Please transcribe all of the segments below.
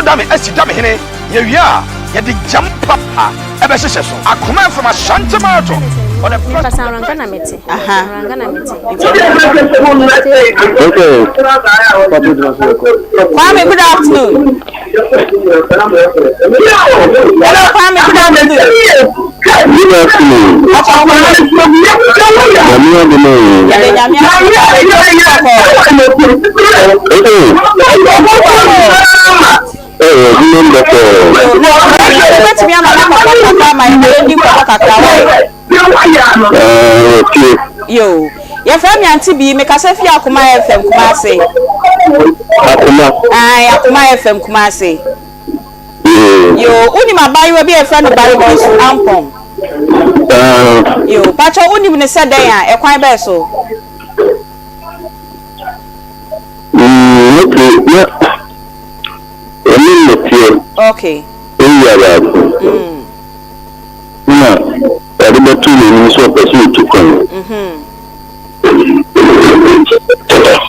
Dame asi Dame hene. Yɛwie a, yɛde gyam pa bɛhyehyɛ so. Akoma FM Ashanti Marathon for the best of the best. Kwame, good afternoon. Hello, Kwame, good afternoon. Good afternoon. Nyame adom o. Yɛde Nyame ase. Ɛwɔ adwuma mu bɔkɔɔ. Wobɛtumi ama no akɔkɔ kakra ama yɛdi nkɔmmɔ kakra wɔ. Ɛɛ tie. Yo, yɛfrɛ me Auntie Bi, mekasa fi Akoma FM Kumase. Akoma. Ae, Akoma FM Kumase. Yo, wonim abaayewa bi a yɛfrɛ no Barikisu Ampong? Yo, pakyɛ wonim ne sɛ dɛn a, ɛkwan bɛɛ so? Okay, na ɛne nnɛteɛ. Area baako. Na ɔde bɛto n'anim sɛ ɔpɛ sɛ ɔtu kwan.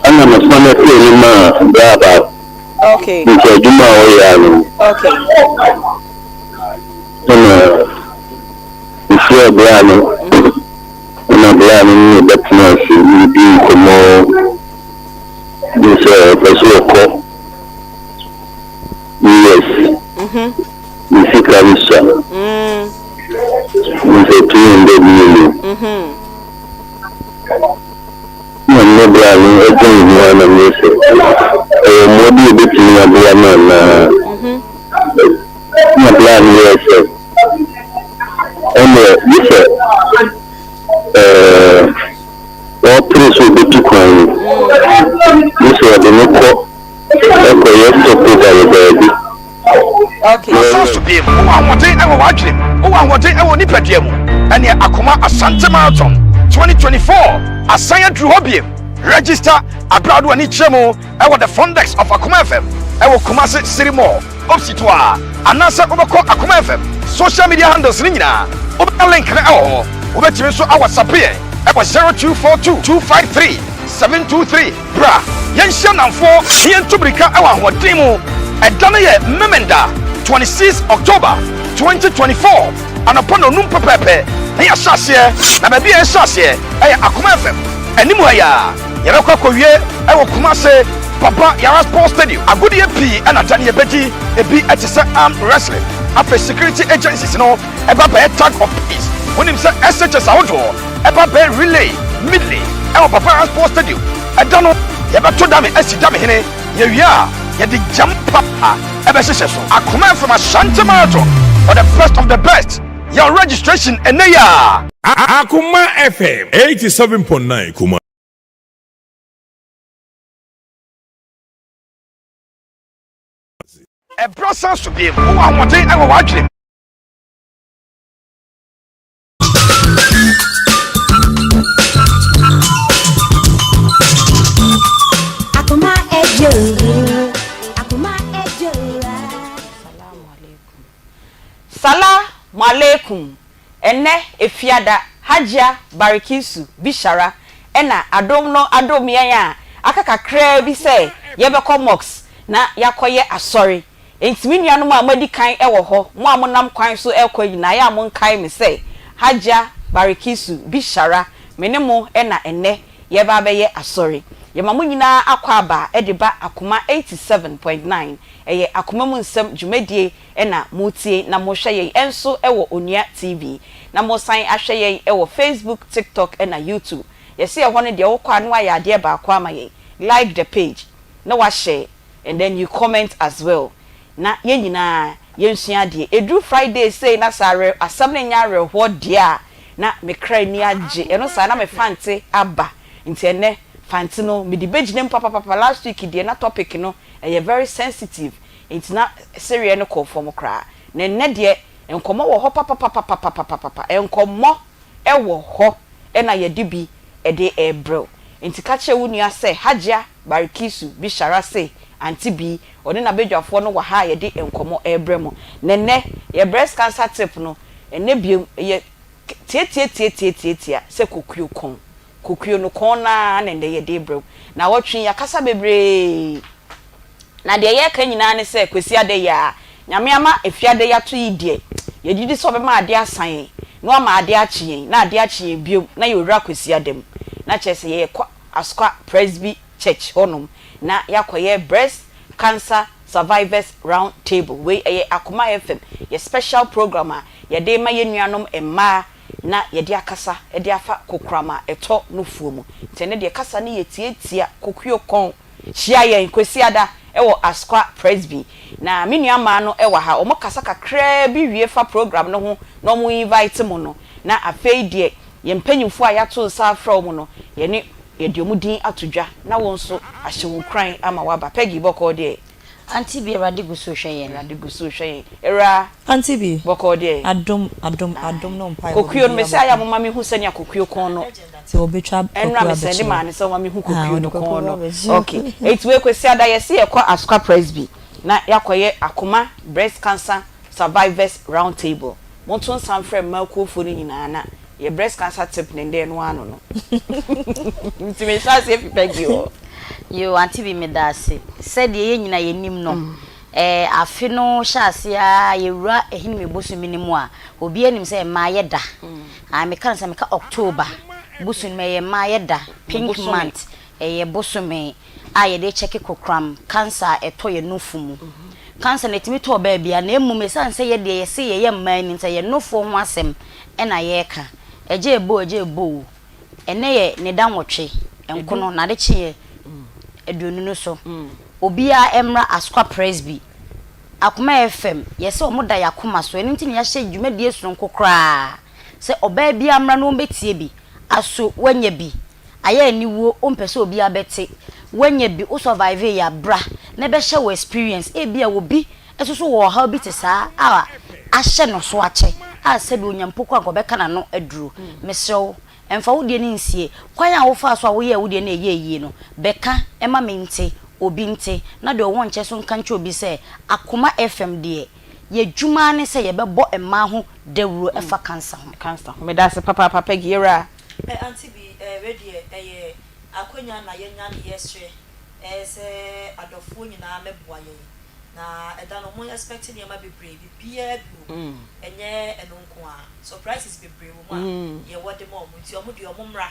Ɛna mefa no fie no maa braa baako. Nti adwuma a ɔyɛ ano. Ɛna mefrɛɛ braa no. Ɛna braa no ne bɛtena ase ne di nkɔmmɔ. Ne sɛ ɔpɛ sɛ ɔkɔ US. Ne sika no sua. Ne sɛ 200 million. Na me bra no dwen ho ara na meyɛ sɛ ɛyɛ mmoa bi a ebetumi aboa no anaa. Na bra no yɛɛ sɛ ɛnneɛ gye sɛ ɛɛ ɔrepere sɛ obetu kwan no, gye sɛ ɔde no kɔ ɛkɔyɛ stopover wɔ baabi. Okay. Asan so biem, wowɔ ahoɔden wɔ w'adwene mu, wowɔ ahoɔden wɔ wo nipadua mu. Ɛneɛ Akoma Asante Marathon 2024 asan aduru hɔ biem. Register aberɛ a wode w'ani kyerɛ mu wɔ the front desk of Akoma FM wɔ Kumasi City Mall opposite hɔ a, anaasɛ wobɛkɔ Akoma FM social media handles no nyinaa, wobɛnya link no wɔ hɔ. Wobɛtumi nso a WhatsApp yɛn wɔ 0242 253 723. Bra, yɛnhyia nnamfoɔ na yɛntu mmirika wɔ ahoɔden mu. Ɛda no yɛ Memenda, 26 October, 2024, anɔpa nnɔnnum pɛpɛɛpɛ na yɛahyɛ aseɛ, na baabi a yɛhyɛ aseɛ yɛ Akoma FM anim ha yi ara. Yɛbɛkɔ akɔwie wɔ Kumase Baba Yara Sports Stadium. Agodie pii na da no yɛbɛdi, ebi te sɛ arm wrestling, afei security agencies no ɛba bɛyɛ tug of peace. Wonim sɛ SHS ahodoɔ ɛba bɛyɛ relay, medley ɛwɔ Baba Yara Sports Stadium. Ɛda no yɛbɛto dame asi dame hene. Yɛwie a yɛde gyam pa ɛbɛhyehyɛ so. Akoma FM Ashanti Marathon for the best of the best. Yɛ wo registration ɛnnɛ yi ara. Akoma FM 87.9 Kumasi. Ɛberɛ san so bio. Wowɔ ahoɔden wɔ w'adwene mu. Akoma ejo, akoma ejo. Salamu alaikum. Ɛnnɛ Efiada, Hajia Barikisu Bishara na adom no adom yɛn a aka kakraa bi sɛ yɛbɛkɔ mosque na yɛakɔyɛ asɔre. Enti me nuanom a moadi kan wɔ hɔ, mo a monam kwan so rekɔ nyinaa, ɛyɛ a monkae me sɛ Hajia Barikisu Bishara, me ne mo na ɛnnɛ yɛreba abɛyɛ asɔre. Yɛma mo nyinaa akwaaba de ba Akoma 87.9, ɛyɛ Akoma mu Nsɛm dwumadie na moretie na morehwɛ yɛn nso wɔ Onua TV, na moresan ahwɛ yɛn wɔ Facebook, TikTok na YouTube. Yɛse ɛhɔ no deɛ wokɔ a na woayɛ adeɛ baako ama yɛn, like the page na woahyɛ and then you comment as well na yɛn nyinaa yɛnsua adeɛ. Ɛduru Friday sei na sɛ awerɛ asɛm no nyɛ awerɛhoɔ deɛ a na me kra ani agye, ɛno saa na me fante aba nti ɛnnɛ fante no mede bɛgyina mu papapapa. Last week deɛ na topic no ɛyɛ very sensitive nti na sereɛ no kɔɔ fam koraa. Na ɛnnɛ deɛ nkɔmmɔ wɔ hɔ papapapapapapapa, nkɔmmɔ wɔ hɔ na yɛde bi de rebrɛ wo. Nti ka kyerɛ wo nua sɛ Hajia Barikisu Bishara se Auntie Bi, ɔne n'abadwafoɔ no wɔ ha a yɛde nkɔmmɔ rebrɛ mo. Na ɛnnɛ yɛ breast cancer tip no, ɛnnɛ biom ɛyɛ tiatiatiatiatiatia sɛ kokuo kɔn. Kokuo no kɔn no ara na ɛnnɛ yɛde rebrɛ wo. Naawɔtwe yi yɛakasa bebree. Na deɛ yɛreka nyinaa ne sɛ Kwasiada yi ara, Nyame ama Efiada yi ato yi deɛ, yɛgyedi sɛ ɔbɛma adeɛ asa yɛn, na wama adeɛ akye yɛn, na adeɛ akye yɛn biom, na yɛwura Kwasiada mu. Na kyerɛ sɛ yɛrekɔ Asokwa Presby Church hɔnom na yɛakɔyɛ Breast Cancer Survivors Round Table. Wei ɛyɛ Akoma FM, yɛ special program a yɛde rema yɛn nuanom mmaa na yɛde akasa de afa kokoram a ɛtɔ nufoɔ mu. Nti ɛnnɛ deɛ kasa no yɛ tiatia, kokuo kɔn. Hyia yɛn Kwasiada wɔ Asqua Presby. Na me nua mmaa no wɔ ha, wɔn kasa kakraa bi wie fa program no ho na wɔn invite mo no, na afei deɛ yɛn mpanyinfoɔ a yɛato nsa afrɛ wɔn no, yɛne yɛde wɔn din ato dwa na wo nso ahyɛ wo nkuran ama woaba. Peggy, bɔkɔɔ deɛ? Auntie bi, Awurade gu so rehwɛ yɛn. Awurade gu so rehwɛ yɛn. Awuraa. Auntie bi, Bɔkɔɔ deɛ? Adom, adom, adom ne mpaebɔ Kokuo no, biribiara mese ayɛ a bɔkɔɔ. momma mehu sɛnea kokuo kɔn no. Nti wɔbɛtwa Ɛnora kokuo me sɛnde abɛkyerɛ maa wo. no sɛ ɔma me hu Ah, kokuo ɔde no kokuo kɔn no. abɛkyerɛ wo. Ok, enti wei Kwasiada yɛse yɛkɔ Asokwa Presby na yɛakɔyɛ Akoma Breast Cancer Survivors Round Table. Monto nsa mfrɛ mmaa kuofoɔ no nyinaa na yɛ breast cancer tip no ndɛ ɛno ara no no. Nti mehyɛ aseɛ fi Peggy hɔ. Yoo Auntie Bi meda ase. Sɛdeɛ yɛn nyinaa yɛnim no, eh, afe no hyɛ aseɛ ara yɛwura Ahinime bosome no mu a, obiara nim sɛ mmaa yɛ da. Ah, meka no sɛ meka October bosome no mu ɛyɛ mmaa yɛ da, pink month, ɛyɛ bosome a yɛde kyɛke kokoram, cancer a ɛtɔ yɛn nufu mu. Cancer no ɛtumi tɔ ɔbaa biara na mmom ɛsiane sɛ yɛ deɛ yɛse yɛyɛ mmaa ni nti ɛyɛ nufoɔ ho asɛm na yɛreka. Ɛgya ɛbɔ o, ɛgya ɛbɔ o, ɛnnɛ yɛ ne da nwɔtwe, nkono, na ade kyeeɛ aduonu no so. Obiara mmra Asokwa Presby, Akoma FM, yɛse wɔn da yɛn akoma so, ɛno nti na yɛahyɛ dwumadie sononko koraa sɛ ɔbaa biara mmra na ɔmmɛtie bi. Aso woanya bi? Ayɛ aniwuo, wompɛ sɛ obiara bɛte, woanya bi, wo survive yɛ a, bra na bɛhyɛ wo experience, ebia obi nso so wɔ ɔhaw bi te saa a ahyɛ no so akyɛ a sɛbi onya mpo koraa anka ɔbɛka n'ano aduro. Mesrɛ wo, mfa wo deɛ no nsie. Kwan a wofaa so a woyɛɛ wo deɛ no a ɛyɛɛ yie no, bɛka ma mente, obi nte, na deɛ ɔwɔ nkyɛn nso nka nkyerɛ obi sɛ Akoma FM deɛ, yɛadwuma ara ne sɛ yɛbɛbɔ mmaa ho dawuro ɛfa cancer ho. Cancer ho. Medase papaapa Peggy, yɛwura. Eh auntie bi eh wei deɛ ɛyɛ akwanya na yɛnya ne yɛsrɛ eh sɛ adɔfoɔ nyinaa mɛboa yɛn na ɛda no mo expect nneɛma bebree bibiaa bi wɔ mu ɛnyɛ ɛno nko ara surprises bebree wɔ mu a yɛwɔ de ma wɔn nti wɔn deɛ wɔn mmra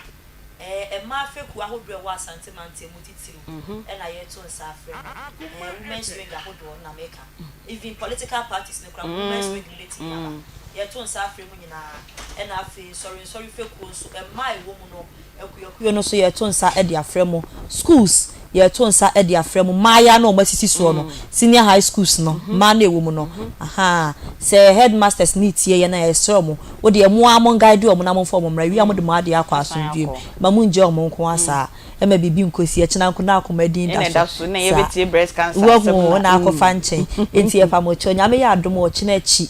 eh mmaa fekuo ahodoɔ ɛwɔ Asante mantam mu titiriw ɛna yɛto nsa afrɛ mo eh women's wing ahodoɔ na meka even political parties no koraa women's wing no bɛtumi aba yɛto nsa afrɛ mo nyinaa Ɛna afei nsɔrensɔre fekuo nso, mmaa a ɛwɔ mu no, akuakuo no nso yɛreto nsa de afrɛ mo, schools yɛreto nsa de afrɛ mo, mmaayaa no a wɔasisi soɔ no, senior high schools no, mmaa no a ɛwɔ mu no, ahaa, sɛ headmasters no retie yɛn a, yɛsrɛ wɔn, wo deɛ mo ara mo guide wɔn na momfa wɔn mmra, wie a mode mo adeɛ akɔ asomdwoeɛ mu, mma monngyae wɔn nko ara saa, ɛmma biribi nkɔsi, ɛkyena nko na akoma din da so, saa, wahu o, na akɔfa nkyɛn, enti yɛpa mo kyɛw, Nyame yɛ adom a, ɔkyena akyi,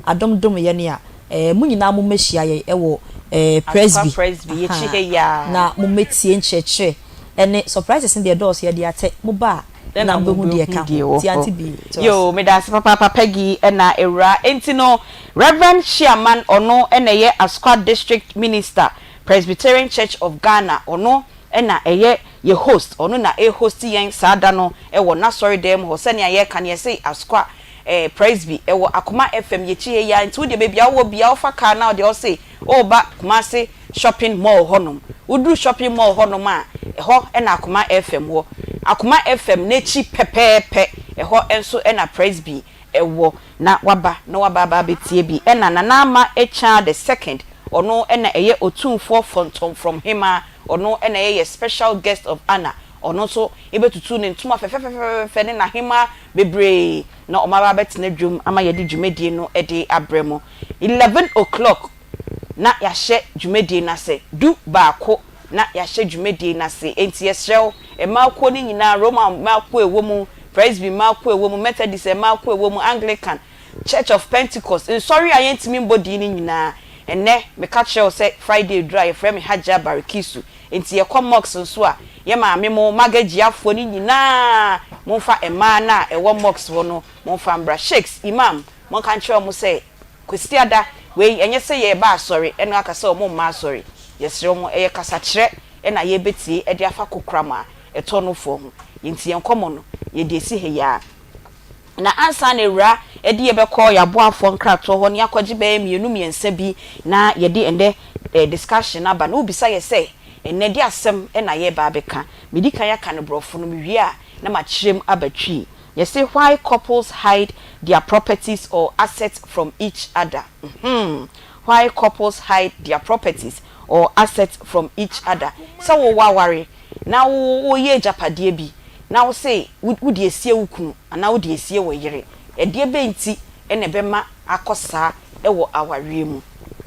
adom dom yɛn a, Eh, mo nyinaa mommɛhyia yɛn wɔ eh, Asokwa Presby, Presby, yɛkyi ha ahaa, yi ara. na mommɛtie nkyerɛkyerɛ ne surprises no deɛ ɛdɔɔso, yɛde atɛ, moba a Dɛn na na mobɛhu deɛ mobɛhu ɛka deɛ ho. ɛwɔ Nti hɔ. Auntie Bee, toa so. Yoo, medaase papaapa Peggy ɛna Awuraa. Enti no, Rev. Hyiaman, ɔno na ɛyɛ Asokwa District Minister, Presbyterian Church of Ghana, ɔno na ɛyɛ yɛ host, ɔno na ɛrehosti yɛn saa da no wɔ n'asɔredan mu hɔ. Sɛnea yɛreka no, yɛse Asokwa eh Presby ɛwɔ Akoma FM yɛkyi ha yi ara nti wodeɛ baabi a wowɔ biara wofa car no a wodeɛ ɔse woreba Kumasi shopping mall hɔ nom woduru shopping mall hɔ nom a ɛhɔ na Akoma FM wɔ Akoma FM n'akyi pɛpɛɛpɛ ɛhɔ nso na Presby ɛwɔ na waba na waba aba abɛtie bi ɛna Nana Ama Akyaa the second ɔno na ɛyɛ Otumfoɔ Fɔntɔmfrɔm Hemaa ɔno na ɛyɛ yɛ special guest of honour ɔno nso yɛbɛtutu ne ntoma fɛfɛfɛfɛfɛ ne n'ahemaa bebree na wɔaba abɛtena dwam ama yɛde dwumadie no de abrɛ mo. Eleven o'clock na yɛahyɛ dwumadie no ase, du baako na yɛahyɛ dwumadie no ase. Enti yɛsrɛ wo, mmaa kuo no nyinaa, Roma mmaa kuo a ɛwɔ mu, Presby mmaa kuo a ɛwɔ mu, Methodist mmaa kuo a ɛwɔ mu, Anglican, Church of Pentecost, nsɔre a yɛntumi mbɔ din no nyinaa. Ɛnnɛ, meka kyerɛ wo sɛ Friday duru a, yɛfrɛ me Hajia Barikisu. Enti yɛkɔ mosque nso a, yɛ maame mo, Magajiafoɔ no nyinaa, momfa mmaa no a ɛwɔ mosque hɔ no, momfa mbra. Sheiks, Imam, monka nkyerɛ wɔn sɛ, Kwasiada wei, ɛnyɛ sɛ yɛreba asɔre ɛna aka sɛ wɔn mma asɔre. Yɛsrɛ mo, ɛyɛ kasakyerɛ na yɛrebɛtie de afa kokoram a ɛtɔ no foɔ ho. Enti yɛn nkɔmmɔ no, yɛde asi ha yi ara. Na ansa na Awuraa de yɛn bɛkɔ yɛn aboafoɔ nkratoɔ hɔ na yɛakɔgye bɛyɛ mmienu mmiɛnsa bi na yɛde ɛnnɛ discussion no aba no, wobisa yɛn sɛ, Ɛnnɛ de asɛm na yɛreba abɛka? Medi kan aka no Borɔfo no, mewie a na makyerɛ mu aba Twi. Yɛse why couples hide their properties or assets from each other? Mhmm, why couples hide their properties or assets from each other? Sɛ wowɔ aware na woreyɛ agyapadeɛ bi na wose wode asie wo kunu anaa wode asie wo yere, ɛdeɛ bɛn nti na ɛbɛma akɔ saa wɔ awareɛ mu?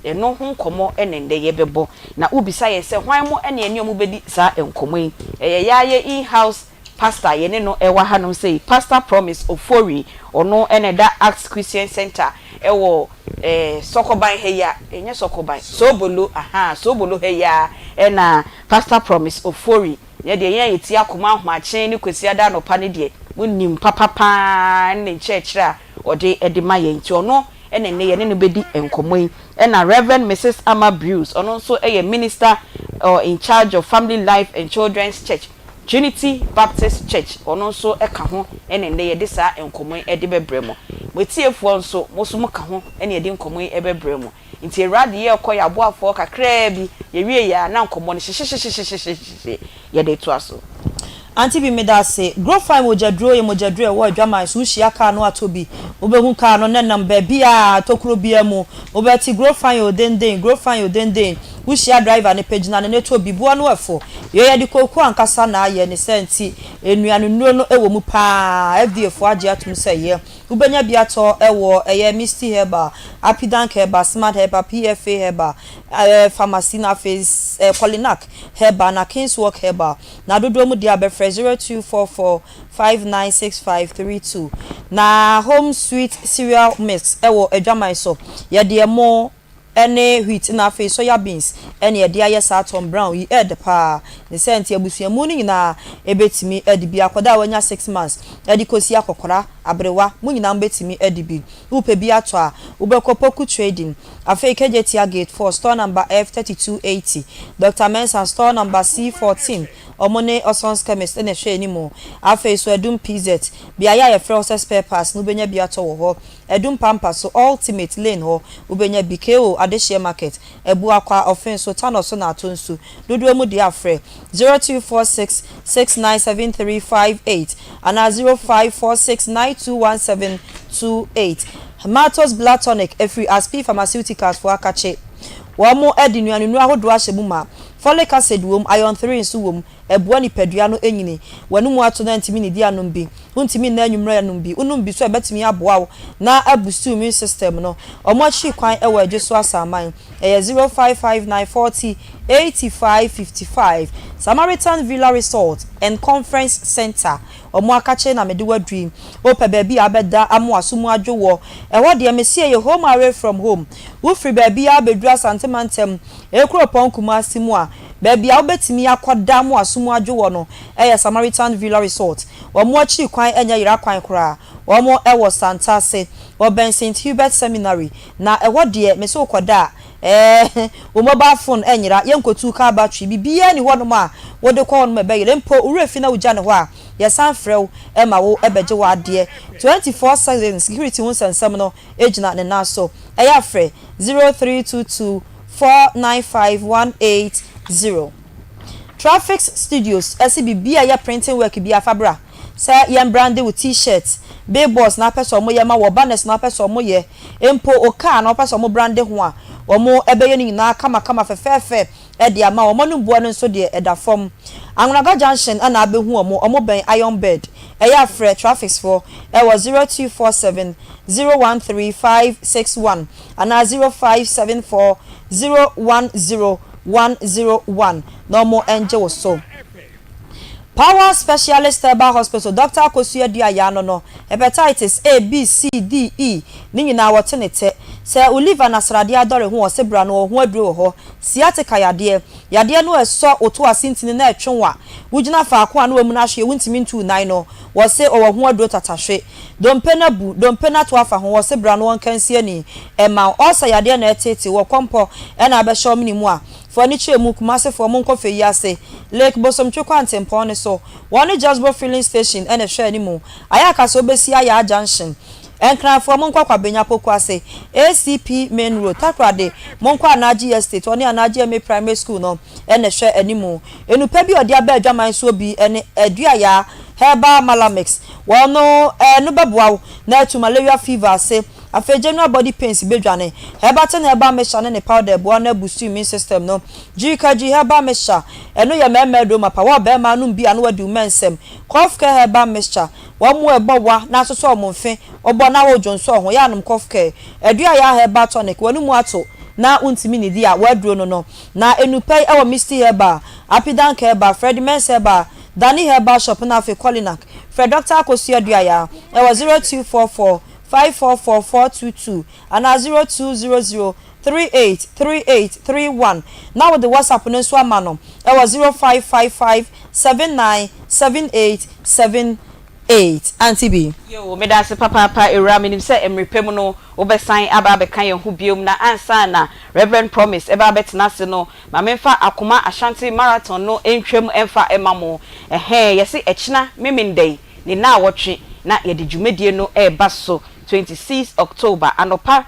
Ɛno ho nkɔmmɔ na ɛnnɛ yɛbɛbɔ. Na wobisa yɛn sɛ hwan mo na yɛne wɔn bɛdi saa nkɔmmɔ yi? Ɛyɛ yɛn ara yɛn in-house pastor a yɛne no wɔ hanom sei, Pastor Promise Ofori, ɔno na ɛda Acts Christian Centre wɔ eh, Sɔkɔban ha yi a, ɛnyɛ Sɔkɔban, Soobolo, ahaa, Soobolo ha yi ara na Pastor Promise Ofori, yɛn deɛ yɛn a yɛtie akoma ahomakye ne Kwasiada anɔpa no deɛ, monim papa pa ara ne ne nkyerɛkyerɛ a ɔde de ma yɛn, nti ɔno na nnɛ yɛne no bɛdi nkɔmmɔ yi. Ɛna Rev. Misis Ama Brews, ɔno nso yɛ Minister in charge of Family Life and Children's Church, Trinity Baptist Church, ɔno nso ka ho na nnɛ yɛde saa nkɔmmɔ yi de bɛbrɛ mo. Mo atiefoɔ nso, mo nso moka ho na yɛde nkɔmmɔ yi bɛbrɛ mo. Nti Awurade yɛrekɔ yɛn aboafoɔ kakraa bi, yɛwie yɛ a na nkɔmmɔ no hyehyehyehyehyehye yɛde retoa so. Auntie bi meda ase. Grofine mogyaduro yɛ mogyaduro a ɛwɔ adwaman so wohyia car no atɔ bi wobɛhu car no na ɛnam baabiaa tokuro biaa mu wobɛte Grofine o denden Grofine o denden wohyia driver no pɛ gyina ne ne tɔ bi boɔ no ɛfo yɛ yɛde kooko ankasa na ayɛ ne saa nti nnuane nnuro no ɛwɔ mu paa FDA foɔ agye atom sɛ ɛyɛ Wobɛnya bi atɔ wɔ ɛyɛ Misty Herbal, Apidank Herbal, Smart Herbal, PFA Herbal, ɛɛ Pharmacy na afei ɛɛ Kolinak Herbal na Kingswalk Herbal. Na dodoɔ mu deɛ a bɛfrɛ 0244 596532. Na Home Sweet Cereal Mix wɔ Adwaman so. Yɛde ɛmo ne wheat na afei soya beans na yɛde ayɛ saa Tom Brown yi, ɛyɛ dɛ paa. Ne saa nti abusua mu no nyinaa bɛtumi adi bi. Akwadaa a wanya 6 months de kɔsi akɔkora, aberewa, mo nyinaa mobɛtumi adi bi. Wopɛ bi atɔ a, wobɛkɔ Poku Trading, afei Kejetia Gate 4, store number F3280, Doctor Mensah, store number C14, wɔn ne Oson's Chemist na ɛhwɛ anim. Afei nso Adum PZ, beaeɛ a yɛfrɛ hɔ sɛ spare parts no wobɛnya bi atɔ wɔ hɔ. Adum Pampa so, Ultimate Lane hɔ, wobɛnya bi, KO Adehyeɛ Market, Abuakwa, Ɔfen so, Tanɔ so na Ato Nsu. Dodoɔ mu deɛ a frɛ, 0246 697358 anaa 0546 921728. Matos Blood Tonic ɛfiri Aspi Pharmaceuticals foɔ akakye. Wɔn de nnuanennuro ahodoɔ ahyɛ mu ma. Folic acid wom, iron 3 nso wom. Ɛboa nipadua no nyini. W'anomu ato na ntumi nnidi anom bi. Wontumi nna anwummere anom bi. Wonom bi nso a, ɛbɛtumi aboa wo na abusti wo immune system no. Wɔn akyiri kwan wɔ Adwo so Asaman. Ɛyɛ 0559 40 85 55. Samaritan Villa Resort and Conference Centre. Wɔn akakye na mede wo aduru yi. Wopɛ baabi a wobɛda ama w'aso mu adwo woɔ? Ɛhɔ deɛ, mese ɛyɛ home away from home. Wofiri baabiara bɛduru Asante Mantam, Ekuropɔn Kumasi mu a, Baabi a wobɛtumi akɔda mo aso mu adwo wɔ no yɛ Samaritan Villa Resort. Wɔn akyiri kwan nyɛ yera kwan koraa. Wɔn wɔ Santase. Wɔbɛn Saint Hubert Seminary. Na ɛhɔ deɛ, mese wo kɔda a, ɛɛ, wo mobile phone nyera, yɛnkɔtu car battery, biribiara nni hɔnom a wode kɔ hɔnom a ɛbɛyera. Mpo wo werɛ fi na wogya no hɔ a, yɛsan frɛ wo ma wo bɛgye w'adeɛ. 24/7 security ho nsɛnsɛm no gyina ne nan so. Ɛyɛ a frɛ 0322 495180. Traffics Studios se biribi a ɛyɛ printing work biara fa bra sɛ yɛn brande wo T-shirt, billboards na wopɛ sɛ wɔyɛ ma wɔ, banners na wopɛ sɛ wɔyɛ, mpo wo car na wopɛ sɛ wɔn brande ho a, wɔn bɛyɛ ne nyinaa kamakama fɛfɛɛfɛ de ama wo. Wɔn anom boɔ no nso deɛ ɛda fam. Anwonaga Junction na abɛhu wɔn, wɔn bɛn Iron Bed. Ɛyɛ a frɛ Traffics foɔ wɔ 0247 013 561. anaa 0574 010 101 na ɔmo ngye wo so. Power Specialist Herbal Hospital, Dɔkta Akosua Aduayaa no no, Hepatitis A, B, C, D, E, ne nyinaa wɔte ne tɛ. Sɛ wo liver na sradeɛ adɔre ho ɔse bra no wɔ ho aduro wɔ hɔ. Sciatica yadeɛ, yadeɛ no ɛsɔ wo to ase ntini na ɛtwe wo a, wogyina faako a na wamuna ahwe wontumi ntu wo nan no, wɔse ɔwɔ ho aduro tatahwe. Dompe no abu, dompe no ato afa ho, wɔse bra no wɔnka nsi ani mma wo. Ulcer yadeɛ na ɛreteetee wo, ɔkɔmpɔ na abɛhyɛ wo mene mu a, Fa w'ani kyerɛ mu, Kumasefoɔ, monkɔ fɛ yi ase, Lake Bosomtwe kwantempɔn no so. Wɔne Jasbo Filling Station na ɛhwɛ anim. Ayɛ aka sɛ wobɛsi Ayaa Junction. Nkranfoɔ, monkɔ Kwabenya Pokuase, ACP Main Road, Takoradi, monkɔ Anagye Estate, wɔne Anagye MA Primary School no na ɛhwɛ anim. Nnupa bi a ɔde aba adwaman soɔ bi ne Aduayaa Herbal Malamix. Wɔn no bɛboa wo na atu malaria fever ase. Afei general body pains bedwane. Herbatin herbal mixture ne ne powder boa na boost immune system no. Jirikagyi herbal mixture, ɛno yɛ mmarima aduro mapa. Wo ɔbarima anom bi a na wadi wo mɛnsɛm. Cough care herbal mixture, wɔn a ɛbɔ wa na asosɔ wɔn mfe, wobɔ na wodwonsɔ ho, yɛ anom cough care. Aduayaa herbal tonic, w'anomu ato na wontumi nnidi a, w'aduro no no. Na enupa yi ɛwɔ Misty herbal, Apidank herbal, Freddie Mens herbal, Danny herbal shop na afei Colinac. Frɛ Doctor Akosua Aduayaa ɛwɔ 0244 544 422 anaa 0200 38 38 31 na wode WhatsApp no nso ama no wɔ 0555 79 78 78. Auntie B. Yoo, medase papaapa Awuraa, menim sɛ mmere pa mu no wobɛsan aba abɛka yɛn ho biom, na ansa na Rev. Promise ɛba abɛtena ase no, ma memfa Akoma Ashanti Marathon no ntwam mfa mma mo. Ɛhɛɛ, yɛse ɛkyena Memenda yi, ne naawɔtwe na yɛde dwumadie no reba so, 26 October anɔpa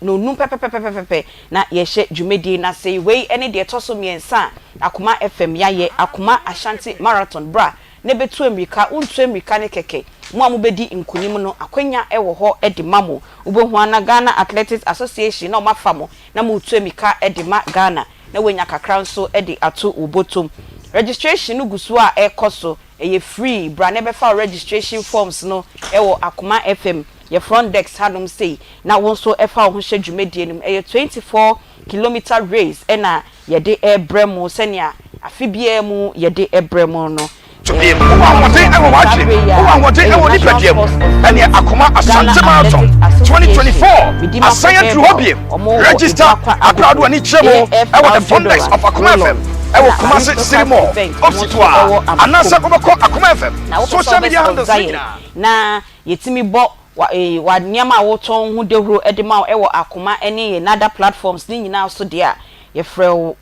nonum pɛpɛpɛpɛpɛpɛ na yɛhyɛ dwumadie no ase. Wei ne deɛ ɛtɔ so mmiɛnsa a Akoma FM yɛayɛ, Akoma Ashanti Marathon. Bra na bɛtu ammirika, wontu ammirika no kɛkɛ, mo a mobɛdi nkunim no, akwanya wɔ hɔ de ma mo. Wobɛhu ara na Ghana Athletics Association na wɔafa mo na moretu ammirika de ma Ghana na woanya kakra nso de ato wo bɔtɔm. Registration no gu so a ɛrekɔ so. Ɛyɛ free, bra na bɛfa wo registration forms no wɔ Akoma FM yɛ front desk hanom sei na wo nso fa wo ho hyɛ dwumadie no mu. Ɛyɛ 24 kilometre race na yɛde rebrɛ mo sɛnea afe biara mu yɛde brɛ mo no. To biem. Wowɔ ahoɔden wɔ Saa w'adwenem, berɛ yi wowɔ a ahoɔden ɛyɛ wɔ National nipadua mu. Sports Ɛneɛ Authority, Akoma Ghana Asante Marathon Athletics Association, 2024 Medimafo asan aduru hɔ Herbal, biem. wɔn wɔ Register Abuakwa aberɛ a wode Agogo, w'ani kyerɛ mu ɛwɔ the AFL front desk Deodorant, of Akoma Roll-On, FM ɛwɔ ɛna Kumasi City Aristocrat Mall, Event, wɔn opposite nso hɔ ara, wɔ anaasɛ Amakom. wobɛkɔ Akoma FM Na wopɛ sɛ social media handles wobɛsponsor no yɛn nyinaa. na yɛtumi bɔ wa ee wa nneɛma a wotɔn ho dawuro de ma wo wɔ Akoma ne yɛn other platforms no nyinaa so deɛ a, yɛfrɛ wo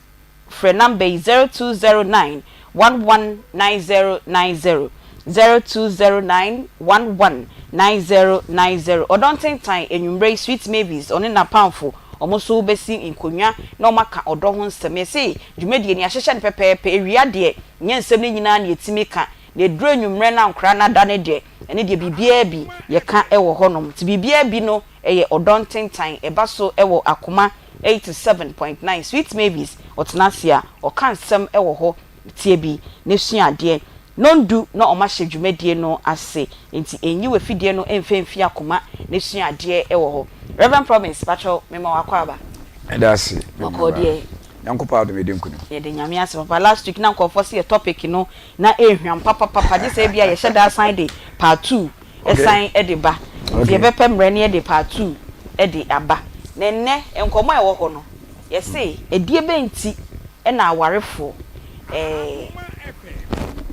frɛ number yi 0209 119090, 0209 119090. Ɔdɔ Ntentan, anwummerɛ yi Sweet Mavis ɔne n'apamfo wɔn nso bɛsi nkonnwa na wɔaka ɔdɔ ho nsɛm. Yɛse dwumadie no yɛahyehyɛ no pɛpɛɛpɛ, awia deɛ nyɛ nsɛm no nyinaa na yɛtumi ka, na ɛduru anwummerɛ no a nkwadaa no ada no deɛ, ɛno deɛ biribiara bi yɛka wɔ hɔnom. Nti biribiara bi no ɛyɛ ɔdɔ ntentan, ɛba so wɔ akoma 87.9 Sweet Mavis ɔtena ase a ɔka nsɛm wɔ hɔ tie bi na sua adeɛ. Nondu na ɔma hyɛ dwumadie no ase nti nyi w'afidie no mfa mfi akoma na sua adeɛ wɔ hɔ. Rev Promise pakyɛw mema wo akwaaba. Meda ase me Bɔkɔɔ nuabaa. deɛ. Nyankopɔn adom yɛdi nkunim. Yɛda Nyame ase papa. Last week na nkurɔfoɔ se yɛ topic no na ɛhwam papapapa gye sɛ ebia yɛhyɛ da san de part 2 san de ba. Nti yɛbɛpɛ mmerɛ na yɛde part 2 de aba. Na ɛnnɛ nkɔmmɔ a ɛwɔ hɔ no yɛse ɛdeɛ bɛn nti na awarefoɔ eh,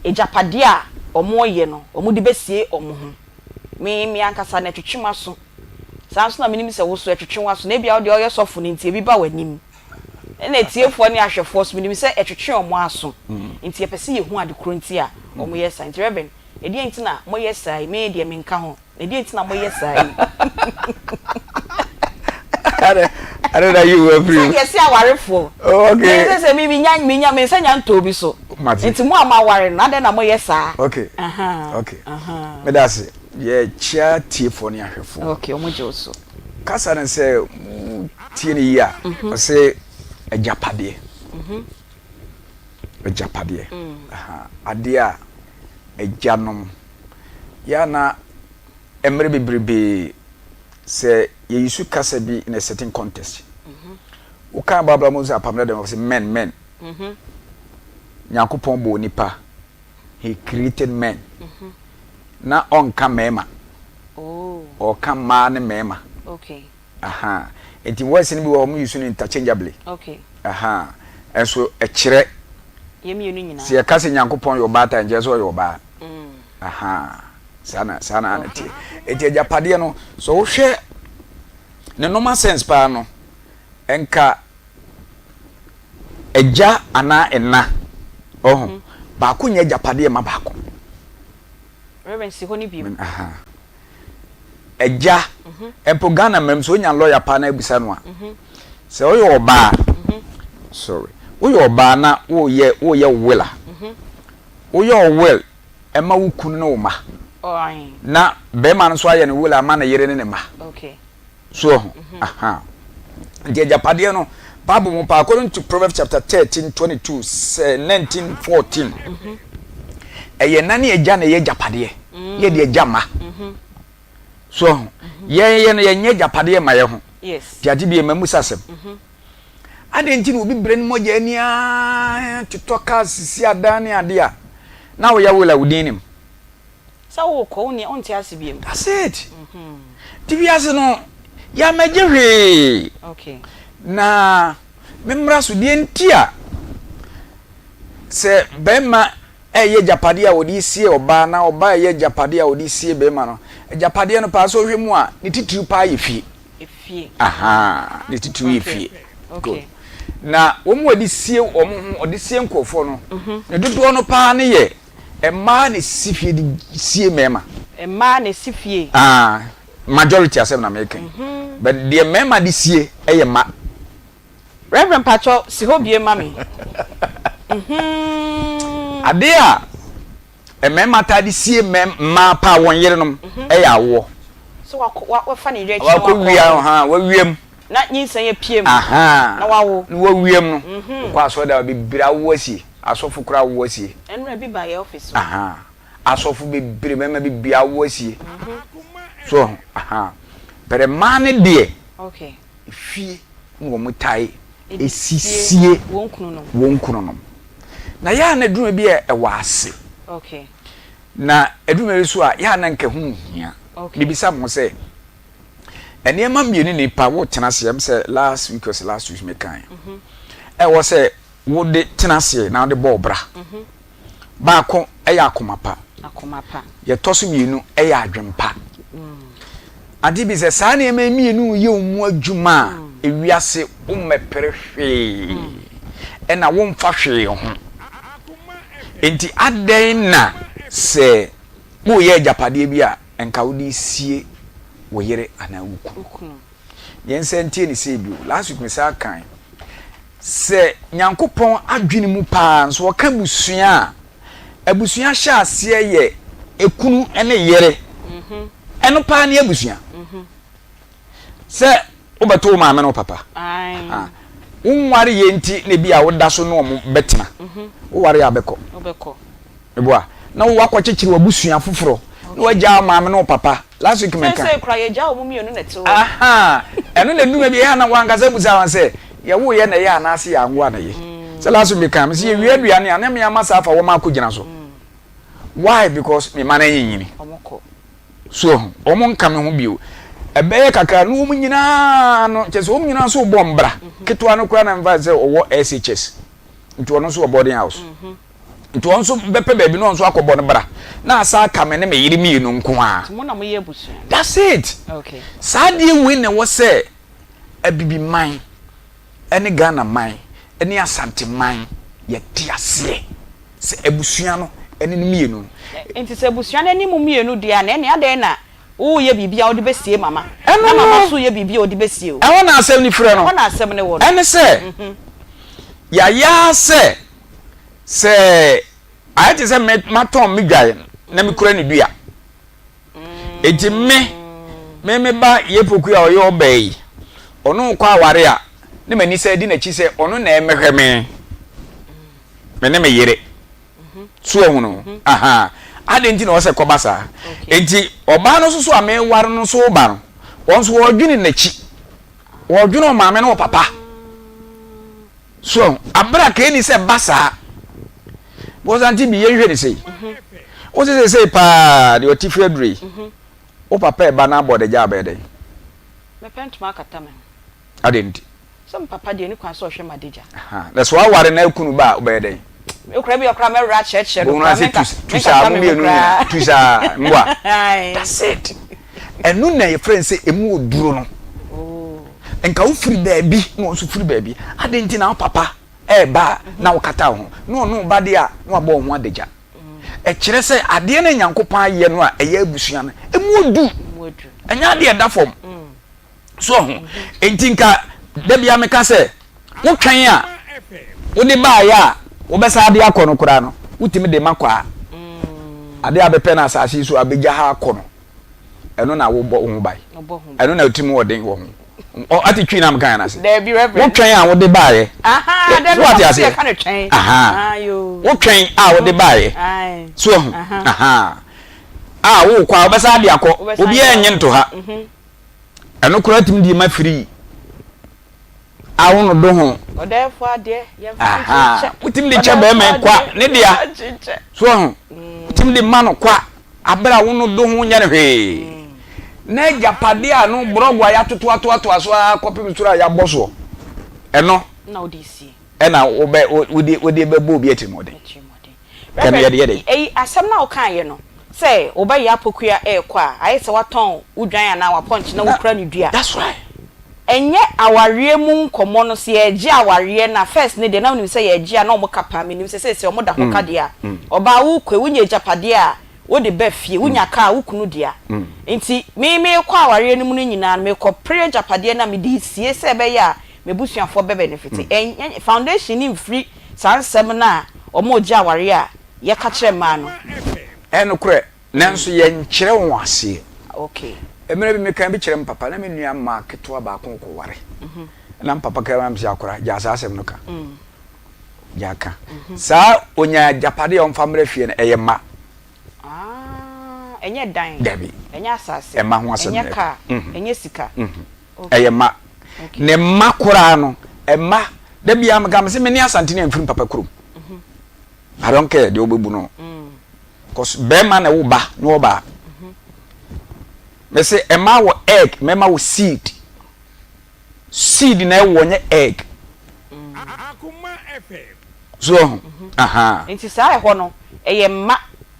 agyapadeɛ a wɔyɛ no wɔde bɛsie wɔn ho. Me me ankasa no ɛtwetwe m'aso. Saa nso na menim sɛ wo nso ɛtwetwe w'aso. Na ebia wo deɛ woyɛ sɔfo no nti ebi ba w'anim. Ɛna atiefoɔ ne ahwɛfoɔ nso menim sɛ ɛtwetwe wɔn aso. Nti yɛpɛ sɛ yɛhu ade korɔ nti a wɔyɛ saa. Nti Rev. Ɛdeɛn nti na moyɛ saa yi? Me deɛ menka ho. Ɛdeɛn nti na moyɛ saa yi? Ade na yi wo afiri mu. Sɛ yɛse awarefoɔ. Oh, okay. Me sɛ sɛ me menya menya me nsa nya ntɔɔ bi so. Mate. Nti mo a moaware no, adɛn na moyɛ saa? Okay. Aha. Okay. Aha. Meda ase. Yɛkyia tiefoɔ ne ahwɛfoɔ. Okay, wɔn gye wo so. Kasa no sɛ tie no yie a, ɔse agyapadeɛ. Agyapadeɛ. Aha. Adeɛ a agyanom yɛ a na mmerɛ bebrebee sɛ yɛ use kasa bi in a certain context. Wo kan Bible mu sɛ apam dada mu sɛ men men. Nyankopɔn bɔɔ nipa. He created men. Na ɔnka mmarima. Ɔka mmaa ne mmarima. Aha. Nti words no bi wɔ hɔ wɔn use no interchangeably. Okay. Aha. Ɛnso ɛkyerɛ. Yɛn mmienu nyinaa. Sɛ yɛka sɛ Nyankopɔn yɛ ɔbaatan nkyerɛ sɛ ɔyɛ ɔbaa. Aha. Saa na saa na na ɛteɛ. Nti agyapadeɛ no sɛ wohwɛ ne normal sense paa no nka. Agya anaa ɛna, ɔho, baako nyɛ agyapadeɛ mma baako. Reverend si hɔ no bio. Agya, mpo Ghana mmara mu sɛ wonya lawyer paa na abisa no a, sɛ woyɛ ɔbaa, sorry, woyɛ ɔbaa na woyɛ woyɛ will a, woyɛ wo will ɛma wo kunu ne wo mma, na bɛrima no nso ayɛ ne will ama ne yere ne ne mma. So wahu? Aha. Nti agyapadeɛ no, Bible mu paa, according to Proverbs chapter 13, 22, 19, 14, ɛyɛ na ne agya na ɛyɛ agyapadeɛ, ne yɛde agya mma. So wahu? Yɛn yɛ no yɛnyɛ agyapadeɛ ma yɛ ho. Nti ade bi ɛma mu sasɛm. Adɛn nti na obi brɛ ne mogya ani ara totɔ kaa sisi adan ne adeɛ a, na woyɛ will a wo din nim? Sɛ wokɔ, wo wonte ase biom. That's it. Nti wiase no, yɛammɛgye hwee. Okay. Na me mmara so deɛ nti a sɛ bɛrima ɛyɛ agyapadeɛ a wɔde sie ɔbaa na ɔbaa ɛyɛ agyapadeɛ a wɔde sie bɛrima no, agyapadeɛ no paa sɛ wohwɛ mu a, ne titiriw paa yɛ fie. Efie. Ahaa, ne titiriw yɛ fie. Okay. Good. Na wɔn a wɔde sie wɔn ho, wɔde sie nkurɔfoɔ no, ne dodoɔ no paa ne yɛ Mmaa na esisi fie de sie mmarima. Mmaa na esi fie. Ah, majority asɛm na meka yi. But deɛ mmarima de sie yɛ mma. Reverend pakyɛw si hɔ bie ma me. Adeɛ a mmarima taa de sie mmaa paa wɔn yerenom yɛ awoɔ. Sɛ wakɔ wa wafa ne yere akyi na wakɔ. Wakɔ wia ha wawia mu. Na nyinsɛn apue mu. Ahaa. Na wawo. Na wawia mu no. Wokɔ asɔre da bebree awo asie. Asɔfo koraa awo asie. Ɛnora bi ba yɛ office hɔ. Ahaa. Asɔfo bebree mmarima bebree awo asie. So ɔho ahaa. But mmaa no deɛ. Okay. Efie na wɔn tae esisie wɔn kununom. Wɔn kununom. Na yɛ a na adwuma bi a ɛwɔ ase. Okay. Na adwuma bi so a yɛ a na nka ho nhia. Okay. Mebisa mo sɛ nneɛma mmienu nipa wotena ase ɛm sɛ last week or last week mekan. Ɛwɔ sɛ wode tena ase na wode bɔ ɔbra. Baako yɛ akoma pa. Akoma pa. Yɛtɔ so mmienu yɛ adwempa. Ade bi sɛ saa nneɛma mmienu yɛ wo mu adwuma a, ewiase wommɛpere hwee ɛna womfa hwee ho. Enti adɛn na sɛ woreyɛ agyapadeɛ bi a nka wode sie wo yere anaa wo kunu? Yɛn nsa ntie ne sei bio. Last week me san kae sɛ Nyankopɔn adwene mu paa nso ɔka abusua a, abusua hyɛ aseɛ yɛ ekunu ne yere. Ɛno paa ne abusua. Sɛ wobɛto wo maame ne wo papa. Wonware yɛ nti na ebi a woda so ne wɔn bɛtena. Woware a bɛkɔ. Meboa. Na woakɔkyekyere w'abusua foforɔ na woagyaa wo maame ne wo papa. Last week meka. Seesei koraa yɛgyaa wɔn mmienu na ɛte hɔ. Ahaa. Ɛno na ɛduru baabi a ɛyɛ a na w'ankasa bisa wɔn sɛ, yɛwoo yɛ na ɛyɛ anaase yɛanwo a na ɛyɛ? Sɛ last week meka, mese yɛwie aduane a na me ama saa afa wɔn akɔgyina so. Why? Because me mma no anyinyini. So ahu? Wɔn nka me ho bio. Ɛbɛyɛ kakra na wɔn nyinaa no, kyerɛ sɛ wɔn nyinaa nso rebɔ mbra. Ketewa no koraa na mfa sɛ ɔwɔ SHS. Nti ɔno nso wɔ boarding house. Nti ɔno nso bɛpɛ baabi na ɔno nso akɔbɔ no bra. Na asa aka me ne me yere mmienu nko ara. Nti mo na moyɛ abusua no. That's it. Okay. Saa adeɛ wei na ɛwɔ sɛ Abibiman ne Ghana man ne Asante man yɛte aseɛ sɛ abusua no ɛne no mmienu no. Nti sɛ abusua no ɛne mo mmienu deɛ a na ɛneɛ adɛn na woreyɛ biribi a wode bɛsie mama na mama nso reyɛ biribi a ɔde bɛsie wo? Ɛhɔ na asɛm no firi no. Ɛhɔ na asɛm no wɔ no. Ɛne sɛ yɛayɛ ara sɛ sɛ ayɛ te sɛ me matɔn me dwan na mekura ne dua. Enti me me me ba Yepoku a ɔyɛ ɔbaa yi, ɔno rekɔ aware a, na m'ani sɛ di n'akyi sɛ ɔno na ɛmɛhwɛ me, me ne me yere. So ahu no? Aha. Adɛn nti na ɔsɛ kɔba saa? Enti ɔbaa no nso so a meware no nso ba no, wɔn nso wɔdwene n'akyi. Wɔdwene ɔmaame ne ɔpapa. So ahu? Abere a kɛni sɛ ba saa. Because ante bi yɛnhwɛ ne sei. Wo sɛ sei paa deɛ ɔte firi aduro yi. Wo papa ɛba na abɔ adagya abɛyɛ dɛn? Mɛpɛ ntoma akata me ho. Adɛn nti? Sɛ me papa deɛ ne kwan sɛ ɔhwɛ m'adagya. Na sɛ waware na akunu ba a wobɛyɛ dɛn? Me koraa bi a koraa mɛwerɛ akyerɛkyerɛ no koraa menka menkata me ho koraa. Tu saa mboa. That's it. Ɛno na yɛfrɛ no sɛ emu oduro no. Nka wofiri baabi na wɔn nso firi baabi. Adɛn nti na wo papa? ɛreba a na wokata wo ho, na ɔne wo ba deɛ a na wabɔ wo ho adagya. Ɛkyerɛ sɛ adeɛ no a Nyankopɔn ayɛ no a ɛyɛ abusua no, ɛmu odu. Ɛnyɛ adeɛ a ɛda fam. So ho. Enti nka da bia meka sɛ, wotwɛn a wode baeɛ a wobɛsan de akɔ no koraa no, wotumi de ma kɔ a, adeɛ a bɛpɛ no asase yi so a bɛgya ha akɔ no, ɛno na wobɔ wo ho ban. Ɛno na tirim wɔ den wɔ ho. Ate twi na meka yɛn ase. Wotwɛn a wode baeɛ. So wate aseɛ? Wotwɛn a wode baeɛ. So ahu. A wokɔ a wobɛsan de akɔ. Obiara nnye nto ha. Ɛno koraa tumi de ma firi a wo no do ho. Ɔdɛɛfo adeɛ yɛmfa nkyekyɛ. Wotumi de kyɛ bɛrima kwa ne dea. So ho. Wotumi de ma no kwa abere a wo no do ho nyɛ no hwee. Na agyapadeɛ a no borɔgo a yɛatoto atoatoa so ara kɔpem soro a yɛabɔ soɔ. Ɛno ɛna wobɛ wode wode bɛbɔ obi atirimuɔden. Rev. Eyi asɛm no a wokaeɛ no, sɛ wo ba yɛ apokua rekɔ a, ayɛ sɛ woatɔn wo dwan anaa w'apɔnkye na wokura no dua. Ɛnyɛ awareɛ mu nkɔmmɔ no, sɛ yɛregye awareɛ no a, first no deɛ na wonim sɛ yɛregye a na wɔka paa, menim sɛ seesei wɔda hɔ ka deɛ a, ɔbaa worekɔ yi, wonya agyapadeɛ a wode ba fie, wonya kaa a wo kunu dea. Nti me merekɔ awareɛ no mu no nyinaa no, merekɔpere agyapadeɛ no a mede resie sɛ ɛbɛyɛ a m'abusuafoɔ bɛ benefit. Ɛnyɛ, foundation no mfiri Saa nsɛm no a wɔregye awareɛ a yɛka kyerɛ mmaa no. Ɛyɛ nokorɛ, nanso yɛnkyerɛ wɔn aseɛ. Okay. Mmerɛ bi mekaa bi kyerɛ me papa, na me nua mmaa ketewa baako rekɔware. Ɛna me papa kaa me sɛ, Akora, gyaa saa asɛm no ka. Gyaa ka. Saa ɔnya agyapadeɛ a ɔmfa mmra fie no, ɛyɛ mma. Ah, ɛnyɛ dan. Dabi. Ɛnyɛ asase. Ɛmma ho asɛm na ɛka. Ɛnyɛ kaa. Ɛnyɛ sika. Ɛyɛ mma. Ne mma koraa no, mma, da biara meka mese me ne Asanteni amfiri mpapa kurom. I don't care deɛ wobɛbu no. Cause bɛrima na ɛwo ba na ɔbaa. Mese ɛma wɔ egg, mɛma wɔ seed. Seed na ɛwɔ nyɛ egg. So ɔho? Aha. Nti saa ɛhɔ no, ɛyɛ mma.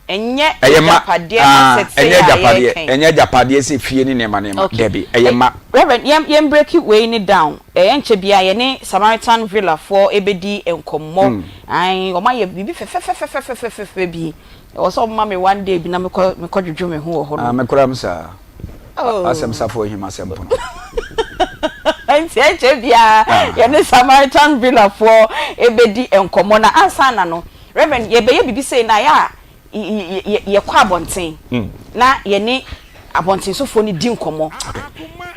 Ɛnyɛ agyapadeɛ asset sei ɛnyɛ a agyapadeɛ, yɛreka yi. ɛnyɛ agyapadeɛ sɛ fie ne nneɛma nneɛma, Okay. dabi, ɛyɛ mma. Reverend, yɛn yɛn breaki wei no down. Ɛnkyɛ biara yɛne Samaritan Villa foɔ bɛdi nkɔmmɔ. Ae, wɔn ayɛ biribi fɛfɛfɛfɛfɛfɛfɛ bi. Ɛwɔ sɛ wɔma me one day bi na mekɔ mekɔ dwodwo me ho wɔ hɔ Ah, nom. me koraa me saa. Oh. Asɛm safo ahim asɛm pono. Nti ɛnkyɛ biara yɛne Samaritan Villa foɔ bɛdi nkɔmmɔ. Na ansa na no, Rev. Yɛbɛyɛ biribi sei no a, ɛyɛ a yɛkɔ abɔnten na yɛne abɔntensofoɔ no di nkɔmmɔ.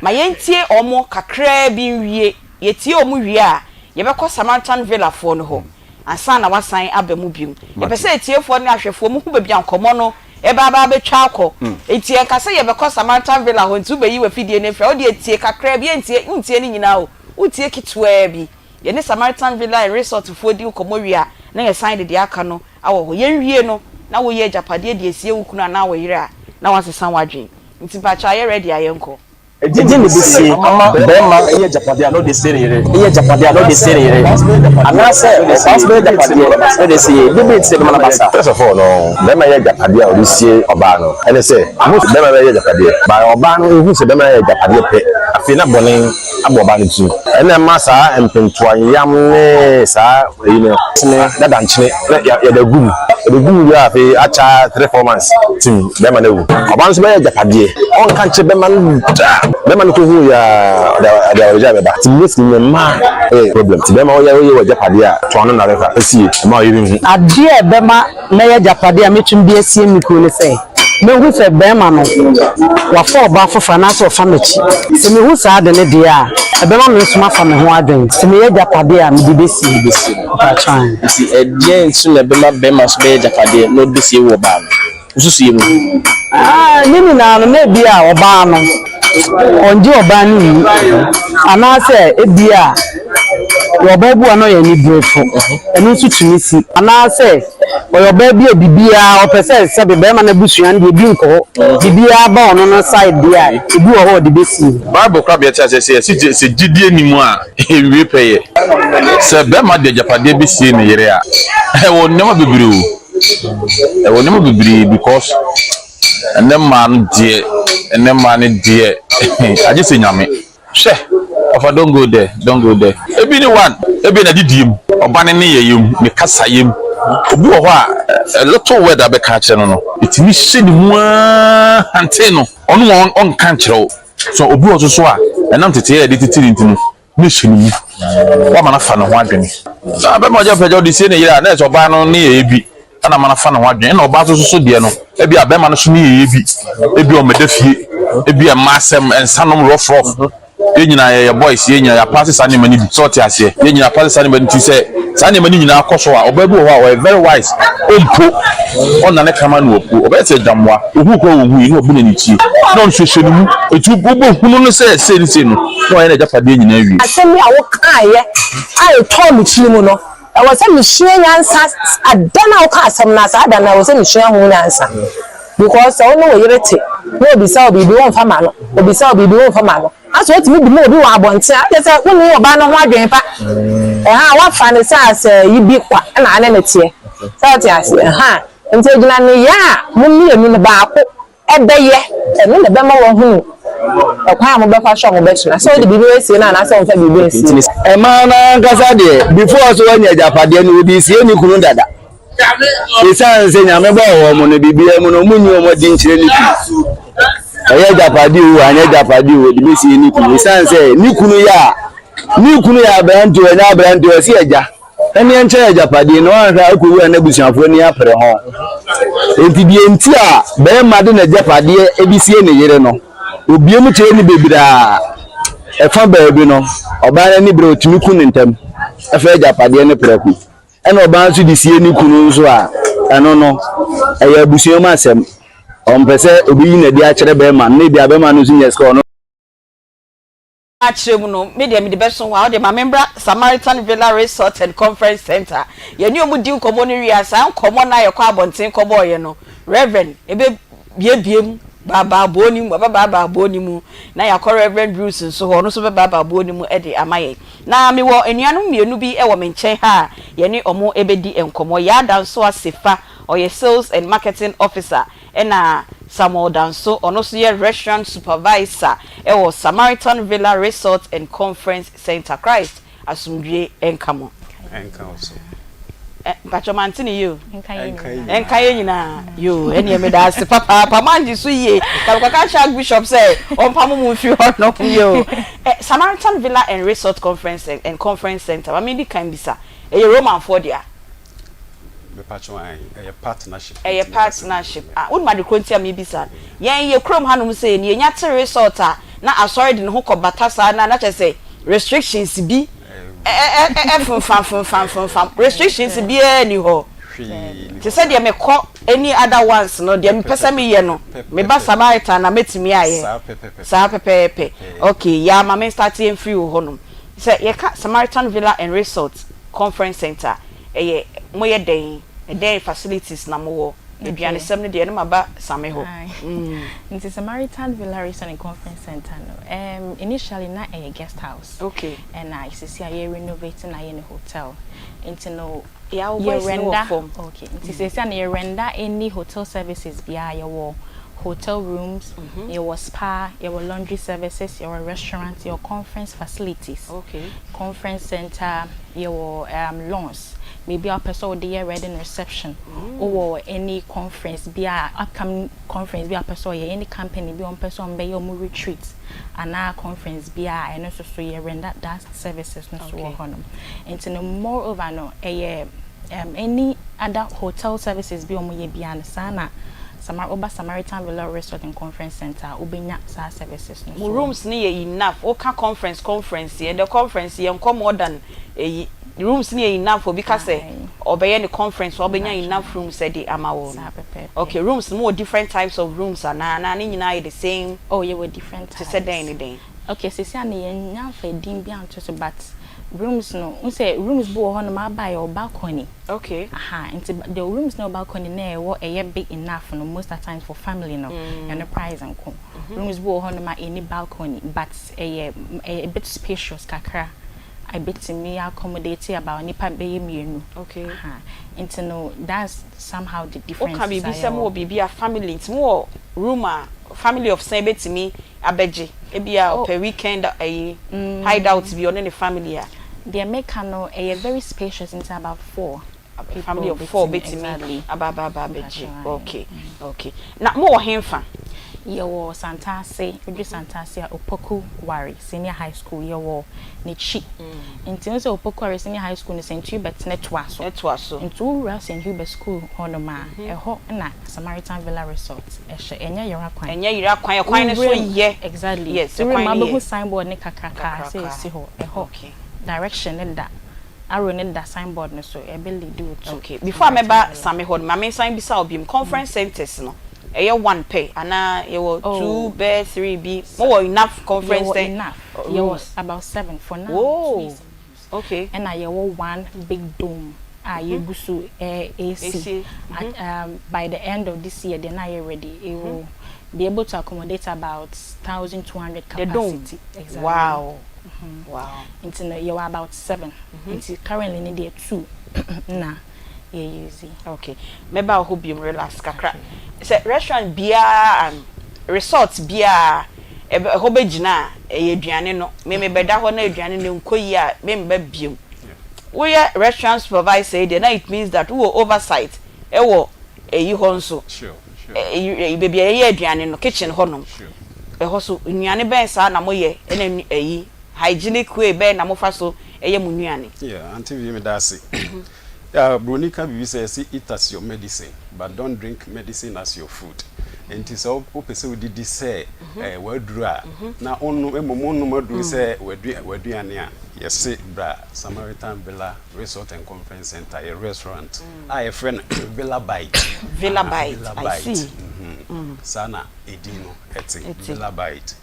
Ma yɛntie wɔn kakraa bi nwie. Yɛtie wɔn wie a, yɛbɛkɔ Samaritan Villa foɔ no hɔ ansa na wɔasan aba mu bio. Yɛpɛ sɛ atiefoɔ ne ahwɛfoɔ mohu baabi a nkɔmmɔ no reba aba abɛtwa akɔ. Enti yɛnka sɛ yɛbɛkɔ Samaritan Villa hɔ nti wobɛyi w'afidie no afiri a, wo deɛ tie kakraa bi, ɛntie, wontie ne nyinaa o, wotie ketewaa bi. Yɛne Samaritan Villa and Resort foɔ di nkɔmmɔ wie a, na yɛsan de deɛ aka no awɔ hɔ. Yɛnwie no, na woyɛ agyapadeɛ de asie wo kunu anaa wo yere a, na woasesa w'adwene. Nti mpakyɛw ayɛ ready a yɛnkɔ? Ɛdeɛn na ɛbɛsie ama barima yɛ agyapadeɛ a na ɔde sie ne yere, yɛ agyapadeɛ a na ɔde sie ne yere, anaasɛ ɔbaa nso bɛyɛ agyapadeɛ na ɔde asie yere? Deɛ bɛn nti na ɛbɛma no aba saa? First of all no, barima yɛ agyapadeɛ a ɔde sie ɔbaa no, ɛne sɛ, most barima bɛyɛ agyapadeɛ, but ɔbaa no hu sɛ barima no ayɛ agyapadeɛ pɛ, afei na bɔne abɔ ɔbaa no tirim. Ɛna ɛma saa mpentoa nyeyam ne saa ɛyi no kyene dada nkyene na yɛde agu mu. Yɛde gu mu wie a afei akyɛ 3 4 months tim bɛrima no awu. Ɔbaa no nso bɛyɛ agyapadeɛ. Ɔnka nkyerɛ bɛrima no da. Bɛrima no kɔhu yɛ a ɔde ɔde awaregyae bɛba. Nti mostly no mmaa yɛ problem. Nti bɛrima woyɛ woyɛ w'agyapadeɛ a to ano nnare fa sie mma ɔyere nhu. Adeɛ a ɛbɛma mɛyɛ agyapadeɛ a mɛtumi de asie me kunu ne sɛ, mɛhu sɛ barima no, wafa ɔbaa foforɔ anaasɛ ɔfa m'akyi. Sɛ mehu saa ade no deɛ a, ɛbɛma me nso mafa me ho adwene. Sɛ meyɛ agyapadeɛ a, mede bɛsie. Mpakyɛw aane. Nti ɛdeɛn nso na ɛbɛma barima nso bɛyɛ agyapadeɛ na ɔde bɛsie wo ɔbaa no? Wo susuiɛ mu. Ah, ne nyinaa no, na ebia ɔbaa no, ɔngye ɔbaa no nni. Anaasɛ ebia ɔbaa bi wɔ hɔ a na ɔyɛ aniberefo, ɛno nso tumi si. Anaasɛ ɔyɛ ɔbaa bi a biribiara ɔpɛ sɛ sɛbe barima no abusua no deɛ ebi nkɔ hɔ, biribiara ba ɔno no side deɛ a, ebi wɔ hɔ a ɔde bɛsie. Bible koraa ma yɛte aseɛ sɛ yɛse gye sɛ gyidie nni mu a ɛnwie pɛyɛ. Sɛ bɛrima de agyapadeɛ bɛsie ne yere a, ɛwɔ nneɛma bebree o. Ɛwɔ nneɛma bebree because ɛnɛ mmaa no deɛ, ɛnɛ mmaa no deɛ agye sɛ Nyame. Hwɛ, ɔfa don't go there, don't go there. Ebi ne one, ebi na didie mu. Ɔba no nneyɛeɛ mu, ne kasayɛ mu. Obi wɔ hɔ a, a little word a wobɛka akyerɛ no no, ɛtumi hyɛ ne mu ara hantee no. Ɔno ɔnka nkyerɛ wo. So obi wɔ hɔ nso so a, ɛnam teteyɛ a yɛde tete no nti no, na ɛhyɛ ne mu. Woama no afa ne ho adwene. Sɛ bɛrima a ɔgya pɛgya ɔde sie ne yere a, na ɛyɛ sɛ ɔbaa no nneyɛeɛ bi na ama no afa ne ho adwene. Ɛna ɔbaa nso so deɛ no, ebia bɛrima no so nneyɛeɛ bi, ebia ɔmmɛda fie, ebia mmaa asɛm, nsanom rough rough. Yɛn nyinaa yɛyɛ boys, yɛn nyinaa yɛapaase saa nneɛma no bi. Sɛ ɔte aseɛ? Yɛn nyinaa apaase saa nneɛma no nti sɛ saa nneɛma no nyinaa kɔ so a, ɔbaa bi wɔ hɔ a ɔyɛ very wise, ɔmpo, ɔnnane kraman na wapuo, ɔbɛyɛ sɛ agyammoa, ɔhuu koraa a ɔnhui na wabu n'ani tie, na ɔno nso ɛhyɛ ne mu. Nti wobɛhunu no sɛ sei ne sei no, na wayɛ n'agyapadeɛ nyinaa awie. Asɛm bi a wokaeɛ a ɛtɔɔ me tiri mu no, ɛwɔ sɛ mesua nyansa. Ada no a wokaa asɛm no, saa da no ɛwɔ sɛ mesua ho nyansa. Because sɛ wo ne wo yere te na obisa wo biribi womfa ma no, obisa wo biribi womfa ma no, na sɛ otumi de ma obi wɔ abɔnten a, kyerɛ sɛ wonni ɔbaa no ho adwene pa. Ɛha woafa no sɛ asɛ yi bi kwa na ane no teɛ. Sɛ wote aseɛ? Ɛha nti egyina nneyɛɛ a mo mmienu no baako bɛyɛ, ɛno na ɛbɛma woahunu ɛkwan a mobɛfa so a mobɛtena. Sɛ wode biribi bɛsie no anaasɛ womfa biribi nsie no. Mmaa no ankasa deɛ before sɛ wanya agyapadeɛ no wɔde sie ne kunu dada. Esiane sɛ Nyame bɔɔ wɔn no, biribiara mu no, wɔnyi wɔn adi nkyerɛ ne kunu. Ɛyɛ agyapade o, anyɛ agyapade o, wɔde bɛsie ne kunu. Esiane sɛ ne kunu yɛ a, ne kunu yɛ aberante o, ɛnyɛ aberante o, ɔsi agya, ɛne ɛnkyɛ agyapadeɛ na wanhwɛ a akɔwu a n'abusuafoɔ ani apere ho. Enti deɛ nti a barima de n'agyapadeɛ de sie ne yere no, obue mu kyerɛ no bebree a, ɛfa baabi no, ɔbaa no ani bere a ɔtumi ku no ntɛm fa agyapadeɛ no prɛko. Ɛna ɔbaa nso de sie ne kunu nso a, ɛno no, ɛyɛ abusua mu asɛm. Ɔmpɛ sɛ obeyi n'adi akyerɛ bɛrima no, na ebia bɛrima no nso nya sika ɔno. Akyerɛ mu no, me deɛ mede bɛso hɔ a, wo deɛ ma membra Samaritan Villa Resort and Conference Centre. Yɛne wɔn di nkɔmmɔ no wie a, saa nkɔmmɔ no a yɛkɔ abɔnten kɔbɔeɛ no, Rev. Ɛbɛbuebue mu, baabaa buo no mu, ɔbɛbaabaa buo no mu, na yɛakɔ Rev. Bruce nso hɔ, ɔno nso bɛbaabaa buo no mu de ama yɛn. Na mewɔ anuanom mmienu bi wɔ me nkyɛn ha a yɛne wɔn bɛdi nkɔmmɔ. Yaa Dansoah Sefa, ɔyɛ Sales and Marketing Officer, ɛna Samuel Danso, ɔno nso yɛ Restaurant Supervisor wɔ Samaritan Villa Resort and Conference Centre. Christ asomdwie nka mo. Ɛnka wo so. Eh, mpakyɛ mante ne yie o. Ɛnka yɛn nyinaa. Yoo, ɛneɛ meda ase papaapa. Moangye so yie. Ka mekɔka akyerɛ Archbishop sɛ ɔmpamo mo mfiri hɔ nom. Yoo. Eh, Samaritan Villa and Resort Conference and Conference Center, ma mendi kan bisa, ɛyɛ Romanfoɔ dea? Mepakyɛw, ae, ɛyɛ partnership. Ɛyɛ partnership. Ah, wonim ade korɔ nti a mebisa? Yɛn yɛ kurom hanom sei no, yɛnya te resort a, na asɔre de ne ho kɔbata saa no a, na kyerɛ sɛ restrictions bi Ɛfomfamfomfamfomfam restrictions biara nni hɔ. Te sɛ deɛ mekɔ any other ones no, deɛ mepɛ sɛ meyɛ no, meba Samaritan na mɛtumi ayɛ. Saa pɛpɛɛpɛ. Okay, yaa ma me start mfiri wo hɔnom. Sɛ yɛka Samaritan Villa and Resort Conference Centre a, ɛyɛ moyɛ dɛn? Ɛdɛn facilities na mowɔ? Aduanesɛm no deɛ, ɛno maba Same hɔ. Nti Samaritan Villa Resort and Conference Centre no, initially na ɛyɛ guest house. Okay. Ɛna sisi a yɛ renovate na ayɛ no hotel. Nti no Yeah, wo voice no wɔ fam. Okay. Nti sisi a no yɛ render any hotel services biara. Yɛ wɔ hotel rooms, yɛ wɔ spa, yɛ wɔ laundry services, yɛ wɔ restaurant, yɛ wɔ conference facilities. Okay. Conference center, yɛ wɔ um, lawns. Baabi a wopɛ sɛ wode yɛ wedding reception. Wowɔ any conference bi a upcoming conference bi a wopɛ sɛ ɔyɛ, any company bi a wɔpɛ sɛ wɔbɛyɛ wɔn retreat anaa conference bi a, ɛno nso so yɛ render that services no so wɔ hɔnom. Nti no moreover no, ɛyɛ um, any other hotel services bi a wɔyɛ biara no, saa na Samar woba Samaritan Villa Resort and Conference Center a, wobɛnya saa services no Mo so wɔ hɔ. rooms no yɛ enough? Woka conference conference, ɛndɛ conference yɛnkɔ more than eyi. Rooms no yɛ enough obi ka sɛ ɔbɛyɛ ne conference a ɔbɛnya enough rooms de ama wɔn no. Okay, rooms no mowɔ different types of rooms anaa anaa ne nyinaa yɛ the same? Oh yɛwɔ different types. Te sɛ dɛn ne dɛn? Okay, seesei a no yɛnnya mfa din bi anto so but rooms no, wohu sɛ rooms bi wɔ hɔnom aba a yɛwɔ balcony. Okay. Aha, nti the rooms no ɛwɔ balcony na ɛwɔ ɛyɛ big enough no most at times for family no, ɛno price nko. Rooms bi wɔ hɔnom a ɛnni balcony but ɛyɛ ɛyɛ a bit spacious kakra. Ɛbɛtumi accommodate about nnipa bɛyɛ mmienu. Okay. Aha. Nti no that's somehow the difference. Woka biribi sɛ mowɔ biribi a family nti mowɔ room a family of sɛn bɛtumi abɛgye? Ebia ɔpɛ weekend ayi hideout bi ɔne ne family a. Deɛ meka no ɛyɛ very spacious nti about four people Family of four bɛtumi bɛtumi exactly. aba aba aba abɛgye. Mpakyɛw ae. Okay okay. Na mowɔ henfa? Yɛwɔ Santase, woduru Santase a Opoku Ware Senior High School yɛwɔ n'akyi. Nti wohu sɛ Opoku Ware Senior High School no St Hubert no toa so. Ɛtoa so. Nti wowura St Hubert School hɔnom a, ɛhɔ na Samaritan Villa Resort hyɛ. Ɛnyɛ yera kwan. Ɛnyɛ yera kwan, ɛkwan no so Wowura mu, yɛ. exactly. Yes, Wowura ɛkwan mu a no yɛ. wobɛhu signboard no kakraka sɛ Kakraka. ɛsi hɔ. Ɛhɔ Okay. direction no da, arrow no da signboard no so, ɛbɛ lead wo to Okay, before a Samaritan mɛba Villa. Same hɔ no, ma mensan bisa wo biom, conference centres no, ɛyɛ one pɛ anaa yɛwɔ two Oh. bɛyɛ three bi? Mowɔ enough conference Yɛwɔ cen enough, yɛwɔ rooms? about seven for now, two Oh, is in use. okay. Ɛna yɛwɔ one big dome a yɛgu so resi. Esie, At um, by the end of this year deɛ na ayɛ ready. It will be able to accommodate about 1,200 The dome? capacity. Exactly. Wow, wow. Nti no yɛwɔ about seven. Nti currently no deɛ two na yɛ use. Okay, mɛba wo hɔ biom, relax kakra. Sɛ restaurant biara an resort biara ɛbɛ ɛhɔ bɛgyina a, ɛyɛ aduane no. Me mebɛda hɔ na aduane no nkɔ yie a, memba biom. Woyɛ restaurant supervisor yi deɛ na it means that wowɔ oversight ɛwɔ ɛyi hɔ nso. Ɛyi baabi a yɛyɛ aduane no, kitchen hɔ nom. Ɛhɔ so nnuane bɛn saa na moyɛ ɛna ɛyi hygienic way bɛn na mofa so yɛ mo nnuane? Yeah, Auntie Vee meda ase. Yeah, Broni ka biribi sɛ yɛse eat as your medicine but don't drink medicine as your food. Nti sɛ wopɛ sɛ wodidi sɛ w'aduru a na wonnom mmom wonnom aduru sɛ w'aduane a, yɛse bra Samaritan Villa Resort and Conference Center, yɛ restaurant a yɛfrɛ no Villa Bite. Villa Bite, Villa I Bite. see. Saa na edin no ɛte, Villa Bite.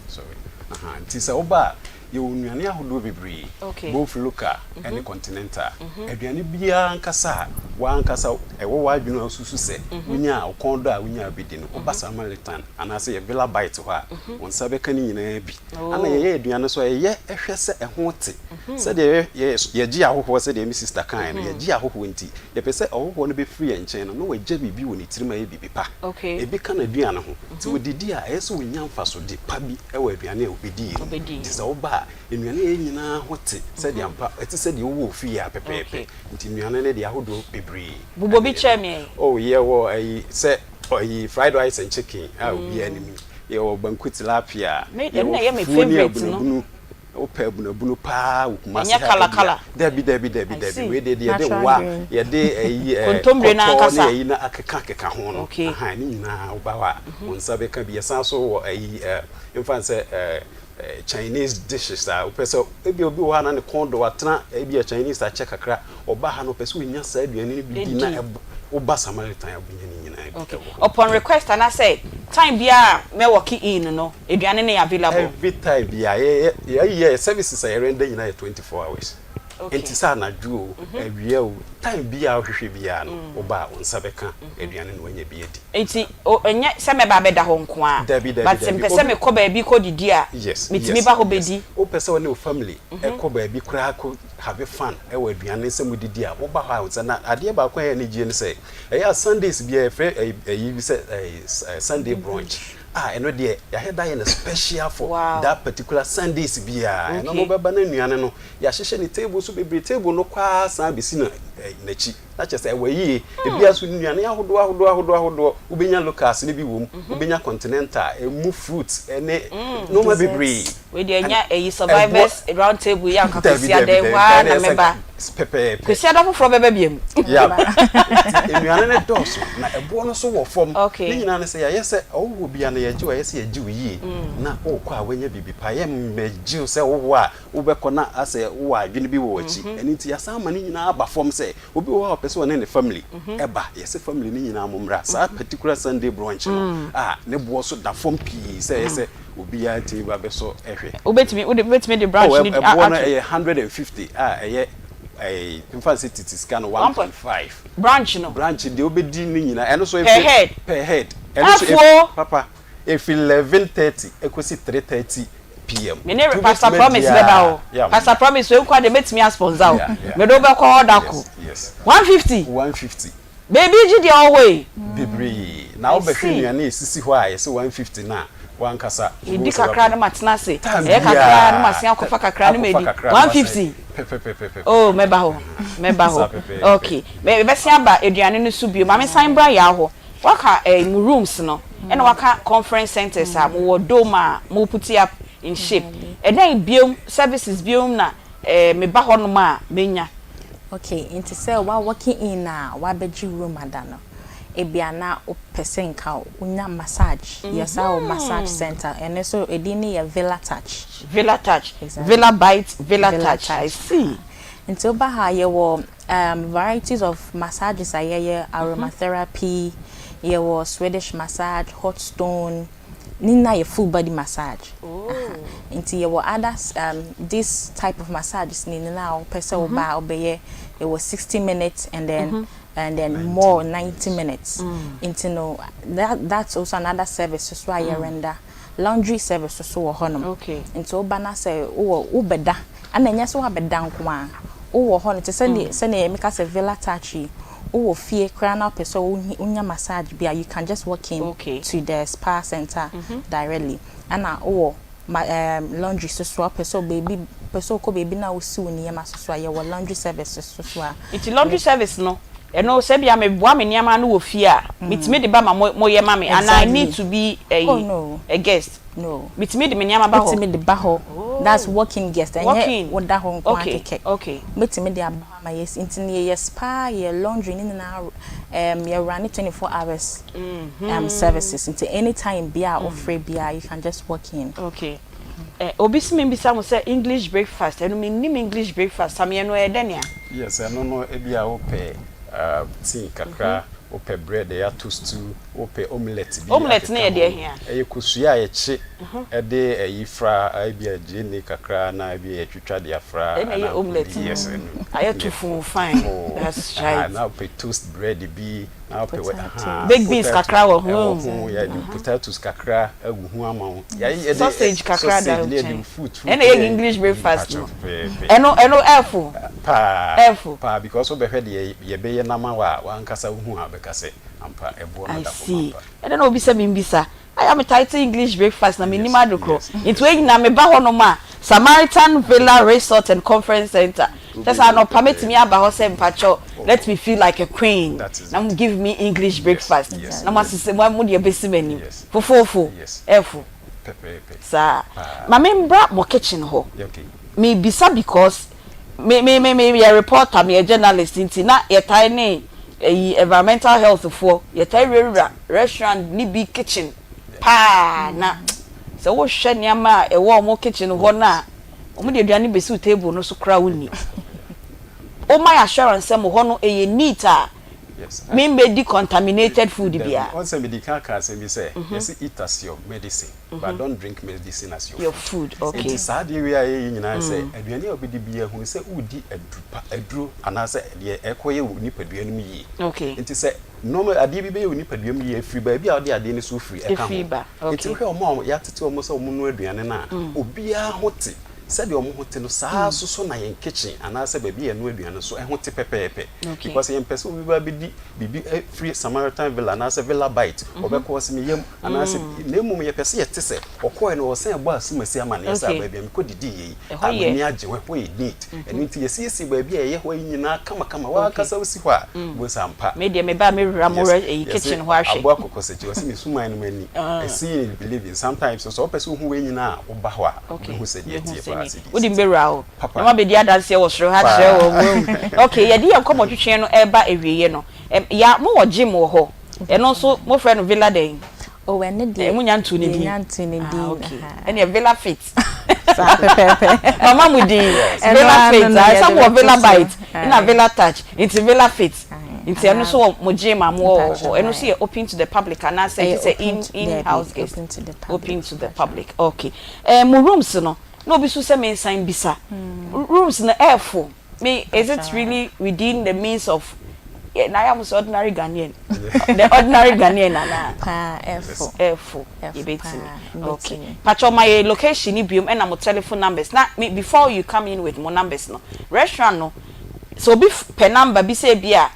Sorry. Aha, nti sɛ woba a, yɛwɔ nnuane ahodoɔ bebree, both local ne continental. Aduane biara ankasa a w'ankasa ɛwɔ w'adwene a wosusu sɛ wonya a wo kɔn dɔ a wonya a wobɛdi no, woba Samaritan anaasɛ yɛ Villa Bite hɔ a, wo nsa bɛka ne nyinaa bi. Ana yɛyɛ aduane nso a, yɛyɛ hwɛ sɛ ɛho te. Sɛdeɛ yɛgye ahɔhoɔ sɛdeɛ me sister kaeɛ no, yɛgye ahɔhoɔ nti, yɛpɛ sɛ ɔhɔhoɔ no bɛfiri yɛn nkyɛn no na wagya biribi wɔ ne tirim a ɛyɛ biribi pa. Ebi ka n'aduane ho. Sɛ ɔdidi a, ɛyɛ sɛ ɔnya mfasode pa bi wɔ aduane a ɔbɛdiiɛ no mu. Nti sɛ woba a, nnuane a ɛyɛ nyinaa ho te sɛdeɛ ampa ɛte sɛ deɛ wowɔ ofie a pɛpɛɛpɛ. Nti nnuane no deɛ ahodoɔ bebree. Bobɔ bi kyerɛ me ɛ. Oh, yɛwɔ ayi sɛ ayi fried rice and chicken a obiara nim yi. Yɛwɔ banku tilapia, yɛwɔ fufuo ne abunabunu. Wopɛ abunabunu paa wɔ Kumasi Ɛnyɛ ha kala a, kala. Dabi dabi dabi I dabi see. wei deɛ deɛ yɛde Natural nwa green. yɛde ayi ɛɛ Kontommire no kɔtɔ ne ankasa. ayi na akeka keka ho no Okay. ahan ne nyinaa woba hɔ a wo nsa bɛka bi. Yɛsan so wɔ ayi ɛɛ mfa no sɛ ɛɛ Chinese dishes a wopɛ sɛ ebia obi wɔ hɔ a na ne kɔn dɔ watena ebia Chinese akyɛ kakra ɔba ha no ɔpɛ sɛ onya saa aduane no bi di na Edi. ɛb woba Samaritan a wobɛnya ne nyinaa bi Okay. wɔ hɔ. Upon request anaasɛ time biara a mɛ walk in no Aduane no yɛ available. Every time biara yɛ yɛ yɛ services a yɛ render nyinaa yɛ 24 hours. Okay. Nti sɛ anadwo o, awia o, time biara a wohwehwɛ biara no, woba a wo nsa bɛka aduane na woanya bi adi. Nti o ɛnyɛ sɛ mɛba abɛda hɔ nko ara. Dabi dabi But sɛ dabi. mepɛ sɛ mekɔ baabi kɔdidi a, Yes, metumi yes, ba hɔ yes. bɛdi. Wopɛ sɛ wo ne wo family kɔ baabi koraa kɔ have fun wɔ aduane sɛ modidi a, woba hɔ a wo nsa na adeɛ baako a ɛyɛ anigyeɛ ne sɛ, ɛyɛ a Sundays biara yɛfrɛ ayi bi sɛ Sunday brunch. Ah ɛno deɛ yɛayɛ da yɛ no special for Wow. that particular Sundays biara. Ɛno no Okay. wobɛba na nnuane no yɛahyehyɛ ne table so bebree table no kɔ ara san bɛsi no eh, n'akyi na kyerɛ sɛ ɛwɔ yie. Ebia nso nnuane ahodoɔ ahodoɔ ahodoɔ ahodoɔ wobɛnya locals no bi wɔ mu, wobɛnya continental, ɛmu fruits ne nnoɔma bebree. Wei deɛ Ɛna ɛnyɛ ɛyi ɛboɔ survivors round table yi anka Dabi Kwasiada dabi ɛhɔ dabi ara ɛna na ɛsɛ mɛba. pɛpɛɛpɛ. Kwasiada foforɔ bɛba biom. Yeah. Nti nnuane no dɔɔso na ɛboɔ no nso wɔ fam. Okay. Ne nyinaa ne sɛ yɛayɛ sɛ ɔhohoɔ biara no yɛgye wo a ɛyɛ sɛ yɛgye wo yie na wokɔ a woanya biribi pa. Yɛmmɛgye wo sɛ wowɔ a wobɛkɔ na asɛ wowɔ adwene bi wɔ w'akyi. Ɛno nti yɛasan ama ne nyinaa aba fam sɛ obi wɔ hɔ a ɔpɛ sɛ ɔne ne family ba. Yɛse family no nyinaa mommra saa particular Sunday brunch no a ne boɔ so da fam pii sɛ ɛyɛ sɛ obiara tumi ba bɛsɔ hwɛ. Wobɛtumi wode wobɛtumi de brunch Oh, no ɛboɔ no ato. ɛyɛ 150 a ɛyɛ ɛɛ mfa no sɛ tete sika no 1.5. Brunch no. Brunch deɛ wobɛdi ne nyinaa ɛno nso Per head. Per head. Ɛno nso Afuo. Papa ɛfiri 11:30 ɛkɔsi 3:30 pm. Me ne Nti Pastor wobɛtumi adi Promise bɛba ara. o. Yeah. Pastor Promise wei nkoa deɛ mɛtumi asponsor wo. Yeah, yeah. Mede wo bɛkɔ hɔ da ko. Yes, yes. 150. 150. Baabi gye deɛ ɔwɔ yi. Bebree. Na I wobɛhwɛ see. nnuane a ɛsisi hɔ a yɛsɛ 150 no a, W'ankasa Medi wobɛhu sɛ kakra woapɛ. na matena ase, Time ɛyɛ kakra na biara masen akɔfa kakra na akɔfa madi. kakra na wasan 150? pɛpɛpɛpɛpɛ. Oh, mɛba hɔ, mɛba Saa hɔ. pɛpɛɛpɛ. Okay, me mɛsen aba aduane no so bio. Ma mensan mbra Yaa hɔ. Woaka eh, mo rooms no, ɛna woaka conference centres a mowɔ, dome a mo put up in shape. Ɛdɛn biom, services biom na eh, meba hɔnom a menya? Okay, nti sɛ wa walking in a wabɛgye room ada no, ebia na wopɛ sɛ nka wonya massage, yɛsan wɔ massage center, ɛno nso edin no yɛ Villa Touch. Villa Touch, Exactly. Villa Bite, Villa Villa Touch, I Touch, see. aha. Nti woba ha a yɛwɔ um, varieties of massages a yɛyɛ, aromatherapy, yɛwɔ Swedish massage, hot stone, ne nyinaa yɛ full body massage. Aha. Nti yɛwɔ other this type of massages ne nyinaa a wopɛ sɛ woba a wobɛyɛ, yɛwɔ 60 minutes and then more 90 minutes. Nti no that's also another service so a yɛ render. Laundry service so wɔ hɔnom. Nti woba na sɛ wowɔ wobɛda, ɛna ɛnyɛ sɛ woabɛda nko a, wowɔ hɔ no te sɛ sɛdeɛ meka sɛ Villa Touch yi, wowɔ fie koraa na wopɛ sɛ wonya massage bi a, you can just walk in to the spa center directly. Ɛna wowɔ ma laundry so so a, wopɛ sɛ baabi pɛ sɛ wokɔ baabi na wosi wo nneɛma so so a, yɛwɔ laundry service so so a. Nti laundry service no, ɛno sɛ bia meboa me nneɛma ano wɔ fie a, metumi de ba ma mo moyɛ ma me anaa I need to be Oh ɛyi no. a guest? No. Metumi de me nneɛma ba hɔ? Wotumi de ba hɔ. That's walk-in guest. Ɛnyɛ Walk-in. woda hɔ nko ara kɛkɛ. Wobɛtumi de aba hɔ ama yɛasi. Nti no yɛyɛ spa, yɛ laundry ne nyinaa yɛ run 24 hours services. Nti anytime biara a wofrɛ biara you can just walk in. Okay. Eh, obi se membisa mo sɛ English breakfast, ɛno mennim English breakfast, Sammy ɛno ɛyɛ dɛn a? Yes, ɛno no ebia wopɛ tea kakra, wopɛ bread a yɛatoastu, wopɛ omelette bi Omelette no akeka yɛ deɛ ho. hia? Ɛyɛ kosua a yɛkye de ayi fra, ebia gyeene kakra na ebia yɛatwitwa de afra Ɛna ɛyɛ anaa omelette no. Yes, ɛno. Ayɛ tufuu fine, Foo. that's Aha, right. na wopɛ toast bread bi na wopɛ wɛ, aha, Baked beans potato kakra wɔ ho. ɛwɔ ho, yɛde potatoes kakra agu ho ama wo. Yɛayɛ yɛde Sausage kakra da sausage ne yɛde nkyɛn. fruit fruit Ɛna ɛyɛ ne English breakfast mpakyɛw no. pɛpɛɛpɛ. Ɛno ɛno ɛfo. Paa Ɛfo. paa because wobɛhwɛ deɛ yɛbɛyɛ no ama wo a w'ankasa wohu a wobɛka sɛ ampa ɛboɔ no I da fam see. ampa. Ɛdɛn na obi sɛ membisa? Ayɛ a metaa te English breakfast na mennim Yes ade korɔ. yes. Nti wei nyinaa meba hɔnom a, Samaritan Villa Resort and Conference Centre, kyerɛ sɛ Wobɛnya anɔpa mɛtumi pɛpɛɛpɛ. aba hɔ sɛ mpakyɛw let me feel like a queen That is na mo it. give me English Yes breakfast yes na moasese mo mo deɛ bɛsi m'anim. yes Fofoofo, yes ɛfo. pɛpɛɛpɛ Saa. paa. Ma membra mo kitchen hɔ. Okay. Mebisa because me me me meyɛ reporter, meyɛ journalist nti na yɛtae ne ɛyi environmental health foɔ yɛtae wurawura restaurant ne bi kitchen paa na sɛ wohwɛ nneɛma a ɛwɔ wɔn kitchen hɔ no a wɔn de aduane bɛsi wo table no so koraa wonni. Woma yɛ assurance sɛ mo hɔ no ɛyɛ neat a Yes. membɛdi contaminated food Dabi, biara. wɔn sɛ medi kan ka asɛm bi sɛ yɛse eat as your medicine but don't drink medicine as your Your food. food, okay. Nti saa adeɛ wei a yɛyɛ nyinaa sɛ aduane a wobɛdi biara hunu sɛ woredi aduru pa aduro anaasɛ deɛ ɛkɔyɛ wo nipadua no mu yie. Okay. Nti sɛ nneɛma adeɛ bi bɛyɛ wo nipadua mu yie afiri baabi a wode adeɛ no so firi ɛka Ɛfiri ho. ba, Nti okay. wohwɛ wɔn a yɛatete wɔn sɛ wɔn noa aduane no a, obiara ho te. Sɛdeɛ wɔn ho te no saa nso so na yɛn kitchen anaasɛ baabi a yɛnoa aduane no so ɛho te pɛpɛɛpɛ. Because yɛmpɛ sɛ obi ba bɛdi biribi afiri Samaritan Villa anaasɛ Villa Bite, ɔbɛkɔ ɔse me yam anaasɛ na mmom yɛpɛ sɛ yɛte sɛ ɔkɔɛ no ɔsan bɔ asumasi amanneɛ sɛ Okay. baabi a mekɔdidiiɛ yi Ɛhɔ a yɛ. m'ani agye hɔ, ɛhɔ yɛ neat. Ɛno nti yɛsiesie baabi a yɛyɛ hɔ yi nyinaa kamakama. W'ankasa wosi hɔ a, wobɛhu sɛ ampa. Me deɛ meba a mɛwura mo Yes, rɛ ɛyi yɛse kitchen hɔ ahwɛ. aboa kɔkɔsakyi, ɔse ne suman no mu ani. Seeing is believing. Sometimes sɛ wopɛ sɛ wohu wei nyinaa a, woba hɔ a, Okay, wobɛhu sɛdeɛ wobɛhu ɛteɛ paa, sɛdeɛ. sɛdeɛ Wode ɛsi teɛ. mbɛwura hɔ Papa. na woabɛdi adanseɛ wɔ soro ha kyerɛ Paa. wɔn, woahu. Okay, yɛde yɛn nkɔmmɔtwetwe no reba awieeɛ no, ɛm, ya, mowɔ gym wɔ hɔ. Ɛno nso mofrɛ no Villa dɛn? Oh, ɛno deɛ, Eh, monya ntoo ne din? yɛnnya ntoo ne Ah, din. okay. Aha. Ɛneɛ Villa Fit. Saa pɛpɛɛpɛ. Mama mo din. Ɛno Villa ara Fit. no no, Ah, yɛde sɛ mowɔ bɛto Villa so. Bite, ɛna Aye. Villa Touch, nti Villa Fit. Aye. Nti ɛno nso wɔ mo gym a mowɔ wɔ Mpakyɛ, hɔ. Ɛno nso aye. yɛ open to the public anaasɛ Ɛyɛ gye sɛ open in to, in daabi, house guest? open to the public. Open to the public. Okay. Eh, mo rooms no, na obi nso sɛ mensan bisa. Rooms no ɛɛfo. Me, is it really within the means of yeah, na ayɛ mo sɛ ordinary Ghanaian. The ordinary Ghanaian anaa? Paa, ɛfo. Ɛfo. Ɛfo Yɛbɛtumi. paa, Okay. yɛbɛtumi. Pakyɛ ma yɛ location ni biom ɛna mo telephone numbers. Na me before you come in with mo numbers no, restaurant no, sɛ obi pɛ number bi sɛ bi a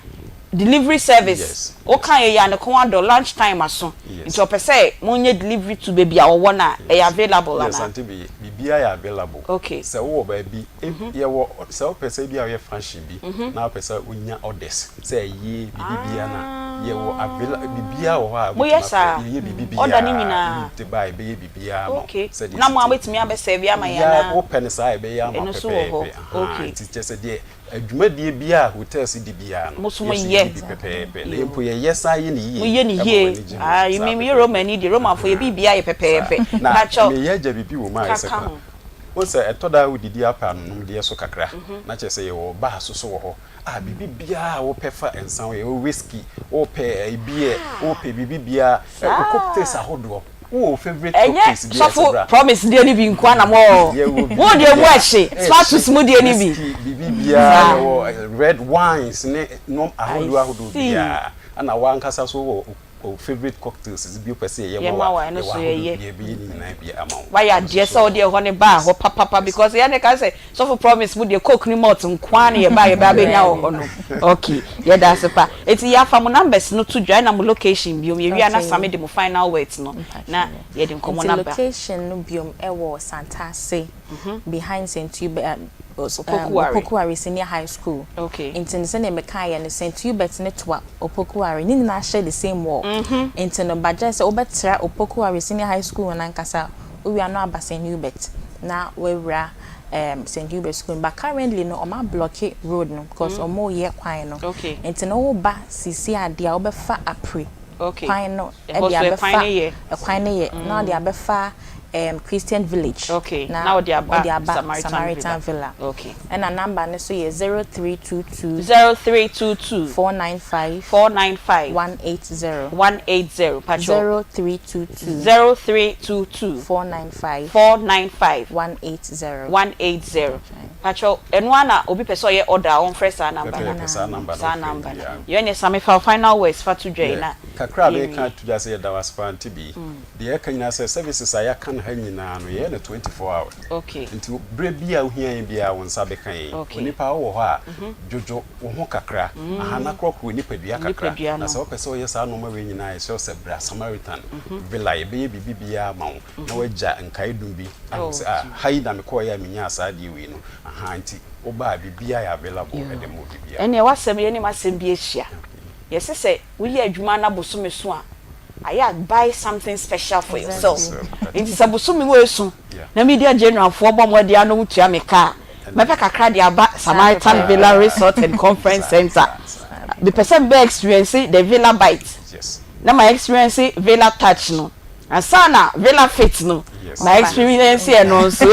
delivery service. Yes. Woka yei a ne kɔn adɔ, lunch time aso, nti ɔpɛ sɛ monyɛ delivery to baabi a ɔwɔ no a, ɛyɛ available Yes, anaa? Auntie Bee, biribiara yɛ available. Okay. Sɛ wowɔ baabi, yɛwɔ, sɛ wopɛ sɛ ebia woyɛ function bi na wopɛ sɛ wonya orders sɛ ayie, biribi biara no a, yɛwɔ avail, biribiara wɔ hɔ a wobɛtumi Moyɛ afrɛ, saa? yɛyɛ biribi Order no biara, nyinaa? wode ba a yɛbɛyɛ biribiara ama wo Okay. sɛdeɛ Na ɛsi mo ara teɛ. mobɛtumi abɛ serve ama yɛn Biribiara, anaa? wopɛ no saa a yɛbɛyɛ ama wo Ɛno nso wɔ hɔ. pɛpɛɛpɛ, ahaa, Okay. nti kyerɛ sɛ deɛ Dwumadie biara a hotels di biara no, Mo nso yɛ nso moyɛ. yɛdi bi pɛpɛɛpɛ. Na mpo yɛyɛ san yɛ no yie Moyɛ no ma yie. w'ani gye ho Ae, saa me meyɛ pɛpɛɛpɛ. Romani deɛ, Romanfoɔ yɛ biribiara yɛ pɛpɛɛpɛ. Saa. Na Mpakyɛw, meyɛ agya biribi wɔ mu a ka ɛyɛ sɛ ka kra. ho. Wohu sɛ ɛtɔ da a wodidi ara pɛ anonomdeɛ so kakra, na kyerɛ sɛ yɛwɔ bar nso so wɔ hɔ a biribi biara a wopɛ fa nsa ho, yɛwɔ whisky, wopɛ beer, wopɛ biribi biara, cocktails ahodoɔ. Wowɔ wo favourite Ɛnyɛ cocktails bi a ɛsɛ sɔfo bra. promise deɛ no bi nkoa na mo wɔ Yɛwɔ mo deɛ mu biribiara. ɛhye spartus mu deɛ no bi Whiskey, biribiara saa. yɛwɔ red wines ne nom I ahodoɔ ahodoɔ see. biara. Ɛna w'ankasa nso wowɔ wo favourite cocktails bi wopɛ sɛ yɛyɛ ma Yɛ wo ma a, wo a ɛno yɛwɔ nso ahodoɔ yɛyɛ. biara yɛbɛyɛ ne nyinaa bi ama wo. Wayɛ Ɛno nso adeɛ so sɛ wɔ wode hɔ. ɛhɔ no baa hɔ papapa because yɛn de ka sɛ sɔfo promise mu deɛ coke ne malt nkoaa na yɛba a yɛbɛ abɛnya wɔ hɔ no. Okay, yɛda ase pa. Enti yɛafa mo numbers no to dwa ɛna mo location biom yɛwie a na Okay. Same de mo final words no na yɛde nkɔmmɔ Nti no aba. location no biom ɛwɔ Santase behind St. Hubert Opokuware. Opokuware Senior High School. Okay. Nti no sɛdeɛ mekaeɛ no St. Hubert no toa Opokuware ne nyinaa share the same wall. Nti no but gyɛɛ sɛ wobɛtra Opokuware Senior High School no ankasa wowie a na waba St. Hubert na wawura um St. Hubert School no but currently no wɔn ablɔke road no because wɔn reyɛ kwan no. Okay. Nti no woba seesei a deɛ wobɛfa Apre Okay. kwan no Ɛhɔ de so ɛkwan abɛfa no yɛ? ɛkwan no yɛ na wɔde abɛfa um Christian Village Okay. na Na wɔde aba wɔde aba Samaritan Samaritan Villa. Villa. Okay. Ɛna number no nso yɛ 0322 0322 495 495 180 180 Patrɔ. 0322 0322 495 495 180. 180 Patrɔ ɛno ara na obi pɛ sɛ ɔyɛ order a ɔmfrɛ saa number no Pɛpɛɛpɛ saa number no saa wofrɛ number no. biara. Yɛ ɛneɛ Same fa wo final words fa to dwa yi Yeah, na kakra a yɛnwie. meka ato dwa sɛ yɛda wo ase paa Auntie Bee. Deɛ yɛka nyinaa sɛ services a yɛaka no ha nyinaa no yɛyɛ no 24 hours. Okay. Nti berɛ biara a wohia yɛn biara wo nsa bɛka yɛn. Okay. Onipa wowɔ hɔ a, dwodwo wo ho kakra, aha, na korɔkorɔ wo nipadua kakra. Nipadua Na no. sɛ wopɛ sɛ woyɛ saa nnoɔma wei nyinaa a, yɛsrɛ wo sɛ bra Samaritan Villa, yɛbɛyɛ biribi biara ama wo na woagya nkaedum bi ahu sɛ ah, ha yi na mekɔeɛ a menyaa saa adeɛ wei no. Aha, nti woba a biribiara yɛ available de ma obi biara. Ɛnneɛ w'asɛm yɛne m'asɛm bi ahyia. Yɛse sɛ woyɛ adwuma na bosome so a, ayɛ a buy something special for yourself. Nti sɛ bosome wei so na media general foɔ bɔ mmɔden ano tua me ka a, mɛpɛ kakra de aba Samaritan Villa Resort and Conference Center. Mepɛ sɛ mebɛ experience the Villa Bite na ma experience Villa Touch no ansa na Villa Fit no ma experience ɛno nso.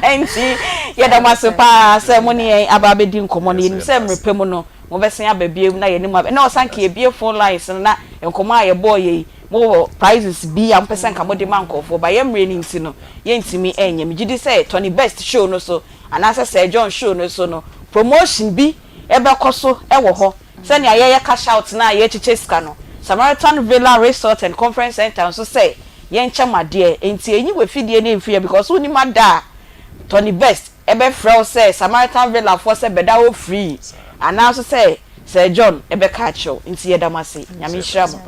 Nti yɛda mo ase paa sɛ mo ne yɛn aba abɛdi nkɔmmɔ no. Yɛnim sɛ mmerɛ pa mu no Mobɛsen aba bio na yɛne mo abɛ na ɔsan ka yɛbue phone lines no na nkɔmmɔ a yɛbɔɔ yɛ yi mowɔ prizes bi a mopɛ sɛ nka mode ma nkurɔfoɔ but yɛn mmerɛ no nti no yɛntumi nyɛ. Megye di sɛ Tony Best show no so anaasɛ Sir John show no so no promotion bi bɛkɔ so wɔ hɔ sɛnea yɛyɛ cash out no a yɛkyekyɛ sika no Samaritan Villa Resort and Conference Centre nso sɛ yɛnkyɛ mo adeɛ nti ɛnyi w'afidie no mfiri hɔ because wonnim ada a Tony Best bɛfrɛ wo sɛ Samaritan Villa foɔ sɛ bɛda hɔ free anaa nso sɛ Sir John bɛka akyerɛ wo nti yɛda mo ase Nyame nhyira mo.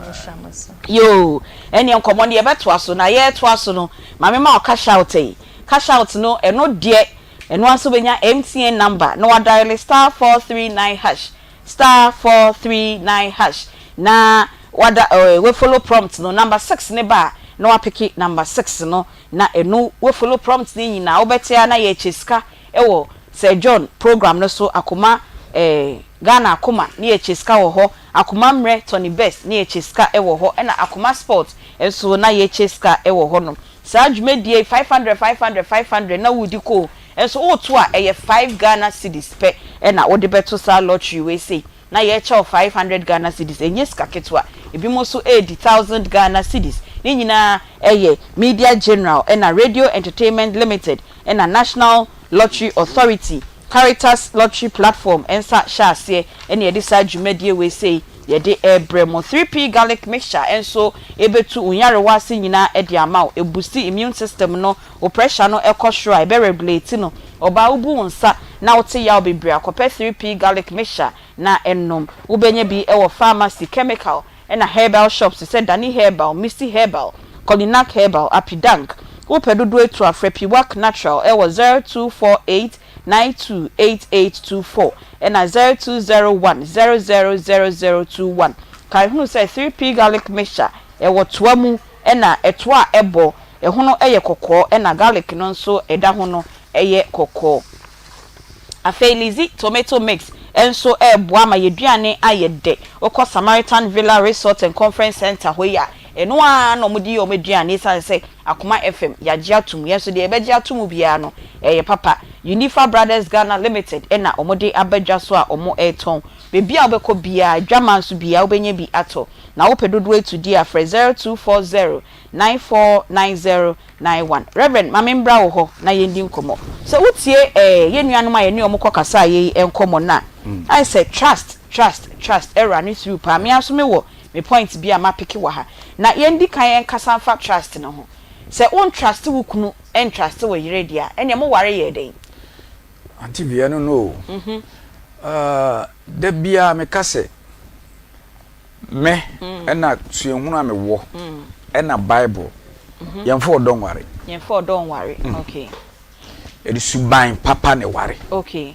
Yoo ɛneɛ nkɔmmɔ no yɛbɛtoa so na yɛretoa so no ma me ma wo cash out yi cash out no ɛno deɛ ɛno ara nso wobɛnya MTN number na wa diale *439 hash *439 hash na wada eh, wa follow prompt no number 6 ne ba a na wa peke number 6 no Na ɛno wo follow prompt no nyinaa wobɛte ara na yɛkyɛ sika wɔ Sir John program no so akoma eh Ghana akoma ne yɛkyɛ sika wɔ hɔ akoma mmerɛ Tony Best ne yɛkyɛ sika wɔ hɔ ɛna akoma sport nso na yɛkyɛ sika wɔ hɔ nom saa dwumadie yi 500 500 500 na wodi kɔ o nso woto a ɛyɛ 5 Ghana cedis pɛ ɛna wode bɛto saa lottery wei sei na yɛrekyɛ wo 500 Ghana cedis, ɛnyɛ sika ketewa, ebinom nso redi 1000 Ghana cedis, ne nyinaa yɛ Media General ɛna Radio Entertainment Limited ɛna National Lottery Authority, Caritas Lottery Platform nsa hyɛ aseɛ ɛna yɛde saa dwumadie wei sei yɛde rebrɛ mo. 3P Garlic Mixture nso bɛtu wo nyarewa ase nyinaa de ama wo. Ɛbusti immune system no, wo pressure no kɔ soro a, ɛbɛ regulate no. Ɔbaa wobu wo nsa na wote yaw bebree a, kɔpɛ 3P Garlic Mixture na nom. Wobɛnya bi wɔ pharmacy, chemical na herbal shops te sɛ Dani Herbal, Misty Herbal, Kolinak Herbal, Apidank. Wopɛ dodoɔ atu a, frɛ Piwak Natural wɔ 0248 928824 ɛna 0201 000021. Kae hunu sɛ 3P Garlic Mixture ɛwɔ toa mu ɛna ɛtoa a ɛbɔ ɛhono yɛ kɔkɔɔ ɛna garlic no nso ɛda ho no yɛ kɔkɔɔ. Afei Lizzy Tomato Mix nso reboa ma y'aduane ayɛ dɛ. Wokɔ Samaritan Villa Resort and Conference Centre hɔ yi a, ɛno ara na wɔde yɛ wɔn aduane esiane sɛ Akoma FM yɛagye atom. Yɛn nso deɛ yɛbɛgye ato mu biara no, ɛyɛ papa. Unifa Brothers Ghana Limited na wɔde aba dwa so a wɔretɔn. Baabi a wobɛkɔ biara, adwaman so biara, wobɛnya bi atɔ. Na wopɛ dodoɔ atu di a, frɛ 0240 9490 91. Rev. Ma membra wo hɔ na yɛndi nkɔmmɔ. Sɛ wotie eh, yɛn nuanom a yɛne wɔn kɔ kasaeɛ yi nkɔmmɔ no a, ayɛ sɛ trust, trust, trust ɛra ne through paa. Me ara nso mewɔ me point bi a mapeke wɔ ha. Na yɛndi kan nkasa mfa trust no ho. Sɛ wo ntraste wo kunu ntraste wo yere deɛ a, ɛnneɛ mo ware yɛɛ dɛn? Auntie Via no no o. Ah, da biara meka sɛ, Me ɛna suahunu a mewɔ ɛna Bible. Yɛmfa ɔdɔ nware. Yɛmfa ɔdɔ nware. Okay. Yɛde suban papa na ɛware. Okay.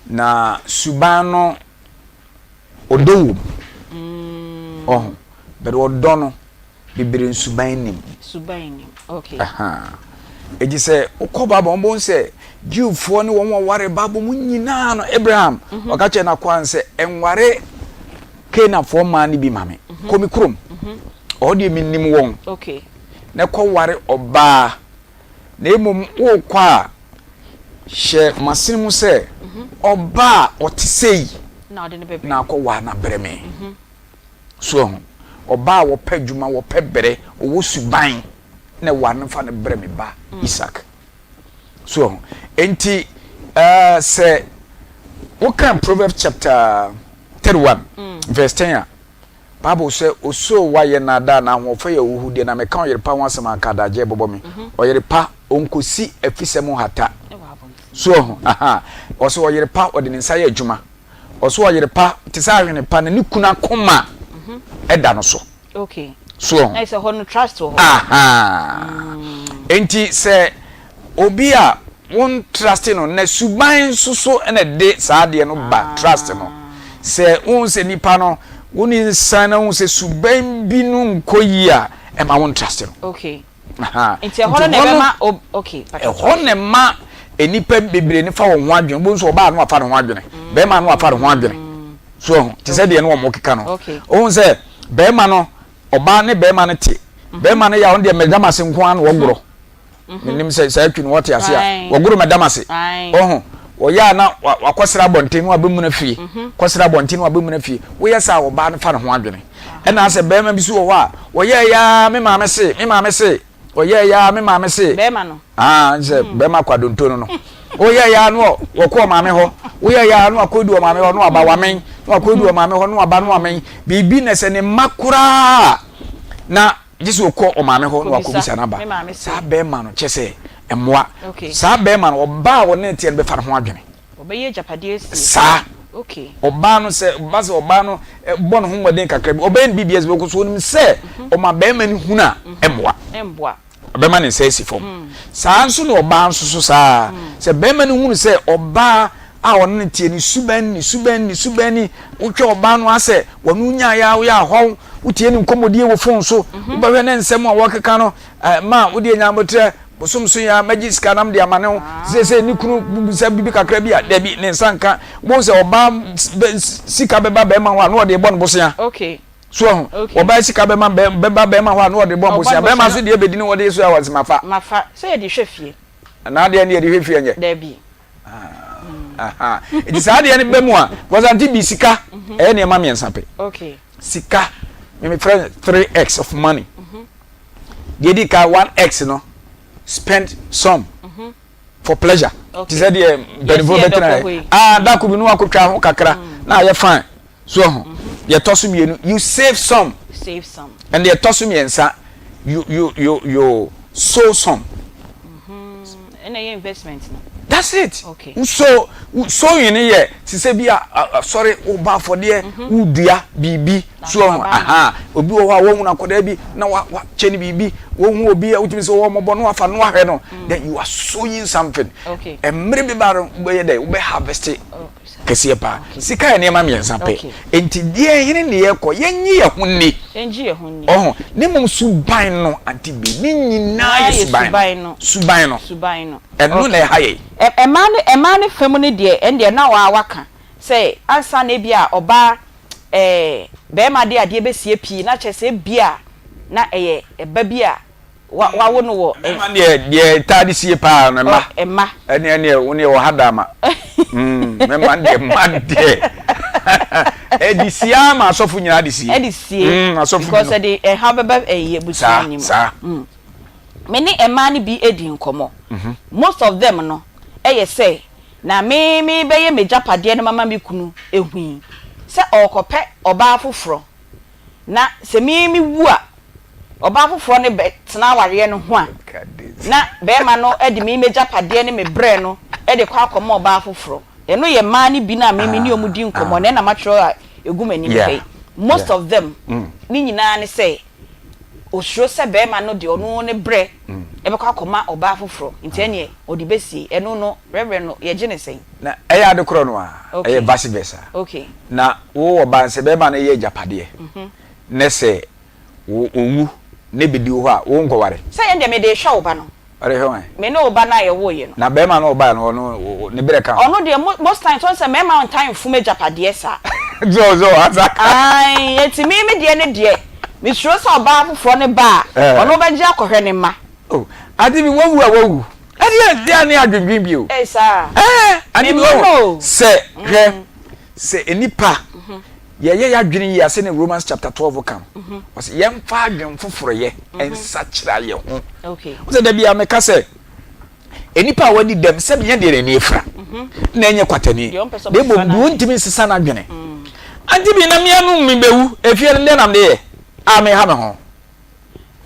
Na suban no ɔdɔ wom. Ɔho. But ɔdɔ no bebree nsuban nnim. Suban nnim. Okay. Ahaa. Eti sɛ wokɔ Bible mu, wobɛhu sɛ Jewfoɔ ne wɔn a wɔware Bible mu nyinaa no, Abraham, mhm. ɔka kyerɛ n'akoa no sɛ, nware Canaanfoɔ mmaa no bi ma me. Mhm. Kɔ me kurom. Mhm. Ɔhɔ deɛ menim wɔn. Okay. Na kɔware ɔbaa. Na mmom wokɔ a, hyɛ m'asene mu sɛ ɔbaa a ɔte sei na akɔware no abrɛ me. So wahu? Ɔbaa a wɔpɛ adwuma, wɔpɛ brɛ, ɔwɔ suban na ɛware no fa no brɛ me ba Isak. So wahu? Enti, uh, sɛ wokan Proverbs chapter 31 mm. verse 10 a, Bible sɛ osoo wayɛ naadaa na ahoɔfɛ yɛ ohuhudeɛ na meka ɔyere pa ho asɛm anka adagyeɛ bɔbɔ me. Mhm. Ɔyere pa ɔnkɔsi afisɛm hata. So wahu? Aha. Ɔsɛ ɔyere pa ɔde ne nsa yɛ adwuma. Ɔso ɔyere pa te sɛ ahwene pa na ne kunu akoma da no so. Okay. So ɔho. Na sɛ hɔ no trust wɔ hɔ. Aha. Enti sɛ obi a won trust no na suban nso so na ɛde saa adeɛ no ba trust no. Sɛ wohu sɛ nipa no wo ne nsan na wohu sɛ suban bi no nkɔ yie a ɛma won trust no. Okay. Nti ɛhɔ no na ɛbɛma okay. Ɛhɔ na ɛma nnipa bebree no fa wɔn ho adwene. Wobɛhu sɛ ɔbaa no wafa ne ho adwene, bɛrima no wafa ne ho adwene. So ɛho te sɛ deɛ no wɔn keka no. Wohu sɛ bɛrima no ɔbaa ne bɛrima no te. Mhm. Bɛrima no yɛ a ɔno deɛ mɛdam ase nko ara na wɔgorɔ. Mhm. Menim sɛ saa twi no wɔte ase a wɔgoro mɛdam ase. Ɔho wɔyɛ a na wakɔsra abɔnten na wabɛmuna fie. Mhm. Kɔsra abɔnten na wabɛmuna fie. Woyɛ saa ɔbaa no fa ne ho adwene. Ɛna asɛ bɛrima bi so wɔ hɔ a, wɔyɛɛ ya me maame se, me maame se, wɔyɛɛ ya me maame se. Bɛrima no. Ah, sɛ mm. bɛrima kwadonto no no. Woyɛɛ ya no wɔkɔ maame hɔ. Woyɛɛ ya no akɔdu wɔ maame hɔ no aba wamen. No akɔdu wɔ maame hɔ no aba no wamen. Biribi na sɛ ne mma koraa na gye sɛ ɔkɔ ɔmaame hɔ na wakɔbisa no aba. Saa bɛrima no kyɛ sɛ mmoa. Saa bɛrima no ɔbaa a ɔne teɛ no bɛfa ne ho adwene. Wɔbɛyɛ agyapadeɛ asie. Saa. Okay. Ɔbaa no sɛ, ɔba sɛ ɔbaa no bɔ ne ho mmɔden kakra bi, ɔbɛyɛ no biribi ɛsɛ so onim sɛ mhm. ɔma bɛrima no hunu a, mhm. ɛmmoa. Ɛmmoa. Ɔbɛma ne nsa asi fam. Mm. Saa nso na ɔbaa nso so saa. Mm. Sɛ bɛrima no hunu sɛ ɔbaa a ɔne no teɛ ne suban ne suban ne suban ni wotwa ɔbaa no asɛ wɔn nyaayɛ a woyɛ ahɔw wotie ne nkɔmmɔdie wɔ fon so mhm. wobɛhwɛ ne nsɛm a wɔkeka no ma wodeɛ nyamotrɛ Bosom so yi ara mɛgye sika na mede ama ne ho. Seesei ne kunu bisa biribi kakra bi a, dabi, ne nsa nka. Wobɛhu sɛ ɔbaa sika bɛba barima hɔ a, na ɔde rebɔ no bosea. Okay. So ahu? Okay. Ɔbaa sika bɛma bɛba barima hɔ a, na ɔde rebɔ no bosea. Barima nso deɛ bɛdi ne wɔde so a, ɔse mafa. Mafa. Sɛ yɛde hwɛ fie. Na adeɛ no yɛde hwɛ fie nyɛ? Dabi. Ah. Nti saa adeɛ no bɛ mu a, because ante bi sika, mhm. ɛyɛ nneɛma mmiɛnsa pɛ. Okay. Sika, mefrɛ no 3x of money. Mm -hmm. Deɛ edi ka 1x no spend some mhm. for pleasure. Te sɛ deɛ mpanimfoɔ bɛtena yɛ. Ah, dako bi no akotwa ho kakra mm. na ayɛ fine. So ho. Deɛ ɛtɔ so mmienu, you save some. Save some. And deɛ ɛtɔ so mmiɛnsa, you you you you sow some. Ɛna ɛyɛ investment no. That's it. Okay. So sowing no yɛ te sɛ bi a asɔre wobɔ afɔdeɛ mhm. wodua biribi so ɔho aha obi wɔ hɔ a wɔhunu akɔdaa bi na wa wa kyɛ ne biribi wɔhu obi a wotumi sɛ wɔwɔ mmɔbɔ no wafa no ahwɛ no mm. then you are sowing something. Okay. Mmerɛ bi ba no wobɛyɛ dɛ wobɛ harvest oh. Kɛseɛ paa. Sika yɛ nneɛma mmiɛnsa pɛ. Enti deɛn hene ne yɛkɔ? Yɛnnye yɛn ho nni. Ɔho. Ne mmom suban no, Auntie Bee, ne nyinaa yɛ suban no. Suban no. Ɛno na ɛha yɛn. Mmaa no, mmaa no fam no deɛ, ɛndeɛ na waa waka sɛ ansa na ebia ɔbaa ɛɛ barima de adeɛ bɛsie pii na kyerɛ sɛ ebia na ɛyɛ ɛba bi a wa wawo no wɔ. Mmarima deɛ deɛ taa de sie paa no mma. Mma. Ɛne ɛne wo neɛ wɔ ha da ma. Mmarima deɛ mma deɛ. Ɛde sie ara ma asɔfo nyinaa de sie. Ɛde sie. Asɔfo because ɛde ɛha bɛba ɛyi abusua nim. Saa saa. Me ne mmaa no bi edi nkɔmɔ. Most of them no ɛyɛ sɛ na me me bɛyɛ m'agyapadeɛ no mama me kunu ehui sɛ ɔrekɔpɛ ɔbaa foforɔ na sɛ me me wu a ɔbaa foforɔ no bɛtena awareɛ no ho a, na barima no de me m'agyapadeɛ ne me berɛ no de kɔ akɔma ɔbaa foforɔ. Ɛno yɛ mmaa no bi no a me me ne wɔn di nkɔmmɔ no, ɛna matwerɛ a ɛgu m'anim ha yi. Most of them ne nyinaa ne sɛ, ɔsuro sɛ barima no de ɔno ne berɛ bɛkɔ akɔma ɔbaa foforɔ, nti ɛnneɛ ɔde bɛsie. Ɛno no, Reverend no, yɛgye no sɛn? Na ɛyɛ ade korɔ no ara, ɛyɛ vice versa. Na wo ɔbaa no, sɛ barima no yɛ agyapadeɛ, ne sɛ wo owu ne bedi wo hɔ a, wo nkɔware. Sɛ yɛn deɛ mede rehwɛ wo ba no. Ɔde hwɛ wan? Me ne wo ba no a yɛwoo yɛ no. Na bɛɛma no ɔbaɛ no ɔno ne berɛ ka ho? Ɔno deɛ most times ɔn sɛ mɛɛma ntaa nfom agyapadeɛ saa. So so asa ka. Ae enti me me deɛ ne deɛ me suro sɛ ɔbaa foforɔ no ba a ɔno bɛgye akɔhwɛ ne mma. Oh ade bi wawu a wawu ɛdeɛ deɛ ne adwendwen bio. Ei saa. Ɛɛ ade bi Me mma wahu no o. sɛ hwɛ sɛ nipa Yɛyɛ y'adwene yie a sɛdeɛ Romans chapter 12 ka no, ɔsɛ yɛmfa adwene foforɔyɛ nsakyera yɛ ho. Wo sɛ da biara meka sɛ nnipa a wɔadi dɛm sɛ menyɛ deɛ n'ani afira na ɛnyɛ kwatani na mmom deɛ ɔntumi nsesa n'adwene. Ante bi na mea no mebɛwu efie no deɛ na mede yɛ a meha me ho.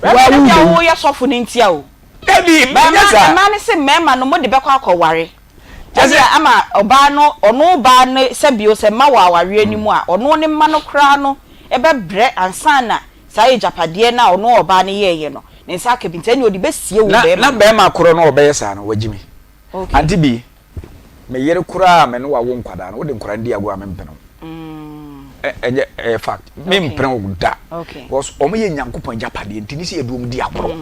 Reverend ebia woyɛ sɔfo no ntia o. Dabi, menyɛ saa. Mmaa no se mmarima no mode bɛkɔ akɔware. Ɛnna ama ɔbaa no, ɔno baa no sɛ bio sɛ mma wɔ awareɛ no mu a, ɔno ne mma no koraa no bɛbrɛ ansa na saa agyapadeɛ no a ɔno ɔbaa no yɛeɛ no, ne nsa aka bi. Nti ɛnneɛ ɔde bɛsie wo Na, barima na no. barima korɔ no a ɔbɛyɛ saa no, wagye me. Okay. Ante bi, me yere koraa a me ne wo awo nkwadaa no, wode nkwadaa no di agorɔ a, mempene wo. Ɛ, ɛnyɛ, ɛyɛ fact. Mempene wo da. Okay. Because wɔn yɛ Nyankopɔn agyapadeɛ, nti ne sɛ yɛde wɔn di agorɔ.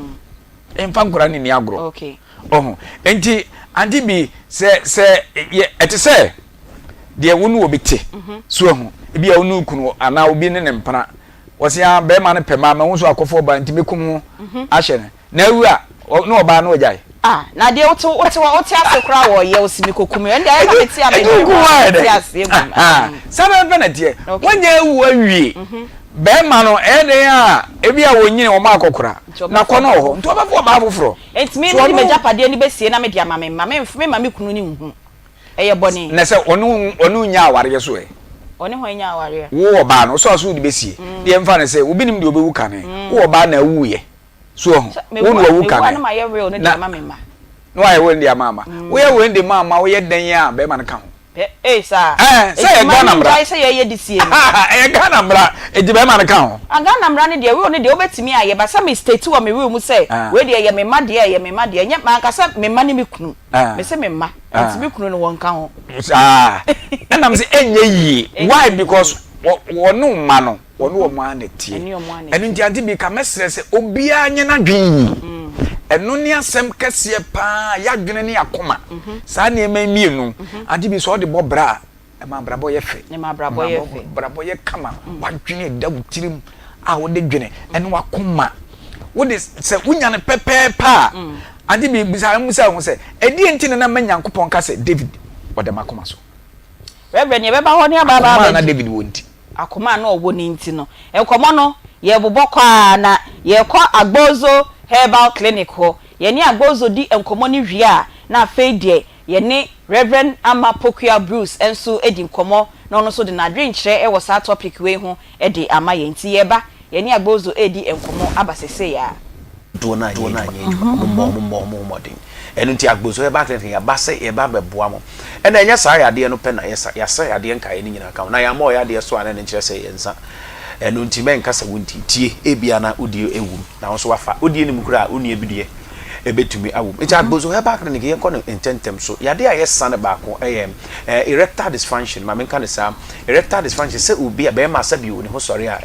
Mfa nkwadaa no nni agorɔ. Okay. Ɔho. Nti, ante bi, sɛ, sɛ, yɛ, ɛte sɛ deɛ wo ne obi te, mhm. so ahu, ebi a wo ne kunu anaa obi ne ne mpena, wɔsi a ah, bɛrima no pɛ maa ma wo nso akɔfo ɔbaa nti mekum ho mhm. ahyɛ no. Na awu a, ne ɔbaa no ɔgyae. Ah, na deɛ wote wote wote ase koraa wɔ yɛ osi mi kokum yɛ, ɛnde ayɛ na mete a mede wote ase egu mu. Saa bɛbɛ na teɛ, wɔnyɛ awu awie. Mhm. Bɛrima no ɛyɛ dɛn a ebi a wɔnyini wɔn akɔkora na kɔ no wɔ hɔ nti ɔbɛfo ɔbaa foforɔ. Enti me mede m'agyapadeɛ no bɛsie na mede ama me mma, memma me kunu no nhu. Ɛyɛ bɔne. Na sɛ ɔne ɔne wo nya awareɛ so ɛ? Ɔne hwan nya awareɛ? Wo ɔbaa no, wosɔ a so wode bɛsie? Deɛ mfa no sɛ, obi nim deɛ ɔbɛwu kane. Wo ɔbaa na awuiɛ. So wahu? Wo na wawu kane. Mewu a na mayɛ will no de ama me mma. Na wayɛ will no de ama ama. Woyɛ will no de ma ama, woyɛ dɛn a bɛrima no ka ho? Ee saa. Ɛɛ sɛ ɛyɛ Ghana mmara. Eti sɛ yɛyɛ de sie no. Ɛyɛ Ghana mmara eti bɛrima no ka ho. Ah Ghana mmara no deɛ will no deɛ wobɛtumi ayɛ but sɛ me state wɔ me will mu sɛ wei deɛ ɛyɛ me mma deɛ ɛyɛ me mma deɛ ɛnyɛ manka sɛ me mma ne me kunu me se me mma nti me kunu no wɔnka ho. Saa ɛna me se ɛnyɛ yie why because wɔne mma no. Wɔne wɔn ara na ɛteɛ. Ɛno nti ante bi ka mɛsrɛ sɛ obiara nyɛ n'adwene yie. Mm. Ɛno ne asɛm kɛseɛ paa yɛadwene ne akoma. Mhm. Saa nneɛma yi mmienu. Mhm. Ante bi sɛ ɔde bɔ bra a ɛma abrabɔ yɛ fɛ. Ɛma abrabɔ yɛ fɛ. Abrabɔ yɛ kama. Mm. Wadwene da wo tirim a wode dwene ɛne wakoma. Wode sɛ wonya no pɛpɛɛpɛ a mm. ante bi bisa bisa ho sɛ ɛdeɛ nti na na ma Nyankopɔn ka sɛ David ɔda m'akoma so. Reverend yɛbɛba hɔ ne aba aba Akoma a na David wɔ nti. Akoma a na ɔwɔ no nti no, nkɔmmɔ no, yɛrebobɔ kɔ ara na yɛrekɔ Agbozo Herbal Clinic hɔ. Yɛne Agbozo di nkɔmmɔ no wie a, na afei deɛ yɛne Rev. Ama Pokuah Bruce nso di nkɔmmɔ. na ɔno nso de n'adwenkyerɛ wɔ saa topic wei ho de ama yɛn. Nti yɛreba, yɛne Agbozo redi nkɔmmɔ aba sesei ara. Dodoɔ no anyɛ adwuma, wɔn mmɔ wɔn mmɔ wɔn ho mmɔden. Ɛno nti Agbozo Herbal Clinic yɛaba sɛ yɛba abɛboa mo. Ɛna ɛnyɛ saa yadeɛ no pɛ na yɛsa, yɛasa yadeɛ nkaeɛ no nyinaa ka ho. Na yɛammɔ wo yadeɛ so a na ɛno nkyerɛ sɛ yɛnsa. Ɛno nti mɛnka sɛ wonti. Tie, ebia na wo deɛ ɛwom na wo nso woafa. Wo deɛ nim koraa a, wo nua bi deɛ ɛbɛtumi awom. Nti Agbozo Herbal Clinic yɛnkɔ no ntɛntɛm so. Yadeɛ a yɛsa no baako yɛ erectile dysfunction, ma menka no saa. Erectile dysfunction, sɛ obi a, bɛrima sɛbi ne ho sɔre a,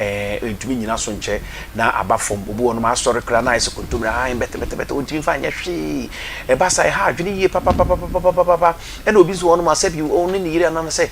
ɛntumi nnyina so nkyɛ na aba fam. Obi wɔ hɔnom a asɔre koraa na ayɛ sɛ kontommire, ahan bɛtɛbɛtɛbɛtɛ, ɔntumi mfa nyɛ hwee. Ɛba saa a, ɛha adwene yie papapapapapapa. Ɛna obi nso wɔ hɔnom a sɛbi ɔne ne yere anaasɛ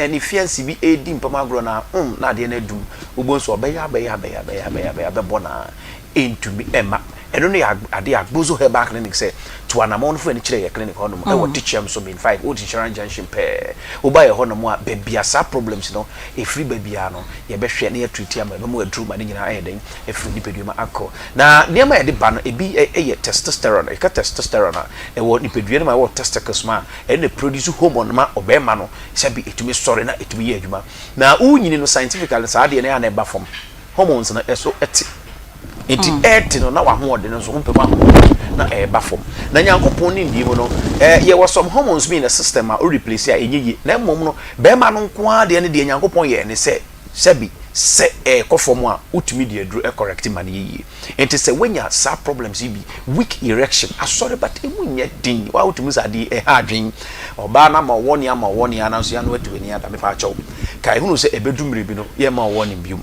ne fiancé bi redi mpam agorɔ na mm na adeɛ no adum. Wobɛhu sɛ ɔbɛyɛ abɛyɛ abɛyɛ abɛyɛ abɛyɛ abɛyɛ abɛbɔ no ara, ɛntumi mma. Ɛno no yɛ adeɛ a Agbozo Herbal Clinic sɛ tu anamɔn no fa w'ani kyerɛ yɛn clinic hɔnom ɛwɔ Techiam so Main 5 Old Insurance Junction pɛɛ. Woba yɛn hɔnom a, baabi a saa problems no ɛfiri ba biara no, yɛbɛhwɛ na yɛatreat ama ɛbɛma aduru ma ne nyinaa ayɛ dɛn afiri nipadua mu akɔ. Na nneɛma a yɛde ba no, ebi yɛ testosterone. Yɛka testosterone a, ɛwɔ nipadua no mu a ɛwɔ testicles mu a, ɛno na ɛproduce hormone ma ɔbarima no sɛbe ɛtumi sɔre na ɛtumi yɛ adwuma. Na wonyini no scientifically saa adeɛ no ɛyɛ a na ɛba fam. Hormones no ɛso te. Nti ɛte no na w'ahoɔden no nso wompɛ mu ahoɔden na ɛreba fam. Na Nyankopɔn nimdeɛ mu no, yɛwɔ some hormones bi in the system a wo replace a ɛnyɛ yie. Na mmom no, barima no nko ara deɛ no deɛ Nyankopɔn yɛɛ ne sɛ, sɛbi sɛ ɛrekɔ fam a, wotumi de aduro correct ma no yɛ yie. Nti sɛ woanya saa problems yi bi, weak erection, asɔre but ɛmu nyɛ den, wo a wotumi hu sɛ adeɛ yi ɛha adwene, ɔbaa no ama wo warning ama wo warning ara nanso yɛ ano atu w'ani ada, mepaakyɛw, kae hunu sɛ ɛbɛdu mmerɛ bi no yɛmma wo warning biom.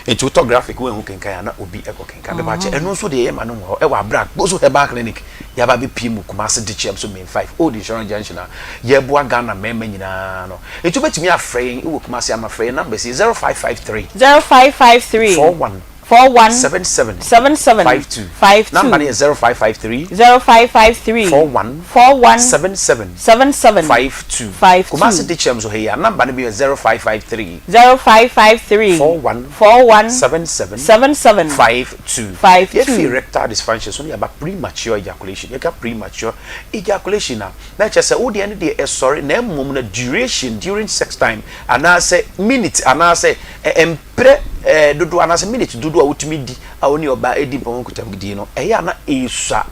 Nti wotɔ graphic woanhu kenkan a na obi kɔ kenkan. Mepaakyɛ ɛno nso deɛ yɛma no wɔ hɔ ɛwɔ aberɛ a Gbozo Herbal Clinic yɛaba abɛpie mu Kumasi Dikyiam so Main 5 Old Insurance Junction a yɛboa Ghana mmarima nyinaa no. Nti wobɛtumi afrɛ yɛn wɔ Kumasi ama frɛ yɛn numbers yi 0553 0553 41 41 77 77 52. 52. Number no yɛ 0553 0553 41 41 77 77 52. 52. Kumasi Dikyiam so ha yi a number no bi yɛ 0553 0553 41 41 77 77 52. 52. Yɛfi erectile dysfunction so na yɛaba premature ejaculation. Yɛka premature ejaculation a, na kyerɛ sɛ wo deɛ no deɛ ɛsɔre na mmom no duration during sex time anaasɛ minute anaasɛ mprɛ dodoɔ anaasɛ minute dodoɔ a wotumi di a wo ne ɔbaa di mpɔmu nkutahodie no, ɛyɛ a na ɛsua.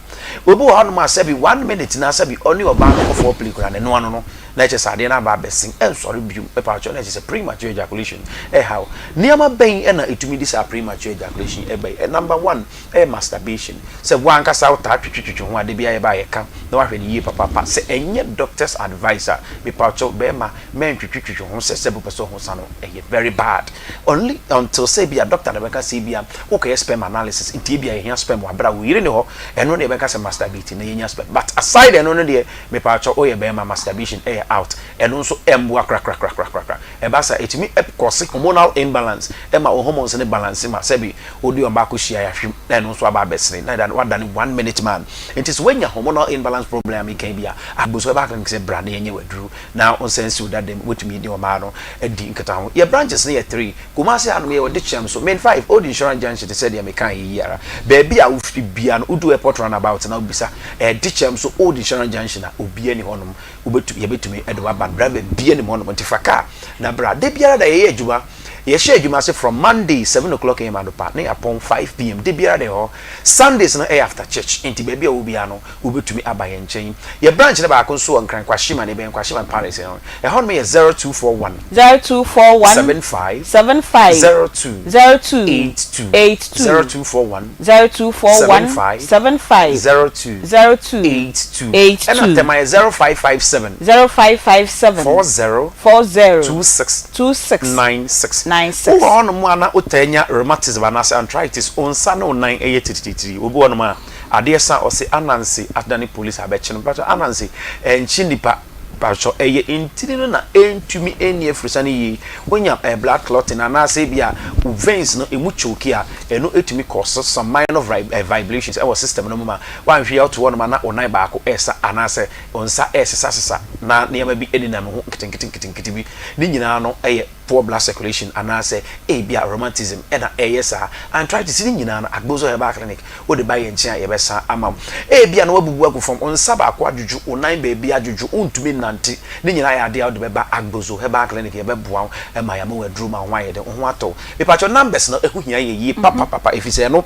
Obi wɔ hɔnom a sɛbi one minute na sɛbi ɔne ɔbaa no kɔ foreplay koraa no, ɛno ano no na ɛkyerɛ sɛ adeɛ no aba abɛsen, ɛnsɔre bio. Mepaakyɛw, na ɛkyerɛ sɛ premature ejaculation ɛha wo. Nneɛma bɛn na ɛtumi de saa premature ejaculation ɛba yi? Number one ɛyɛ masturbation. Sɛ wo ankasa wotaa twetwetwetwe ho a, da biara yɛba a yɛka na woahwɛ no yie papaapa. Sɛ ɛnyɛ doctor's advice a, mepaakyɛw bɛrima mɛntwetwetwetwe ho sɛ sɛ wopɛ sɛ wo ho sa no, ɛyɛ very bad. Only until sɛ ebia doctor na bɛka sɛ ebia wokɔyɛ sperm analysis nti ebia yɛhia sperm wɔ abere a wo yere ni hɔ, ɛno na yɛbɛka sɛ masturbate na yɛnya sperm. But aside ɛno no deɛ, Mepaakyɛw woyɛ bɛɛma masturbation ɛyɛ out ɛno nso ɛmboa korakorakorakorakora ɛba saa ɛtumi cause hormonal imbalance ɛma wo hormones no balance ma sɛbi wode ɔbaa kɔ hyia yahwem na ɛno nso aba abɛsene na ɛda wadane one minute man nti sɛ woanya hormonal imbalance problem a meka yi bi a agboso herbal clinic sɛ bra na yɛnyɛ waduru na wo nsa nsi wo dada mu wotumi ne ɔbaa no adi nkitaho yɛ branches no yɛ three Kumasi hanom yɛwɔ Dekyem so, Main 5, Old Insurance Junction te sɛ deɛ mekaeɛ yi ara. Baabi a wofiri biara no, wodu Airport Roundabout na wobisa eh, Dekyem so Old Insurance Junction a, obiara nni hɔnom. Wobɛtu, yɛbɛtumi de wo aba. Driver biara nnim hɔnom, nti fa kaa na bra. Da biara da yɛyɛ adwuma. Yɛhyɛ adwuma ase from Monday 7 o'clock am anɔpa na yɛapɔn 5 pm. Da biara da yɛwɔ hɔ. Sundays no ɛyɛ after church, nti baabi a wowɔ biara no, wobɛtumi aba yɛn nkyɛn. Yɛn branch no baako nso wɔ Nkran, Kwashiman, ɛbɛn Kwashiman Palace no. Ɛhɔnom yɛ 0241. 0241. 75. 75. 02. 02. 82. 82. 0241. 0241. 75. 75. 02. 02. 82. 82. Ɛna Tema yɛ 0557. 0557. 40. 40. 26. 26. 96. 96. Wowɔ hɔnom a na wotaa nya rheumatism anaasɛ arthritis, wo nsa ne wo nan yɛ tirititiri. Obi wɔ hɔnom a, adeɛ sa a ɔse Ananse adane police abɛkye no. Mpakyɛw Ananse ɛnkye nipa. Mpakyɛw ɛyɛ ntini no na ɛntumi ɛnni afurusane yie. Wonya blood clotting anaasɛ ebi a wo veins no ɛmu choke a, ɛno ɛtumi cause some minor vibrations ɛwɔ system no mu ma woanhwɛ yie a wote hɔnom a na wo nan baako ɛresa anaasɛ wo nsa ɛresesasesa na nneɛma bi ɛnenam ho nketenkete nketenkete bi. Ne nyinaa no ɛyɛ. Poor blood circulation anaasɛ ebia rheumatism na ɛreyɛ saa. Arthritis ne nyinaa no, Agbozo Herbal Clinic, wode ba yɛn nkyɛn a yɛbɛsa ama wo. Ebia na woabubu agu fam, wo nsa baako adwodwo, wo nan baabi adwodwo, wontumi nnante, ne nyinaa yɛ adeɛ a wode bɛba Agbozo Herbal Clinic, yɛbɛboa wo ma yɛama wo aduro ma wo ho ayɛ den, wo ho atɔ wo. Mepakyɛw numbers no ɛho hia yɛn yie papapapa ɛfiri sɛ ɛno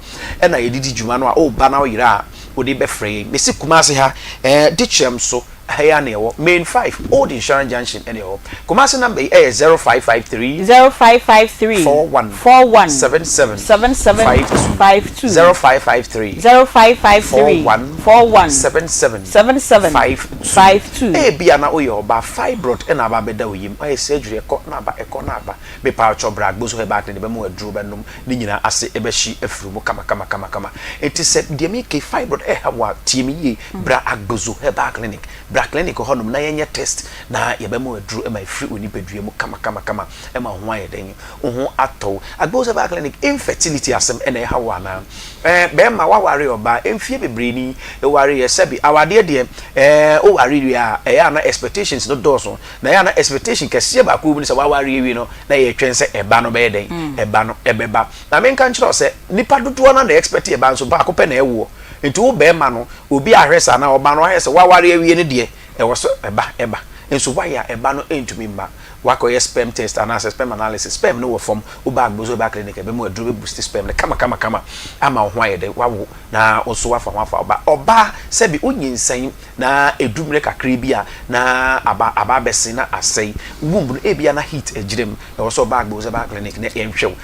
na yɛde di dwuma no a woba na woyera a wode bɛfrɛ yɛn. Mesi Kumasi ha, eh, Dikyerɛm so. Ha yi ara na yɛwɔ. Main 5, Old Insurance Junction na yɛwɔ. Kumasi number yi yɛ 0553. 0553. 41. 41. 77. 77. 52. 52. 0553. 0553. 41. 41. 77. 77. 52. 52. Ebia na woyɛ ɔbaa, fibroid na aba abɛda wo yam. Woayɛ surgery, ɛkɔ na aba, ɛkɔ na aba. Mepawkyɛw bra Agbozo Herbal Clinic bɛma wo aduro bɛnom, ne nyinaa ase bɛhye afiri mu kama kama kama kama. Enti sɛ deɛ meka yi, fibroid ɛreha wo a, tie me yie. Bra Agbozo Herbal Clinic. Bra clinic hɔ nom na yɛnyɛ test na yɛbɛma wo aduro ma afiri wo nipadua mu kama kama kama ma wo ho ayɛ dɛn? Wo ho atɔ wo. Agbozo Herbal Clinic, infertility asɛm na ɛha wo anaa? Ɛɛ bɛɛma woaware ɔbaa mfie bebree ni, wowareeɛ sɛbi awadeɛ deɛ ɛɛ woware wie a ɛyɛ a na expectations no dɔɔso na ɛyɛ a na expectation kɛseɛ baako wɔ mu ne sɛ woaware awie no na yɛtwɛn sɛ ɛba no bɛyɛ dɛn? Ɛba no ɛbɛba. Na menka nkyerɛ wo sɛ nipa dodoɔ no ara na expect ɛba nso baako pɛ na ɛwoɔ. Nti wo bɛɛma no obi ahwɛ saa anaa ɔbaa no wahwɛ sɛ waware awie no deɛ ɛwɔ sɛ ɛba ɛba nso wayɛ a ɛba no ɛntumi mma wakɔ yɛ sperm test anaa sɛ sperm analysis sperm no wɔ fam wo ba agbozo ba clinic ɛbɛma wo aduro bɛ boost sperm no kama kama kama ama wo ho ayɛ dɛ wawo na wo nso wafa ho afa ɔba ɔbaa sɛbi wo nyinsɛn na ɛdu mmerɛ kakra bi a na aba aba abɛsen na asɛe womb no ebia na heat agyina mu Ɛwɔ sɛ ɔba Agbowosɛba Clinic na yɛnhwɛ wo.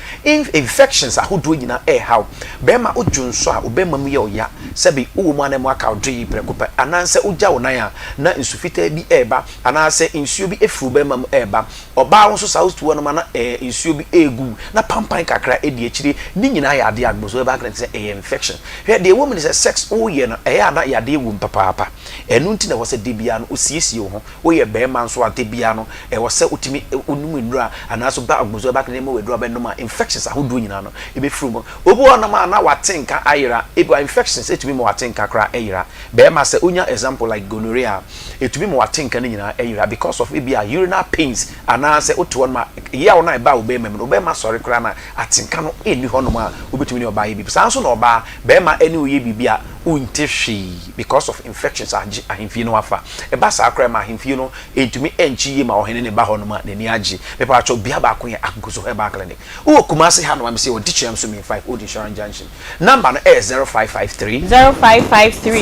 Infections ahodoɔ nyinaa ɛreha wo. Bɛrima wo dwonsɔ a wo bɛrima mu yɛ wo ya, sɛbe wowɔ mu a na ɛmu aka wo doyii prɛko pɛ, anaasɛ wogya wo nan a na nsu fitaa bi reba, anaasɛ nsuo bi firi wo bɛrima mu reba. Ɔbaa wo nso saa wotu hɔnom a na nsuo bi regu wo, na pampan kakra di akyire. Ne nyinaa yɛ adeɛ a Agbowosɛba Clinic sɛ ɛyɛ infection. Hwɛ, deɛ ɛwɔ mu ne sɛ sex woyɛ no ɛyɛ a na yadeɛ wɔ mu papaapa. Ɛno nti na ɛwɔ sɛ da biara no wosiesie wo ho. Woyɛ barima nso a, da biara no, ɛwɔ sɛ wotumi wonom nnuru a, anaasɛ woba agomuso ɛba clinic ma wɔ aduru a wobɛnom a, infections ahodoɔ nyinaa no, ɛbɛfiri mu. Obi wɔ hɔnom a, na wate nka ayera. Ebi wɔ hɔ a, infections tumi ma wate nka koraa yera. Barima, sɛ wonya example like gonorrhea a, ɛtumi ma wate nka no nyinaa yera because of ebi a urinal pains anaasɛ wote hɔnom a, yaw no a ɛba wo barima mu no, wo barima sɔre koraa no a, atenka no nni hɔnom a wobɛtumi ne ɔbaa ayɛ biribi. Saa nso na ɔbaa, barima ne wo yɛ biribi a, wonte hwee because of infections agye ahemfie no afa. Ɛba saa koraa ma ahemfie no ntumi nkye yie ma ɔhene no ba hɔnom a n'ani agye. Mepaakyɛw bea baako yɛ Agogoso Herbal Clinic. Wowɔ Kumasi hanom a mese wɔ Dikyerɛm so Main 5 Old Insurance Junction. Number no ɛyɛ 0553 0553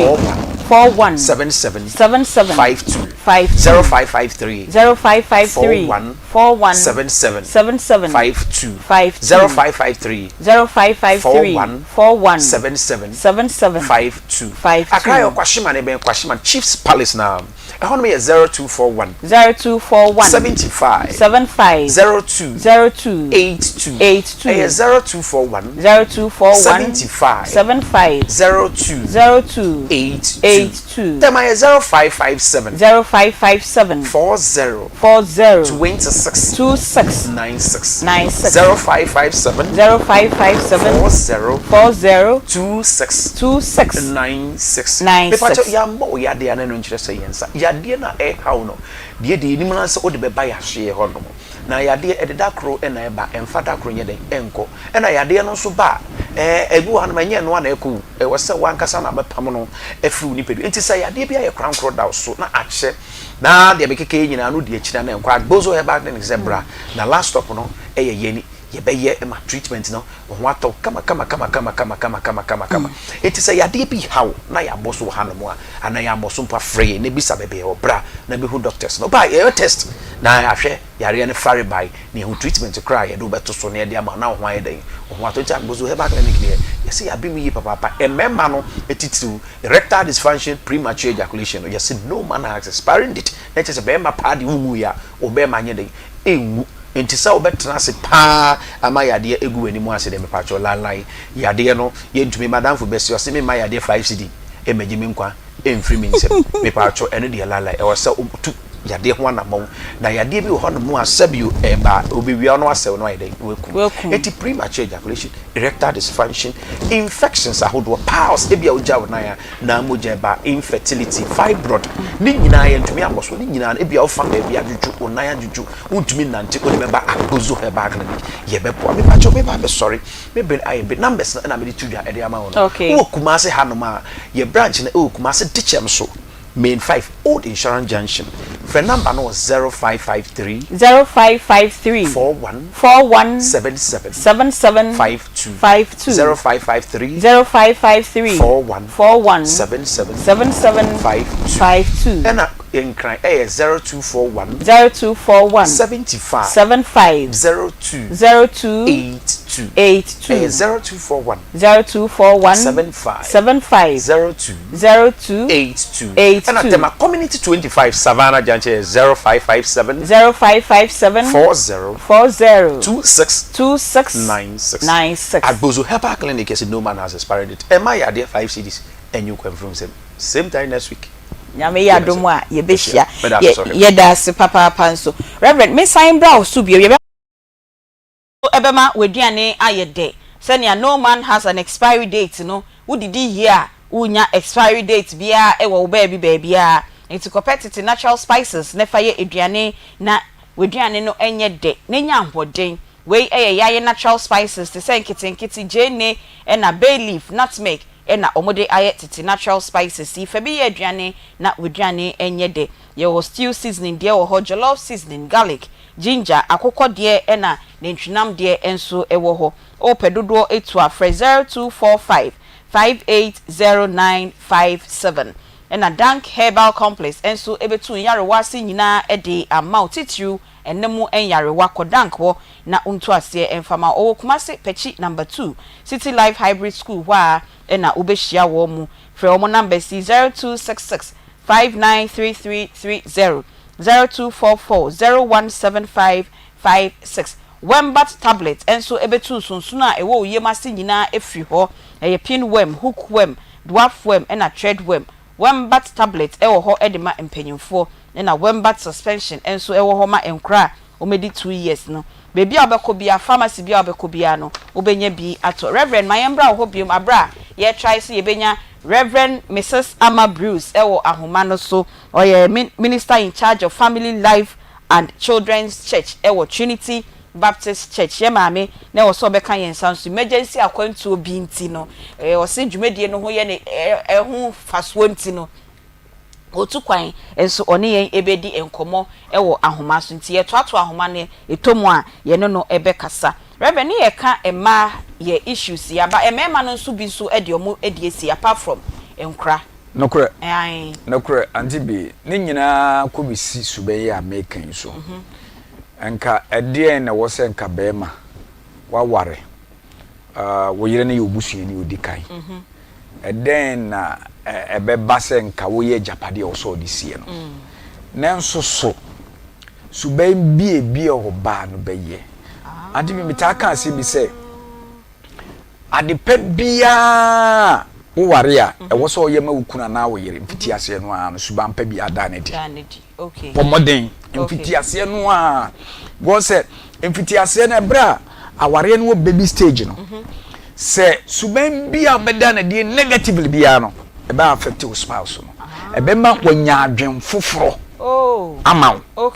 41 41 77 77 52 52 0553 0553 41 41 77 77 52 52 0553 0553 41 41 77 77 52 52. Accra yɛ Kwashiman ɛbɛn Kwashiman Chiefs Palace na ɛhɔnom yɛ 0241 0241 75 75 02 02 82 82 ɛyɛ 0241 0241 75 75 02 02 82 82 Tɛma yɛ 0557 0557 40 40 26 26 96 96 0557 0557 40 40 26 26 96 96. Mepakyɛw, yɛammɔ wo yadeɛ a na ɛno nkyerɛ sɛ yɛn nsa. Yadeɛ no a ɛreha wo no, deɛ deɛ yɛnim ara ne sɛ wode bɛba yɛn asoɛeɛ hɔnom. Na yadeɛ, ɛde da koro na ɛba, ɛmfa da koro nyɛ dɛn? Ɛnkɔ. Ɛna yadeɛ no nso ba a, ɛɛ, ebi wɔ hanom a, ɛnyɛ ɛno ara na ɛkɔ o. Ɛwɔ sɛ wo ankasa na wobɛpam no afiri wo nipadua. Enti sɛ yadeɛ bi ayɛ korankorɔ da wo so na akyɛ, na deɛ mekeka yi nyinaa no di akyire a na ɛnkɔ Agbozo Herbal Clinic sɛ bra. Na last stop no yɛ yɛn, yɛbɛyɛ ma treatment no wo ho atɔ wo kama kama kama kama kama kama kama kama kama. Enti sɛ yadeɛ bi ha wo na yɛabɔ so wɔ hanom a, anaa yɛammɔ so mpo a, frɛ yɛn na bisa baabi a yɛwɔ. Bra na bɛhu doctors no. Woba a, yɛyɛ test na yɛahwɛ yareɛ no farebae na yɛahu treatment koraa a yɛde wo bɛto so na yɛde ama wo na wo ho ayɛ dɛn? Wo ho atɔ. Enti Agbozo Herbal Clinic deɛ, yɛse yɛabe mu yie papaapa. Mmarima no titiriw, erectile dysfunction, premature ejaculation no, yɛse no man has expiring date. Na kyerɛ sɛ barima paa deɛ wonwuiɛ a, wo barima nyɛ dɛn? Ɛnwu. Enti sɛ wobɛtena ase paa ama yadeɛ agu w'anim ase deɛ, mepakyɛw, lanlan yadeɛ no, yɛntumi. M'adamfo bɛse, ɔse memma yadeɛ 5 cedi mmɛgye me nkwa mfiri me nsam. Mepakyɛw, ɛno deɛ lanlan, ɛwɔ sɛ wotu. yadeɛ ho anammɔn. Na yadeɛ bi wɔ hɔnom a sɛbio ɛba a, ɔbɛwia wo na wasɛe wo na wayɛ dɛn? Wakum. Wakum. Enti premature ejaculation, erectile dysfunction, infections ahodoɔ, piles, ebia wogya wo nan a na mogya ɛba, infertility, fibroid, ne nyinaa yɛntumi ammɔ so. Ne nyinaa no ebia wofa baabi adwodwo, wo nan adwodwo, wontumi nnante, wode bɛba Agbozo Herbal Clinic, yɛbɛboa. Mepakyɛw meba abɛsɔre, me bere ayɛ be, numbers no na mede to dwa de ama wo no. Okay. Wowɔ Kumasi hanom a, yɛ branch no ɛwɔ Kumasi Dikyɛm so. Main 5, Old Insurance Junction. Frɛ number no wɔ 0553. 0553. 41. 41. 77. 77. 52. 52. 0553. 0553. 41. 41. 77. 77. 52. 52. Ɛna Nkran ɛyɛ 0241. 0241. 75. 75. 02. 02. 82. 82. Ɛyɛ 0241. 0241. 75. 75. 02. 02 82 82. Ɛna Tema Community 25 Savannah Junction yɛ 0557 0557 40 40 26 26 96. 96. Agbozo Herbal Clinic yɛsi no man has expired it. Ɛma yadeɛ 5 cedis ɛnyi wo kwamfiri nsam. Same time next week. Nyame yɛ adom a yɛbɛhyia. Meda ase sɔhwɛ. Yɛda ase papaapa nso. Reverend, mesan mbra wo so bio. Yɛbɛ. Ɛbɛma w'aduane ayɛ dɛ. Sɛnea no man has an expiry date no, wodidi yie a, wonnya expiry date biara wɔ wo baabi baabiara. Enti kɔpɛ tete natural spices na fa yɛ aduane na w'aduane no nyɛ dɛ na nya ahoɔden. Wei yɛ yaye natural spices te sɛ nketenkete, gyeene ɛna bay leaf, nutmeg na wɔde ayɛ tete natural spices yi. Fa bi yɛ aduane na w'aduane nyɛ dɛ. Yɛwɔ stew seasoning deɛ wɔ hɔ, jollof seasoning, garlic, Ginger, akokɔ deɛ ɛna nantwinam deɛ nso wɔ hɔ. Wopɛ dodoɔ tu a, frɛ 0245 580957. Ɛna Dank Herbal Complex nso bɛtu nyarewa ase nyinaa de ama wo, titiriw ɛna mu nyarewa. Kɔ Dank hɔ na wontu aseɛ mfa ma wo. Ɔwɔ Kumasi, Pɛkyi Number 2, City Life Hybrid School hɔ ara na wobɛhyia wɔn mu. Frɛ wɔn numbers yi, 0266 593330. 0244 0175 56. Wembat tablet nso bɛtu nsonsono a ɛwɔ wo yam ase nyinaa afiri hɔ. Ɛyɛ pin worm, hook worm, dwarf worm ɛna thread worm. Wembat tablet wɔ hɔ de ma mpanyinfoɔ ɛna Wembat suspension nso wɔ hɔ ma nkwadaa a wɔadi 2 years no. Baabi a wobɛkɔ biara, pharmacy biara a wobɛkɔ biara no, wobɛnya bi atɔ. Rev. Ma yɛmbra wo hɔ biom aberɛ a yɛretry sɛ yɛbɛnya Rev. Misus Ama Bruce wɔ ahoma no so. Ɔyɛ Minister in charge of Family Life and Children's Church wɔ Trinity Baptist Church. Yɛn maame na ɛwɔ sɛ ɔbɛka yɛn nsa nso emergency akwantuo bi nti no, ɔse dwumadie no ho yɛ ne ɛho mfasoɔ nti no, ɔtu kwan nso ɔne yɛn bɛdi nkɔmmɔ wɔ ahoma so. Nti yɛtoatoa ahoma no, ɛtɔ mu a yɛne no bɛkasa. Reverend, ne yɛka mmaa yɛ issues yi aba, mmarima no nso bi nso de wɔn de asi apart from nkora. Nokorɛ, nokorɛ, Auntie Bee, ne nyinaa kɔ bɛsi suban yi a meka yi so. Nka ɛdeɛn na ɛwɔ sɛ nka barima waware, wo yere no yɛ wo busuani a ɔdi kan, ɛdɛn na ɛbɛba sɛ nka woyɛ agyapadeɛ a ɛwɔ sɛ ɔde sie no? Nanso so suban bi a ebi a ɔbaa no bɛyɛ? Auntie Bee, metaa ka asɛm bi sɛ, Ade pa biara a woware a ɛwɔ sɛ ɔyɛ ma wo kunu anaa wo yere mfitiaseɛ no ara no, suban pa biara da no adi. Bɔ mmɔden mfitiaseɛ no ara because sɛ mfitiaseɛ no ɛberɛ a awareɛ no wɔ baby stage no, sɛ suban bi a wobɛda no adi negatively biara no, ɛbɛ affect wo spouse no. Ɛbɛma wanya adwen foforɔ ama wo.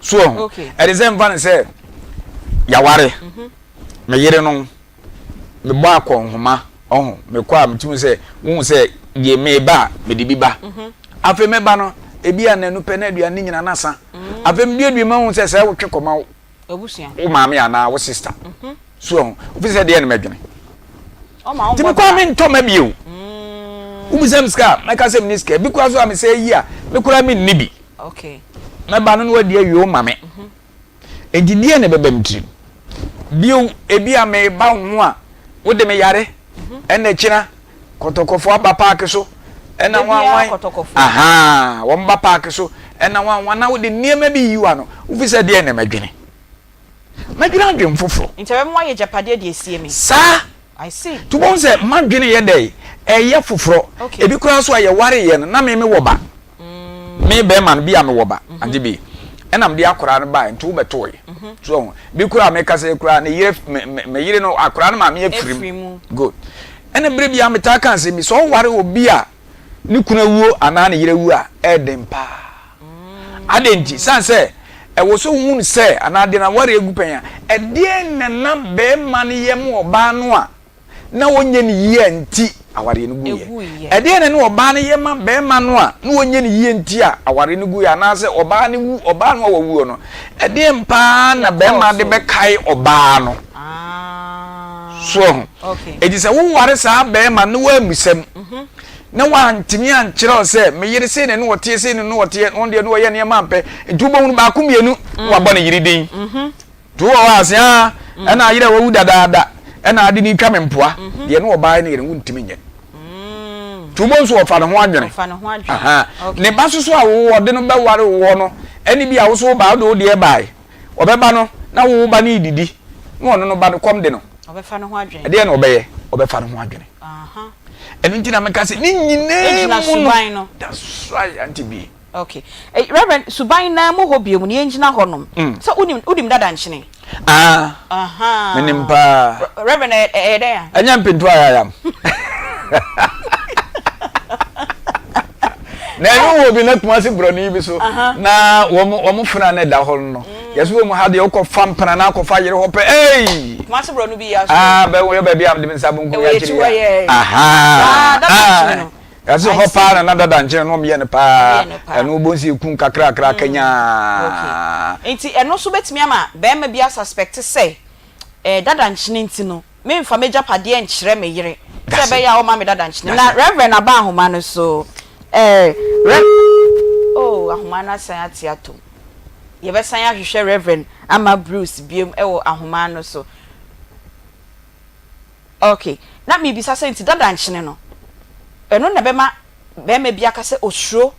So wahu? Ɛte sɛ mfa no sɛ yɛaware, me yere no, mebɔ akɔnhoma, ɔho, mekɔ a metumi sɛ, wohu sɛ deɛ meba a, mede bi ba. Afei mɛba no, ebi a nnanu pɛ na aduane no nyinaa no asa. Afei meduadua mu ahu sɛ sɛ wotwe kɔma wo maame anaa wo sista. So wahu? Wofi sɛ deɛ na mɛdwene. Nti mekɔ a mentɔ ma bio. Wobisa me sika a, mɛka sɛ menni sika. Ebi koraa so a mesɛ yi a, me koraa menni bi. Mɛba no na wadi awie wo ma me. Enti deɛn na ɛbɛba me tirim? Bio, ebia mereba wo ho a, wode me yare, ɛna kyina kɔtɔkɔfoɔ aba paake so, ɛna hwan hwan, ahaa, wɔn ba paake so, ɛna hwan hwan, na wode nneɛma bi yi w'ano. Wofi sɛ deɛn na mɛdwene? Mɛdwene adwene foforɔ. Nti ɛbɛma woayɛ agyapadeɛ de asie me. Saa. I see. Nti wobɛhu sɛ m'adwene yɛ dɛn? Ɛyɛ foforɔ. Okay. Ebi koraa nso a yɛwareeɛ no, na me mewɔ ba. Me bɛrima no, bi a mewɔ ba. Ante bi. Ɛna mede akwadaa no baeɛ nti wobɛtoe. So ɔho. Bi koraa meka sɛ koraa ne yere me me me yere no akwadaa no maame afiri mu. Good. Ɛna berɛ biara metaa ka asɛm bi sɛ ɔware obi a ne kunu awuo anaa ne yere awu a ɛyɛ den paa. Adɛn nti? Sane sɛ ɛwɔ sɛ wohunu sɛ anaa deɛ n'aware agu pɛn a ɛdeɛn na na barima no yɛ ma ɔbaa no a na ɔnyɛ no yie a nti awareɛ no guiɛ? Ɛdeɛn na ne ɔbaa no yɛ ma barima no a na ɔnyɛ no yie nti a awareɛ no guiɛ? Anaasɛ ɔbaa no wu, ɔbaa no a wawuo no, ɛdeɛn paa na barima de bɛkae ɔbaa no? So ho? Enti sɛ woware saa barima no na woammisam, na wantumi ankyerɛ wo sɛ me yere sei na ne ɔteɛ, sei na ne ɔteɛ, ɔno deɛ na ɔyɛ nneɛma ampɛ, nti wobɛhunu baako mmienu na wabɔ ne yere din. Nti wowɔ hɔ a se aa ɛna ayere a wawu dadaada ɛna ade no retwa me mpoa deɛ ne ɔbaa ne yere no wontumi nyɛ. Nti wobɛhu sɛ ɔfa ne ho adwene. Ahaa. Ne ba soso a wo ɔde no bɛware woɔ no ɛne bi a wo so wo ba wode wo deɛ bae ɔbɛba no na wo wo ba no redidi na ɔno no ba no kɔm de no. Ɛdeɛn na ɔbɛyɛ? Ɔbɛfa ne ho adwene. Ɛno nti na meka sɛ ne nyinaa mu no that's right Auntie B. Ok. Eh, Reverend, suban naa mu hɔ biom no, yɛngyina hɔ nom. Sɛ wonim, wonim dada nkyene? Ah, Ahaa. menim paa. Reverend, ɛyɛ, ɛyɛ dɛn a? Ɛnyɛ mpinto ayayam. Na ɛno wɔ bi na Kumasi borɔno bi so, na wɔn, wɔn fena na ɛda hɔ no. Yɛsɛ wɔn ha deɛ wokɔ fa mpena na akɔfa yere hɔ pɛ, ei! Kumasi borɔno bi yɛ aso. Ah, bɛ, wɔyɛ baabi a mede me nsa bonkum Ɛwɔ yɛ yɛkyi akyiri hɔ yɛ. yɛ. Ahaa. Saa, dada nkyene Ah. no. Yɛse I hɔ paa see. na na dada nkyene no wɔyɛ no paa Wɔyɛ no paa. ɛno wobɛhu sɛ ɛku nkakrakra kanyaa. Okay. Nti ɛno nso bɛtumi ama barima bi asuspect sɛ eh, dada nkyene nti no memfa m'agyapadeɛ nkyerɛ me yere sɛ That's it. ɛbɛyɛ a ɔmma me dada nkyene. That's Na it. Reverend aba ahoma no so eh, Rev. Oh, ahoma no asan ate atom. Yɛbɛsan ahwehwɛ Reverend ama Bruce biom wɔ ahoma no so. Ok, na mebisa sɛ nti dada nkyene no, ɛno na ɛbɛma barima bi aka sɛ osuro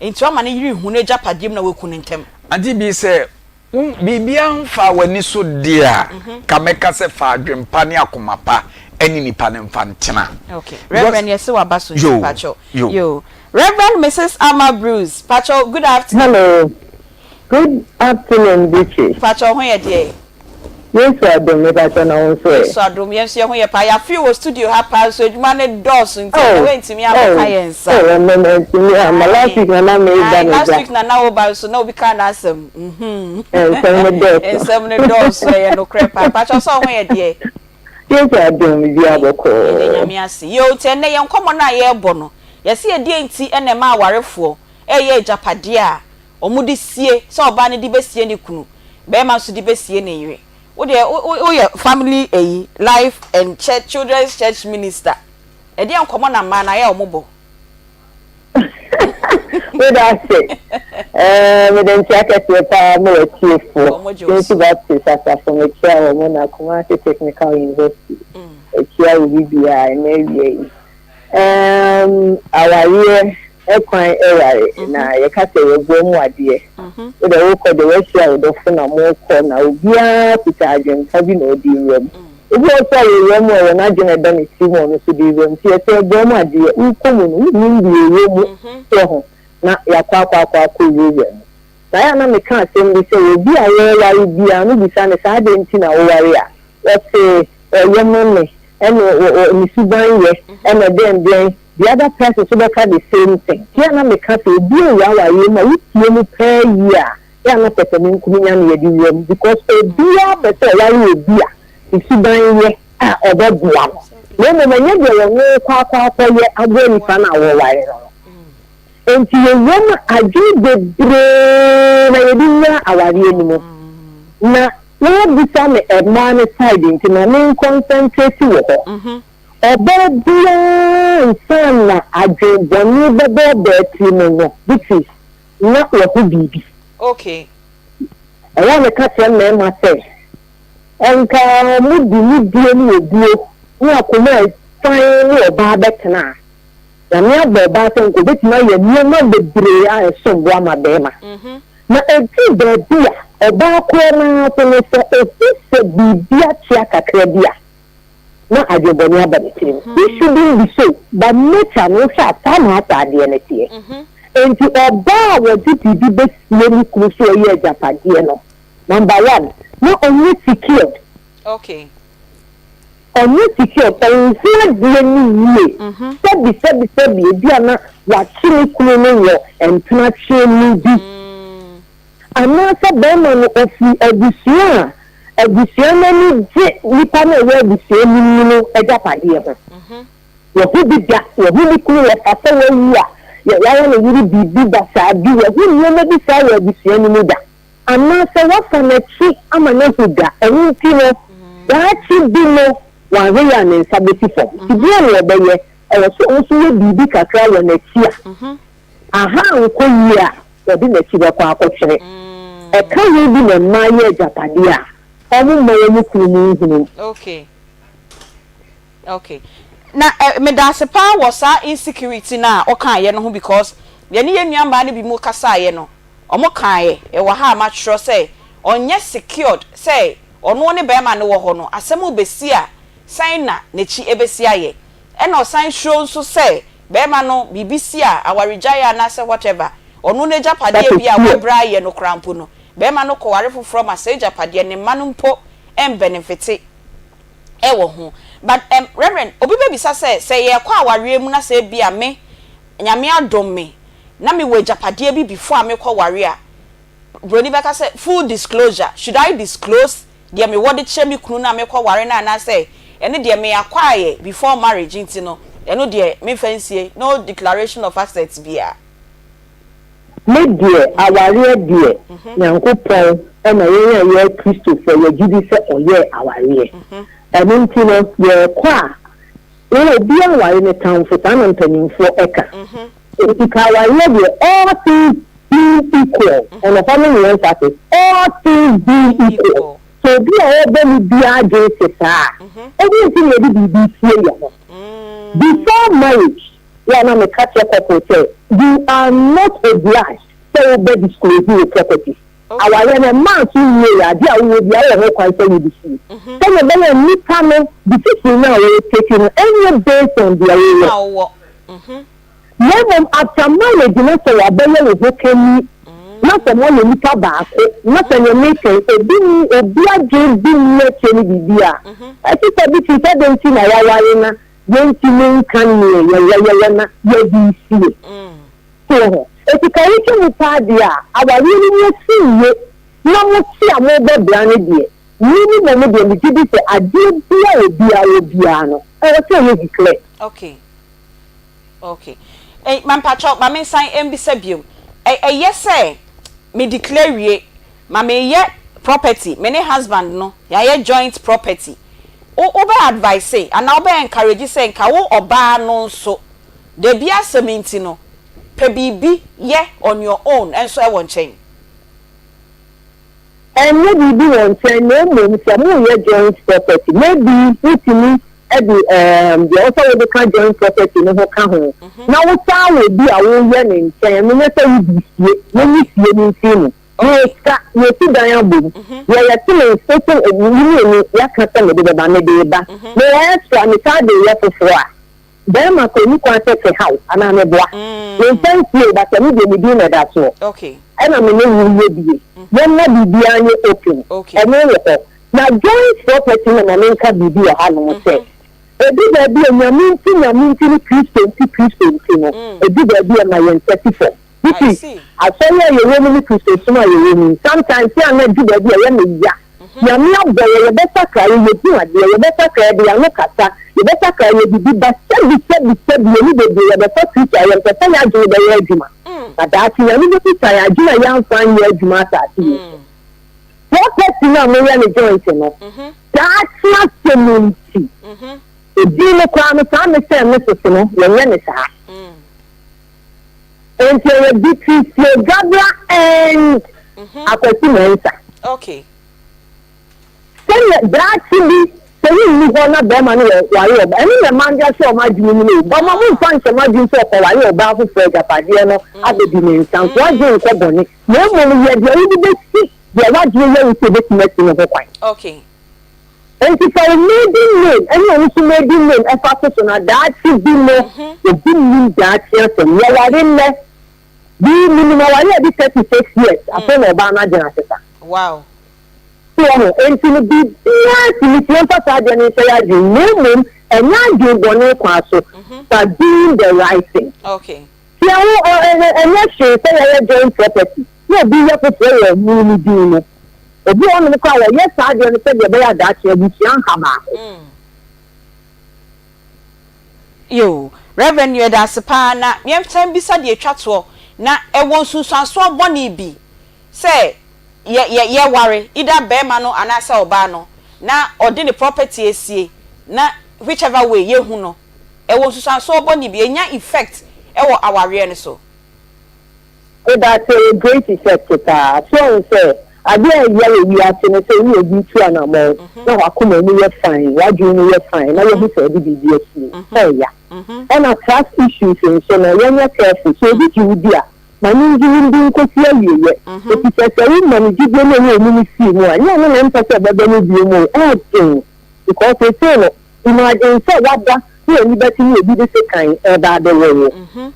nti wama ne yere rehu n'agyapadeɛ mu na waku no ntɛm? Ante bi sɛ wo biribiara mfaa w'ani so deɛ a, ka mɛka sɛ fa adwempa ne akoma pa ne nipa no mfa ntena. Ok, Reverend yɛse waba so nti Yoo, pakyɛw. yoo. Yoo. Reverend Mrs. Ama Bruce, pakyɛw good afternoon. Hello, good afternoon Beatrice. Pakyɛw ho yɛ deɛ? Yesu adom mepakyɛ na wo nso ɛ? Yesu adom yɛn nso yɛn ho yɛ paa yɛafeel wɔ studio ha paa nso adwuma no dɔɔso nti ɛnɛ Oh woantumi ammɛka oh yɛn nsa. oh ɛnɛ mantumi amma last Ae week na na meba ae me last gya. week na na woba nso na obi kaa n'asɛm mhm Nsɛm no dɔɔso. nsɛm no dɔɔso ɛyɛ nokorɛ paa mpakyɛw sɛ wo ho yɛ deɛ? Yesu adom biribiara Yɛda bɔkɔɔ. Nyame ase. Yoo nti ɛnɛ yɛn nkɔmmɔ no a yɛrebɔ no yɛse ɛdeɛn nti na ɛma awarefoɔ ɛreyɛ agyapadeɛ a Wɔde sie, sɛ ɔbaa no de bɛsie ne kunu, barima nso de bɛsie ne yere. Wo deɛ wo wo woyɛ family ɛyi, life and church, children's church minister. Ɛdeɛn nkɔmmɔ na mmaa no ayɛ a wɔbɔ? Meda ase. Eh, mede nkyea kɛseɛ paa ma w'atiefoɔ. Wɔn gye wo Trinity so. Baptist asafo mekyia wɔn na Kumasi Technical University mekyia obi biara ɛnɛ awia yi. Erm awareɛ kwan ware na yɛka sɛ yɛboa mu adeɛ. Wo deɛ wokɔ deɛ woahyia wo dɔfo na mokɔ na obiara kuta adwempa bi na ɔde rewura mu. Obi wɔ hɔ nso a ɔwura mu a ɔwɔ n'adwene a ɛda ne tirim a ɔno nso de rewura mu. Nti yɛsɛ yɛboa mu adeɛ. Wokɔ mu no wonnim deɛ ɛwɔ mu so ho na yɛakɔ akɔ akɔ akɔ wurawura mu. Na ɛyɛ a na meka asɛm bi sɛ obi a wɔreware biara no bisa no sɛ adɛn nti na woware a ɔse ɔyɛ ma me ɛna ne suban yɛ ɛna dɛn dɛn the other person nso bɛka the same thing nti a na meka sɛ obi awura awareɛ mu a wotie mu paa yie a yɛ a na pɛsɛmenkominya na yɛde wura mu because obiara pɛ sɛ ɔware obi a ne suban yɛ a ɔbɛboa no na mmom ɛnyɛ deɛ ɔno rekɔ akɔ akɔyɛ aboa nipa no a wɔware no no. Enti yɛwura mu adwene bebree na yɛde wura awareɛ no mu na Woabisa me mmaa no side nti ma me nconcentrate wɔ hɔ. Ɔbaa biara ansa na adwen bɔne bɛba ɔbaa tiri mu no, Beatrice, na wahu biribi. Okay. Ɛyɛ a meka kyerɛ mmarima sɛ, nka wɔde nidie ne obuo ne akoma a ɛfann ne ɔbaa bɛtena a, Nyame abɔ ɔbaa sɛ nka ɔbɛtumi ayɛ nneɛma bebree a ɛsom bo ama barima. Na ɛduru baabi a, ɔbaa korɔ no ara nso no, sɛ ɔhu sɛ biribi akyea kakra bi a, na adwenbɔne aba ne tirim. It shouldn't be so, but nature no, wohwɛ a, saa na asa adeɛ no teɛ. Enti ɔbaa a wɔde biribi bɛsie ne kunu sɛ ɔyɛ agyapadeɛ no, number one, na ɔnyɛ secured. Okay. Ɔnyɛ secured, ɔnhu adeɛ no yie. Sɛbi sɛbi sɛbi, ebi a na wakye ne kunu no wɔ mpenatweɛ mu bi. Anaasɛ barima no ɔfiri abusua a abusua no ani gye nipa no a ɛwɔ abusua no mu no agyapadeɛ ho. Wahu bi da, wahu ne kunu wɔfa sɛ wawu a, yɛayɛ ne yere biribi basaa bi, wahu nneɛma bi saa wɔ abusua no mu da. Anaasɛ wafa n'akyi ama no ahu da, ɛno nti no, daakye bi no, wanhwɛ yie a ne nsa bɛsi fam. Nti deɛn na ɔbɛyɛ? Ɛwɔ sɛ ɔno nso yɛ biribi kakra wɔ n'akyi a, aha ankɔ yie a, ɔde n'akyi bɛkɔ akɔkyerɛ. Ɛka ho bi na mmaa yɛ agyapadeɛ a, wɔmma wɔn kununom nhunu. Okay. Okay. Na eh, medaase paa wɔ saa insecurity no a wokaeɛ no ho because yɛne yɛn nua mmaa no bi mu kasaeɛ no, wɔn kaeɛ, ɛwɔ ha a matwerɛ sɛ ɔnyɛ secured sɛ ɔno ne barima no wɔ hɔ no asɛm rebɛsi a sɛn na n'akyi ɛbɛsi ayɛ. Ɛna ɔsan suro nso sɛ barima no biribi si a awaregyaeɛ anaasɛ whatever, ɔno n'agyapadeɛ bi a wabrɛ ayɛ no koraa mpo no, barima no kɔware foforɔ ma saa agyapadeɛ ne mma no mpo mbenefite. wɔ ho. But ɛm Reverend, obi bɛbisa sɛ, sɛ yɛrekɔ awareɛ mu na sɛ ebia me, Nyame adom me, na mewɔ agyapadeɛ bi before a mekɔ ware a, broni bɛka sɛ full disclosure, should I disclose deɛ mewɔ de kyerɛ me kunu no a mekɔ ware no anaasɛ ɛno deɛ me acquire before marriage nti no, ɛno deɛ memfa nsie, no declaration of assets biara. Me deɛ awareɛ deɛ Nyankopɔn na yɛn a yɛyɛ Kristofoɔ yɛgyedi sɛ ɔyɛɛ awareɛ. Ɛno nti no yɛrekɔ a wo obiara nware ne tamfo saa na mpanyinfoɔ ɛka. Nti ka awareɛ deɛ all things being equal ɛno hɔ no ne emphasis all things being equal sɛ obi a ɔrebɔ mu biara adwene te saa a ɛdeɛn nti na yɛde biribi resie yɛn ho before marriage. Yɛ a na me ka kyerɛ couple sɛ you are not obliged sɛ wo bɛ disclose wo properties. Awareɛ no ɛmaa so nwie yɛ adeɛ a wo wɔ biara wowɔ ho kwan sɛ wo de sie. Sɛdeɛ ɛbɛyɛ a nnipa no decision no a wɔyɛ take no ɛnyɛ based on deɛ wo wɔ. Na mmom after marriage na sɛ wabɛyɛ wo ho kani na sɛ moayɛ nipa baako na sɛ deɛ meka yi obi nni obi adwene bi nni akyire ne biribi a ɛte sɛ bi firi sɛ dɛn nti na waware na Yɛntumi nka neɛ yɛwɔ yɛwɔ na yɛde resie. So woahu? Enti ka wohwɛ mu paa deɛ a, awareɛ no mu asi yie na mote a morebɔ bra no deɛ, me ne mmom deɛ megye di sɛ adeɛ biara a obiara wɔ biara no, ɛwɔ sɛ ɛyɛ declare. Okay. Okay. Eh, ma mpakyɛw, ma mensan mbisa biom. Ɛ, ɛyɛ sɛ me declare wie, ma meyɛ property, me ne husband no, yɛayɛ joint property. Wo wobɛ advice anaa wobɛ encourage sɛ nka wo ɔbaa no nso dabi asɛm nti no pɛ biribi yɛ on your own nso ɛwɔ nkyɛn? Ɛnyɛ biribi wɔ nkyɛn na mmom sɛ moreyɛ joint property maybe wotumi de ɛɛm deɛ ɛwɔ sɛ wode ka joint property no ho ka ho na wosan wɔ bi a woreyɛ no nkyɛn ɛno nyɛ sɛ wode sie, monyi sie no mfiri mu. Yɛretwa, yɛresi dan abom. Yɛyɛ cement so me mmienu yɛaka sɛ mede bɛba, mede reba. Mewɔ extra, mesan de reyɛ foforɔ a, barima kɔ ɛni kwan sɛ kehaw anaa meboa. Memfa nsie o, but ɛno deɛ me din na ɛda soɔ. Ɛna me ne wo reyɛ bie. Yɛmma biribiara nyɛ open. Ɛno wɔ hɔ. Na joint property no ma menka biribi wɔ hanom sɛ, ɛdu baabi a Nyame nti Nyame nti ne Kristo nti Kristo nti no, ɛdu baabi a ɛma yɛn nsa si fam. You see, asɔre a yɛwɔ mu ne Kristosom a yɛwɔ mu yi, sometimes yɛ a na ɛdu baabi a ɛyɛ me ya. Nyame abɔ yɛ, yɛbɛsakra yɛ, yɛhu adeɛ, yɛbɛsakra yɛde yɛn ano kasa, yɛbɛsakra yɛ biribi, but sɛbi sɛbi sɛbi yɛn mu bebree yɛbɛfa Kristo a yɛmpɛ sɛ yɛn adwene bɛyɛ adwuma. Na daakye Nyame bɛbisa yɛn adwene a yɛamfa anyɛ adwuma asase wei so. Property no a moyɛ no joint no, daakye asɛm nti, edin no koraa no saa me sɛ me soso no, yɛnyɛ no saa. Enti ɛyɛ Beatrice Gabra and Akwasi Mensah. Okay. Sɛnea daakye bi sɛ wonni hɔ na bɛrima no wɔ ware ɔbaa ɛno na mmaa de ahyɛ wɔn adwene mu no o. Ɔma mo nfa nhyɛ mo adwene sɛ ɔkɔware ɔbaa foforɔ agyapadeɛ no abɛdi ne nsa nso adwene nkɔ bɔne na mmom yɛ deɛ wode bɛsi deɛ w'adwene yɛ wo sɛ ɛbɛtumi asi no ho kwan. Okay. Enti fa wo maiden name ne ɔno nso maiden name fa to so na daakye bi no, obi nnim daakye asɛm. Yɛware nnɛ. Bi menim aware a ɛdi 36 years afei na ɔbaa no adwene asesa. Wow. So wahu? Enti no biribiara tumi si, yɛmfa saa adeɛ no nhyɛ yɛn adwene mu, na mmom ɛnyɛ adwene bɔne kwan so, but doing the right thing. Okay. Tia ho, ɔ, ɛ, ɛ, ɛnyɛ hwee sɛ yɛyɛ joint property na obi yɛ foforɔ wɔ ɔmo no din mu. Obi wɔ hɔnom koraa a wɔyɛ saa adeɛ no sɛdeɛ ɛbɛyɛ a daakye abusua nha baako. Yoo, Rev. Yɛda ase paa na yɛnsan bisa deɛ ɛtwa toɔ, na ɛwɔ nsunsuansoɔ bɔne bi sɛ yɛ yɛ yɛware either barima no anaasɛ ɔbaa no na ɔde ne property asie na whichever way yɛhu no, ɛwɔ nsusuansoɔ bɔne bi, ɛnya effect wɔ awareɛ no so. Medase ɛyɛ great effect paa. So wahu sɛ adeɛ a ɛya wɔ wiase ne sɛ wo ne obi retu anamɔn na wakoma mu yɛ fine, wadwene mu yɛ fine na wahu sɛ ɔde biribi asie. Ɛya. Ɛna trust issues nso no yɛnyɛ careful. Sɛ obi gye wo di a, ma no ngye wo ndi nkosi awieɛ. Efisɛ sɛ woma no gyidie no a ɛwɔ wo mu no sii mu a, nyɛ ɔno na ɛmpɛ sɛ ɔbɛba mu bio o, ɛɛden because seesei no Imagine sɛ woaba na w'ani bɛte ne obi de sekan reba abɛwɔ wo,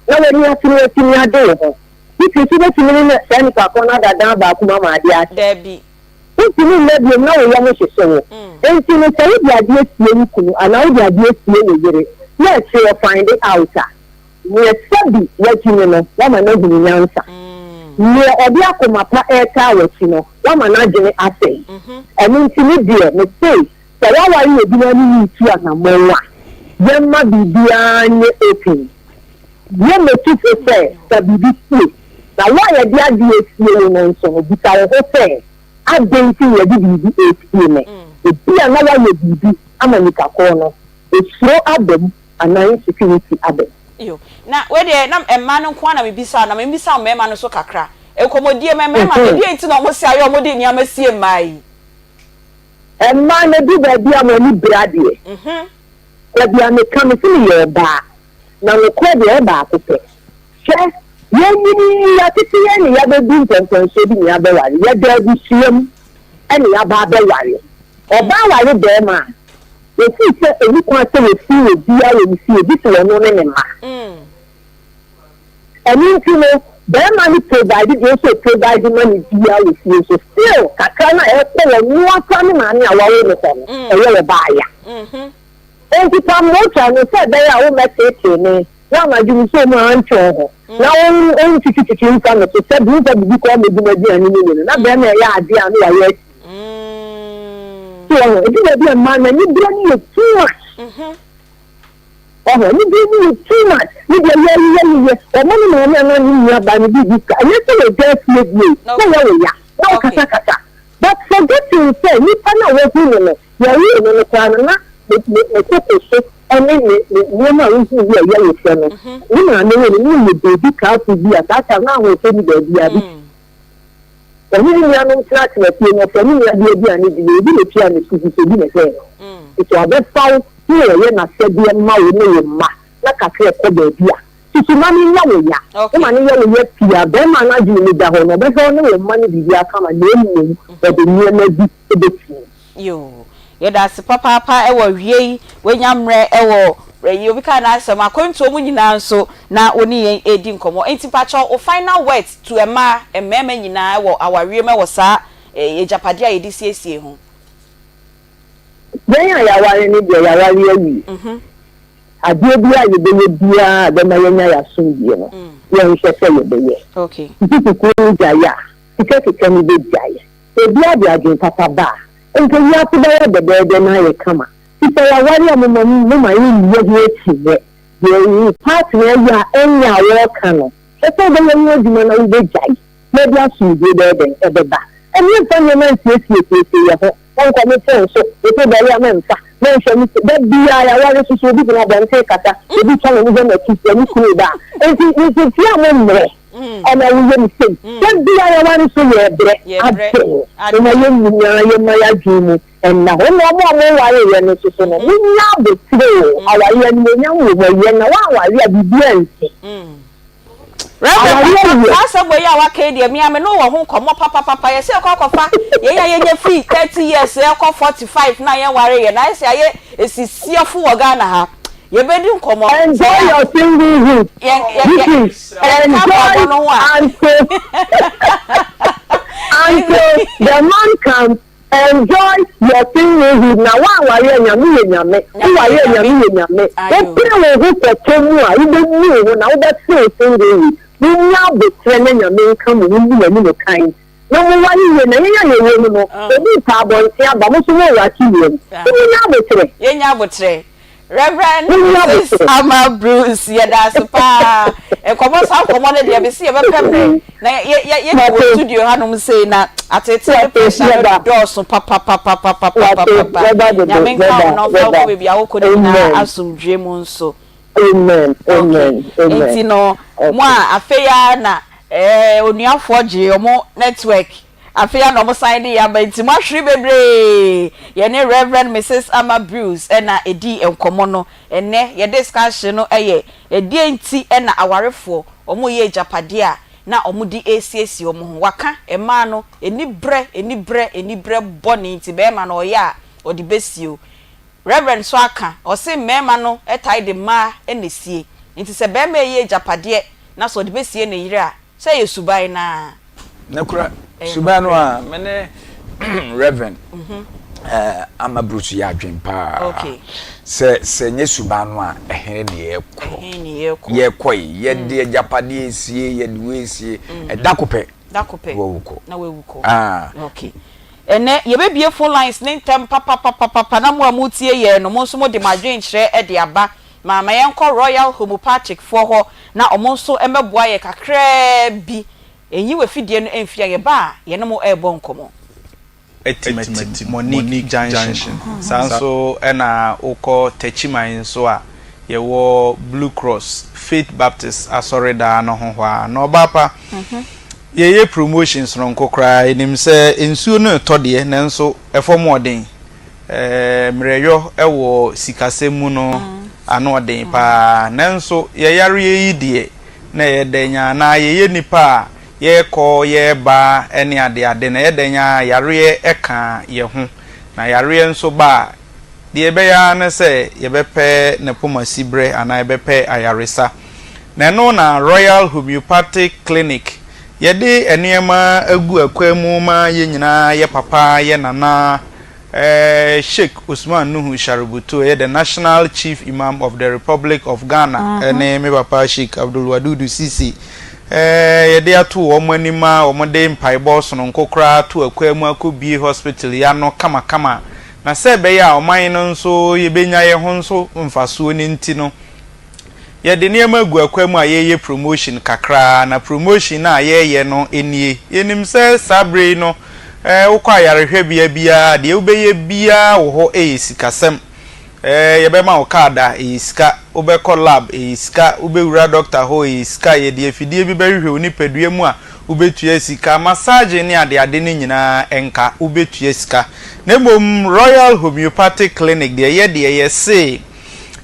na w'ani ate na watumi ade wo ho. Wo tiri so bɛtumi ne saa nipa korɔ no ada dan baako mu ama adeɛ akye? Dabi. Wontumi nna biom na wo yam hyehye wo. Enti no sɛ wode adeɛ sie wo kunu anaa wode adeɛ sie wo yere na akyire ɔ find out a, neɛ sɛbi wagyimi no woama no ahunu nyansa. Neɛ ɔde akoma pa retaa w'akyi no woama n'adwene asɛe. Ɛno nti me deɛ mese Sɛ woaware obi na ne no retu anammɔn a, yɛmma biribiara nyɛ open. Yɛmmɛtu fo sɛ fa biribi sie. Na wo a yɛde adeɛ asie wo no nso no, bisa wo ho sɛ, 'Adɛn nti na yɛde biribi resie me? Ebia na woayɛ biribi ama nipa korɔ no, osuro aba mu anaa insecurity aba mu. Yo, na wei deɛ na mmaa no nko ara na mebisa, na memmisa mmarima no nso kakra. Nkɔmmɔdie ma mmarima no, ɛdeɛn nti na wɔse ayɛ wɔde nneɛma sie mmaa yi? Mmaa no ɛduru baabi a mo ani bere adeɛ. Dabi a meka mese meyɛ ɔbaa na nokorɛ deɛ ɛyɛ baako pɛ. Hwɛ yɛnyini yi yɛatete yɛn ne yɛabɛdu mpɛnpɛnsoɔ bi ne yɛabɛware. Yɛda abusua mu ɛne yɛaba abɛware. Ɔbaa ware barima a, wɔfiri sɛ ɛni kwan sɛ wɔfiri obiara wɔ ne fie gye sɛ ɔno ne ne mma. Ɛno nti no barima no provide deɛ ɔsɛ ɔprovide ma no biara wɔ fie nso still kakra no a ɛkɔ wɔ noa koraa ne maame a wawo no hɔ no ɛyɛ ɔbaa ya. Enti pam motwa no sɛ ɛbɛyɛ a wommɛteetee me na anadwo nsuo mu antwe wo ho na wontwitwitwitwi mfa me so sɛ bi mfa biribi koraa mmɛgu m'aduane mu ni no na barima ɛyɛ adeɛ a na wayɛ asi. So wɔho ɛdu baabi a mmaa no aniberɛ no yɛ too much. Ɔho, ne deɛ mu yɛ too much, ne deɛ yɛ yɛ yɛ yɛ, ɔma ne maame anaa ne nua baa no biribi sika, ɛnyɛ sɛ wagya afie bio, na ɛyɛ wo ya, na wo kasa kasa, but forgetting sɛ nipa no a wahu no no, yɛwoo no no koraa no na ne ne ne koko so ɛne ne ne nneɛma a wohu yi a ɛyɛ wo fɛ no, ne maame woo no na ɔyɛ baby careful bi a saa time na ahoɔfɛ ni baabiara bi. Ɔne ne nuanom tenatena fie no, ɔfa ne nuabea aduane di, na obi na otua ne school fees, obi na ɛhwɛ no. Nti ɔbɛfa wo na ɔyɛ n'asɛdeɛ ma wo ne wo mma, na kakra ɛkɔ baabi a, susu ma no nyɛ wo ya. Woma no yɛ wo ya pii a, barima no adwene mu da hɔ no, ɔbɛhwɛ wo ne wo mma no biribiara kama, na mmom ɔde nneɛma bi bɛtie. Yoo yɛda ase papaapa wɔ awia yi wanya mmerɛ wɔ ɛyi obi kaa n'asɛm akwantuo mu nyinaa nso na wo ne yɛn redi nkɔmmɔ nti mpakyɛw wo final words to mmaa mmarima nyinaa wɔ awareɛ mu wɔ saa agyapadeɛ a yɛde siesie ho. Yɛn a yɛaware no deɛ yɛaware awie. Adeɛ biara a yɛbɛyɛ biara a ɛbɛma yɛanya yɛn asomdwoeɛ no, yɛnhwɛ sɛ yɛbɛyɛ. Nsusukuo no gyae a, kekakeka no bɛgyae. Sɛ obiara de adwene papa ba a, anka wiase bɛyɛ dɛdɛɛdɛ na ayɛ kama. Nti sɛ yɛaware a, momma momma yɛnni yɛn ho akyinnye. Deɛ wo partner yɛ a ɛnyɛ a wɔreka no, hwɛ sɛ wobɛyɛ ho adwuma na wobɛgyae, na ɛde asomdwoeɛ bɛyɛ dɛn? Ɛbɛba. Ɛnneɛ mfa nneɛma nsiesiesiesie yɛn ho, nkɔ me fon so, mepɛ dɔre a mɛmfa, mɛnhwɛ me se. Da biara yɛaware so so obi gyina abɔnten kasa, obi twa n'ani hwɛ n'akyi sɛ ne kunu reba a. Enti ntetea mo mmerɛ. Ɛna woyɛ me sei. Da biara yɛware so yɛbrɛ. Adɛn? Momma yɛn nyinaa yɛmma yɛn adwene mu nna hɔ. Ɛna wɔn a wɔnwareeɛ no nso so no, monnya abotire o. Awareɛ, animuonyam wɔ mu. Ɛyɛ na woanware a, biribiara nsi. Reverend Awareɛ papa yɛ. saa asɛm wei a waka yi deɛ me a me ne wo wɔ ho nkɔmmɔ papapapa yɛsɛ yɛkɔ akɔfa yɛn a yɛnya firi 30 years ɛkɔ 45 na yɛnwareeɛ no ayɛ sɛ yɛayɛ asisiafo wɔ Ghana ha. Yɛbɛdi nkɔmmɔ. Enjoy your singlehood. This is enjoy until until the man can enjoy your singlehood. Na woanware a Nyame yɛ Nyame, woware a Nyame yɛ Nyame. Wopere wo ho kɔtɔ mu a, wobɛnu wo ho na wobɛfeel singlehood. Monnya aboterɛ na Nyame nka mo ho nni n'anim kan. Na mo ware wie na yɛn a yɛwɔ mu no, obi repɛ abɔnten aba, mo nso mo reware wiem. So monnya aboterɛ. Yɛnnya aboterɛ. Reverend Mrs. Ama Bruce, yɛda ase paa. Nkɔmmɔ saa nkɔmmɔ no deɛ mese yɛbɛpɛ mmerɛ na yɛdi wɔ studio hanom sei na ateetee ne pressure no dɔɔso papapapapapapapa. Nyame nka wo na ɔmfa wo nkɔ baabi a wokɔ no nyinaa asomdwoe mu nso. Amen amen amen. Nti no mo a afei ara na eh, onuafoɔ gyee ɔmo network afei ara na ɔmo san de yɛ aba nti mo ahwere bebree. Yɛne Rev. Misis Ama Bruce na ɛdii nkɔmmɔ no. Ɛnnɛ yɛ discussion no yɛ ɛdeɛn nti na awarefoɔ ɔmo yɛ agyapadeɛ a na ɔmo de resiesie ɔmo ho. Waka mmaa no anibrɛ anibrɛ anibrɛ bɔne nti bɛɛma no ɔyɛ a ɔde bɛsie o. Reverend nso aka, ɔse mmarima no tae de mmaa na esie, nti sɛ barima reyi agyapadeɛ na sɛ ɔde bɛsie ne yere a, sɛ ɛyɛ suban no ara. Nokorɛ, suban no ara. Me ne Reverend Ama Bruce yɛ adwene paa sɛ, sɛ ɛnyɛ suban no a, ɛhe ne yɛrekɔ? Yɛrekɔ yi, yɛde agyapadeɛ resie, yɛde wei resie, ɛda ko pɛ na wawu kɔ. Na wawu kɔ. Okay. Ɛnnɛ, yɛbɛbue phone lines no ntɛm papapapapa na mo a moretie yɛn no, mo nso mode mo adwenkyerɛ de aba. Ma ma yɛnkɔ Royal Homeopathic foɔ hɔ na wɔn nso mmɛboa yɛn kakraa bi. Nyi w'afidie no mfi a yɛba a, yɛne mo rebɔ nkɔmmɔ. Atimatim, Monique Junction. Saa nso na wokɔ Techiman nso a, yɛwɔ Blue Cross, Faith Baptist asɔredan no ho hɔ ara. Na ɔbaa pa, Yɛyɛ promotion sononko koraa, yɛnim sɛ nsuo no retɔ deɛ nanso ɛfam ɔden. Mmerɛyɔ wɔ sikasɛm mu no ano ɔden paa nanso yɛyareɛ yi deɛ na ɛyɛ dɛn ara na yɛyɛ nnipa a yɛrekɔ yɛreba ne adeade no ɛyɛ dɛn ara yareɛ ka yɛn ho na yareɛ nso ba a deɛ yɛbɛyɛ ara ne sɛ yɛbɛpɛ n'apomasiberɛ anaa yɛbɛpɛ ayaresa. Na ɛno na Royal Homeopathic Clinic, yɛde nneɛma agu akwan mu ma yɛn nyinaa, yɛ papa, yɛ nana, eh, Sheikh Usman Nuhu Sharubutu, ɛyɛ the National Chief Imam of the Republic of Ghana, ɛne me papa Sheikh Abdul Wadudu Sisi, eh, yɛde ato wɔn anim a wɔde mpaebɔ sononko koraa to akwan mu akɔbue hospital yi ano kamakama. Na sɛ ɛbɛyɛ a ɔman no nso yɛbɛnya yɛn ho nso mfasoɔ no nti no, Yɛde nneɛma agu akwan mu a yɛreyɛ promotion kakra, na promotion no a yɛreyɛ no nie. Yɛnim sɛ saa berɛ yi no, wokɔ ayarehwɛbea biara, deɛ wobɛyɛ biara wɔ hɔ yɛ sikasɛm. Yɛbɛma wo card a, ɛyɛ sika. Wobɛkɔ lab, ɛyɛ sika. Wobɛwura dɔkta hɔ, ɛyɛ sika. Yɛde afidie bi bɛhwehwɛ wo nipadua mu a, wobɛtua sika. Massaging ne adeade no nyinaa nka, wobɛtua sika. Na mmom Royal Homeopathic Clinic deɛ, yɛ deɛ yɛse,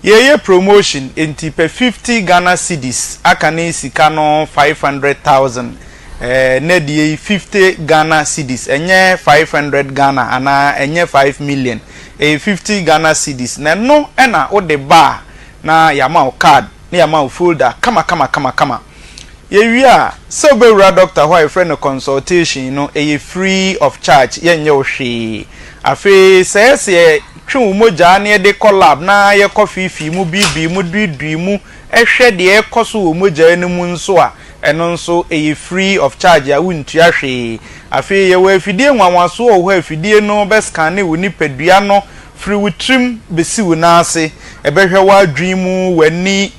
Yɛyɛ promotion nti pɛ 50 Ghana cedis aka ne sika no 500,000 eh, nɛ deɛ yi 50 Ghana cedis ɛnyɛ 500 Ghana anaa ɛnyɛ 5 million ɛyɛ 50 Ghana cedis na ɛno na wode ba a na yɛama wo card na yɛama wo folder kama kama kama kama. Yɛwie a, sɛ wobɛwura dɔkta hɔ a yɛfrɛ no consultation no, ɛyɛ free of charge, yɛnyɛ wo hwee. Afei sɛ ɛyɛ sɛ yɛtwe wo mogyaa na yɛde kɔ lab na yɛkɔ feefee mu, biibii mu, duidui mu hwɛ deɛ ɛrekɔ so wɔ mogyaa no mu nso a, ɛno nso ɛyɛ free of charge a wontua hwee. Afei yɛwɔ afidie nwanwasoɔ wɔ hɔ a afidie no bɛscanne wo nipadua no firi wo tirim bɛsi wo nan ase, ɛbɛhwɛ w'adwene mu, w'ani,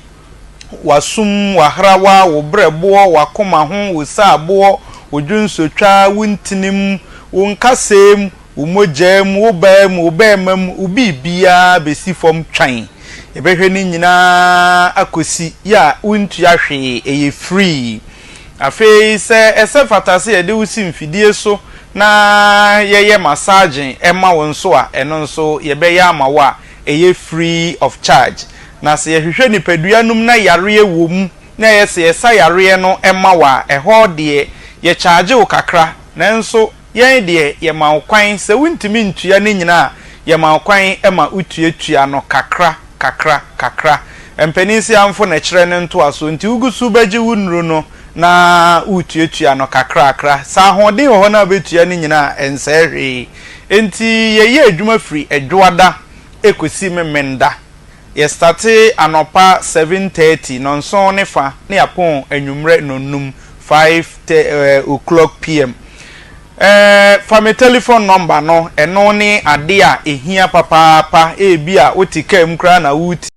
w'asom, w'ahrawa, wo berɛboɔ, w'akoma ho, wo saaboɔ, wo dwonsotwa, wo ntinim, wo nkasɛɛ mu, wo mogyaa mu, wo baa mu, wo bɛɛma mu, wo biribiara bɛsi fam twan. Yɛbɛhwɛ ne nyinaa akɔsi yɛ a wontua hwee, ɛyɛ free. Afei sɛ ɛsɛ fata sɛ yɛde wo si mfidie so na yɛyɛ massaging ma wo nso a, ɛno nso yɛbɛyɛ ama wo a ɛyɛ free of charge. Na sɛ yɛhwehwɛ nipadua no mu na yareɛ wɔ mu na ɛyɛ sɛ yɛsa yareɛ no ma wo a, ɛhɔ deɛ yɛkyagye wo kakra. Nanso yɛn deɛ yɛma wo kwan, sɛ wontumi ntua ne nyinaa a, yɛma wo kwan ma wotuatua no kakra. kakra kakra. Mpanin se amfo na ɛkyerɛ ne ntoasoɔ nti wogu so bɛgye wo nnuro no na woretuatua no kakrakra. Sɛ ahoɔden wɔ hɔ na wobɛtua ne nyinaa a, ɛnsɛe hwee. Enti yɛyɛ adwuma firi Ɛdwoada kɔsi Memenda. Yɛstate anɔpa 7:30, nnɔnson ne fa, na yɛapɔn anwummerɛ nnɔnnum, 5 o'clock PM. Ɛɛ, fa me telefon nɔmba no, ɛno ne ade a ehia papaapa. Ebia wote kaa mu koraa na woretie.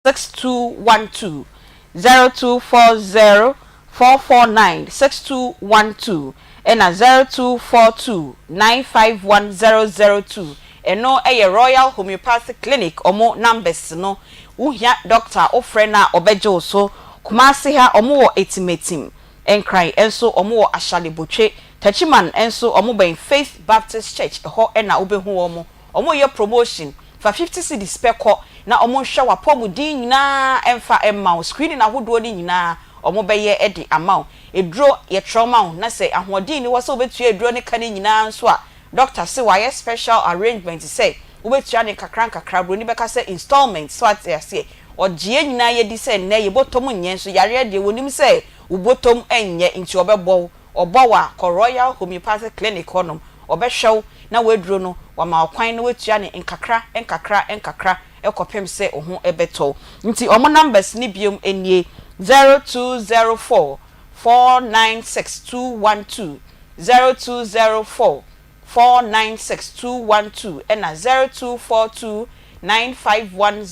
6212 0240 449 6212 ɛna 0242 951 002 ɛno yɛ Royal Homeopathic Clinic ɔmo numbers no. Wo hia doctor a wo frɛ no a ɔbɛgye wo so. Kumasi ha ɔmo wɔ Atimatim, Nkran nso ɔmo wɔ Ashale Botwe, Techiman nso ɔmo bɛn Faith Baptist Church ɛhɔ na wo bɛhu wɔn. Ɔmo yɛ promotion, fa 50 cedis pɛ kɔ na ɔmo nhwɛ w'apɔmuden nyinaa mfa mma wo, screening ahodoɔ no nyinaa ɔmo bɛyɛ de ama wo. Aduro yɛtwerɛ ma wo na sɛ ahoɔden nni hɔ sɛ wobɛtua aduro no ka no nyinaa nso a, Doctor se wayɛ special arrangement sɛ wobɛtua no nkakra nkakra, broni bɛka sɛ installment, so ate aseɛ? Ɔgye yɛn nyinaa yɛdi sɛ nnɛ yɛ bɔtɔm nyɛ nso yareɛ deɛ wɔnim sɛ wo bɔtɔm nyɛ nti ɔbɛbɔ wo, ɔbɔ wo a kɔ Royal Homeopathic Clinic hɔnom, ɔbɛhwɛ wo na w'aduro no wama wo kwan na woatua no nkakra nkakra nkakra kɔpem sɛ wo ho bɛtɔ wo. Nti wɔn numbers no biom nie, 0204 496 212, 0204 496 212 ɛna 0242 951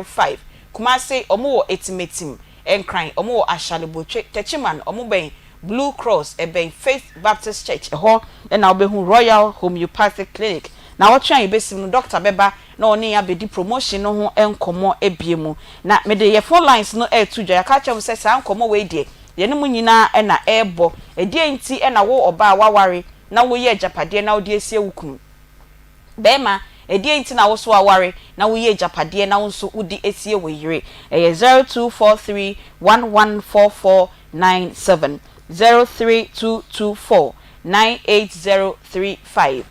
005. Kumasi ɔmo wɔ Atimatim, Nkran ɔmo wɔ Ashalebotwe, Techiman ɔmo bɛn Blue Cross ɛbɛn Faith Baptist Church ɛhɔ na wobɛhu Royal Homeopathic Clinic. Naawɔtwe a yɛbɛsim no doctor bɛba na ɔne yɛn abɛdi promotion no ho nkɔmmɔ abie mu. Na mede yɛn phone lines no reto dwa. Yɛaka akyerɛ mo sɛ saa nkɔmmɔ wei deɛ Yɛne mo nyinaa na ɛrebɔ. Ɛdeɛn nti na wo ɔbaa a woaware na woyɛ agyapadeɛ na wode asie wo kunu? Barima, ɛdeɛn nti na wo nso woaware na woyɛ agyapadeɛ na wo nso wode asie wo yere? Ɛyɛ 0243 114497, 03224 98035,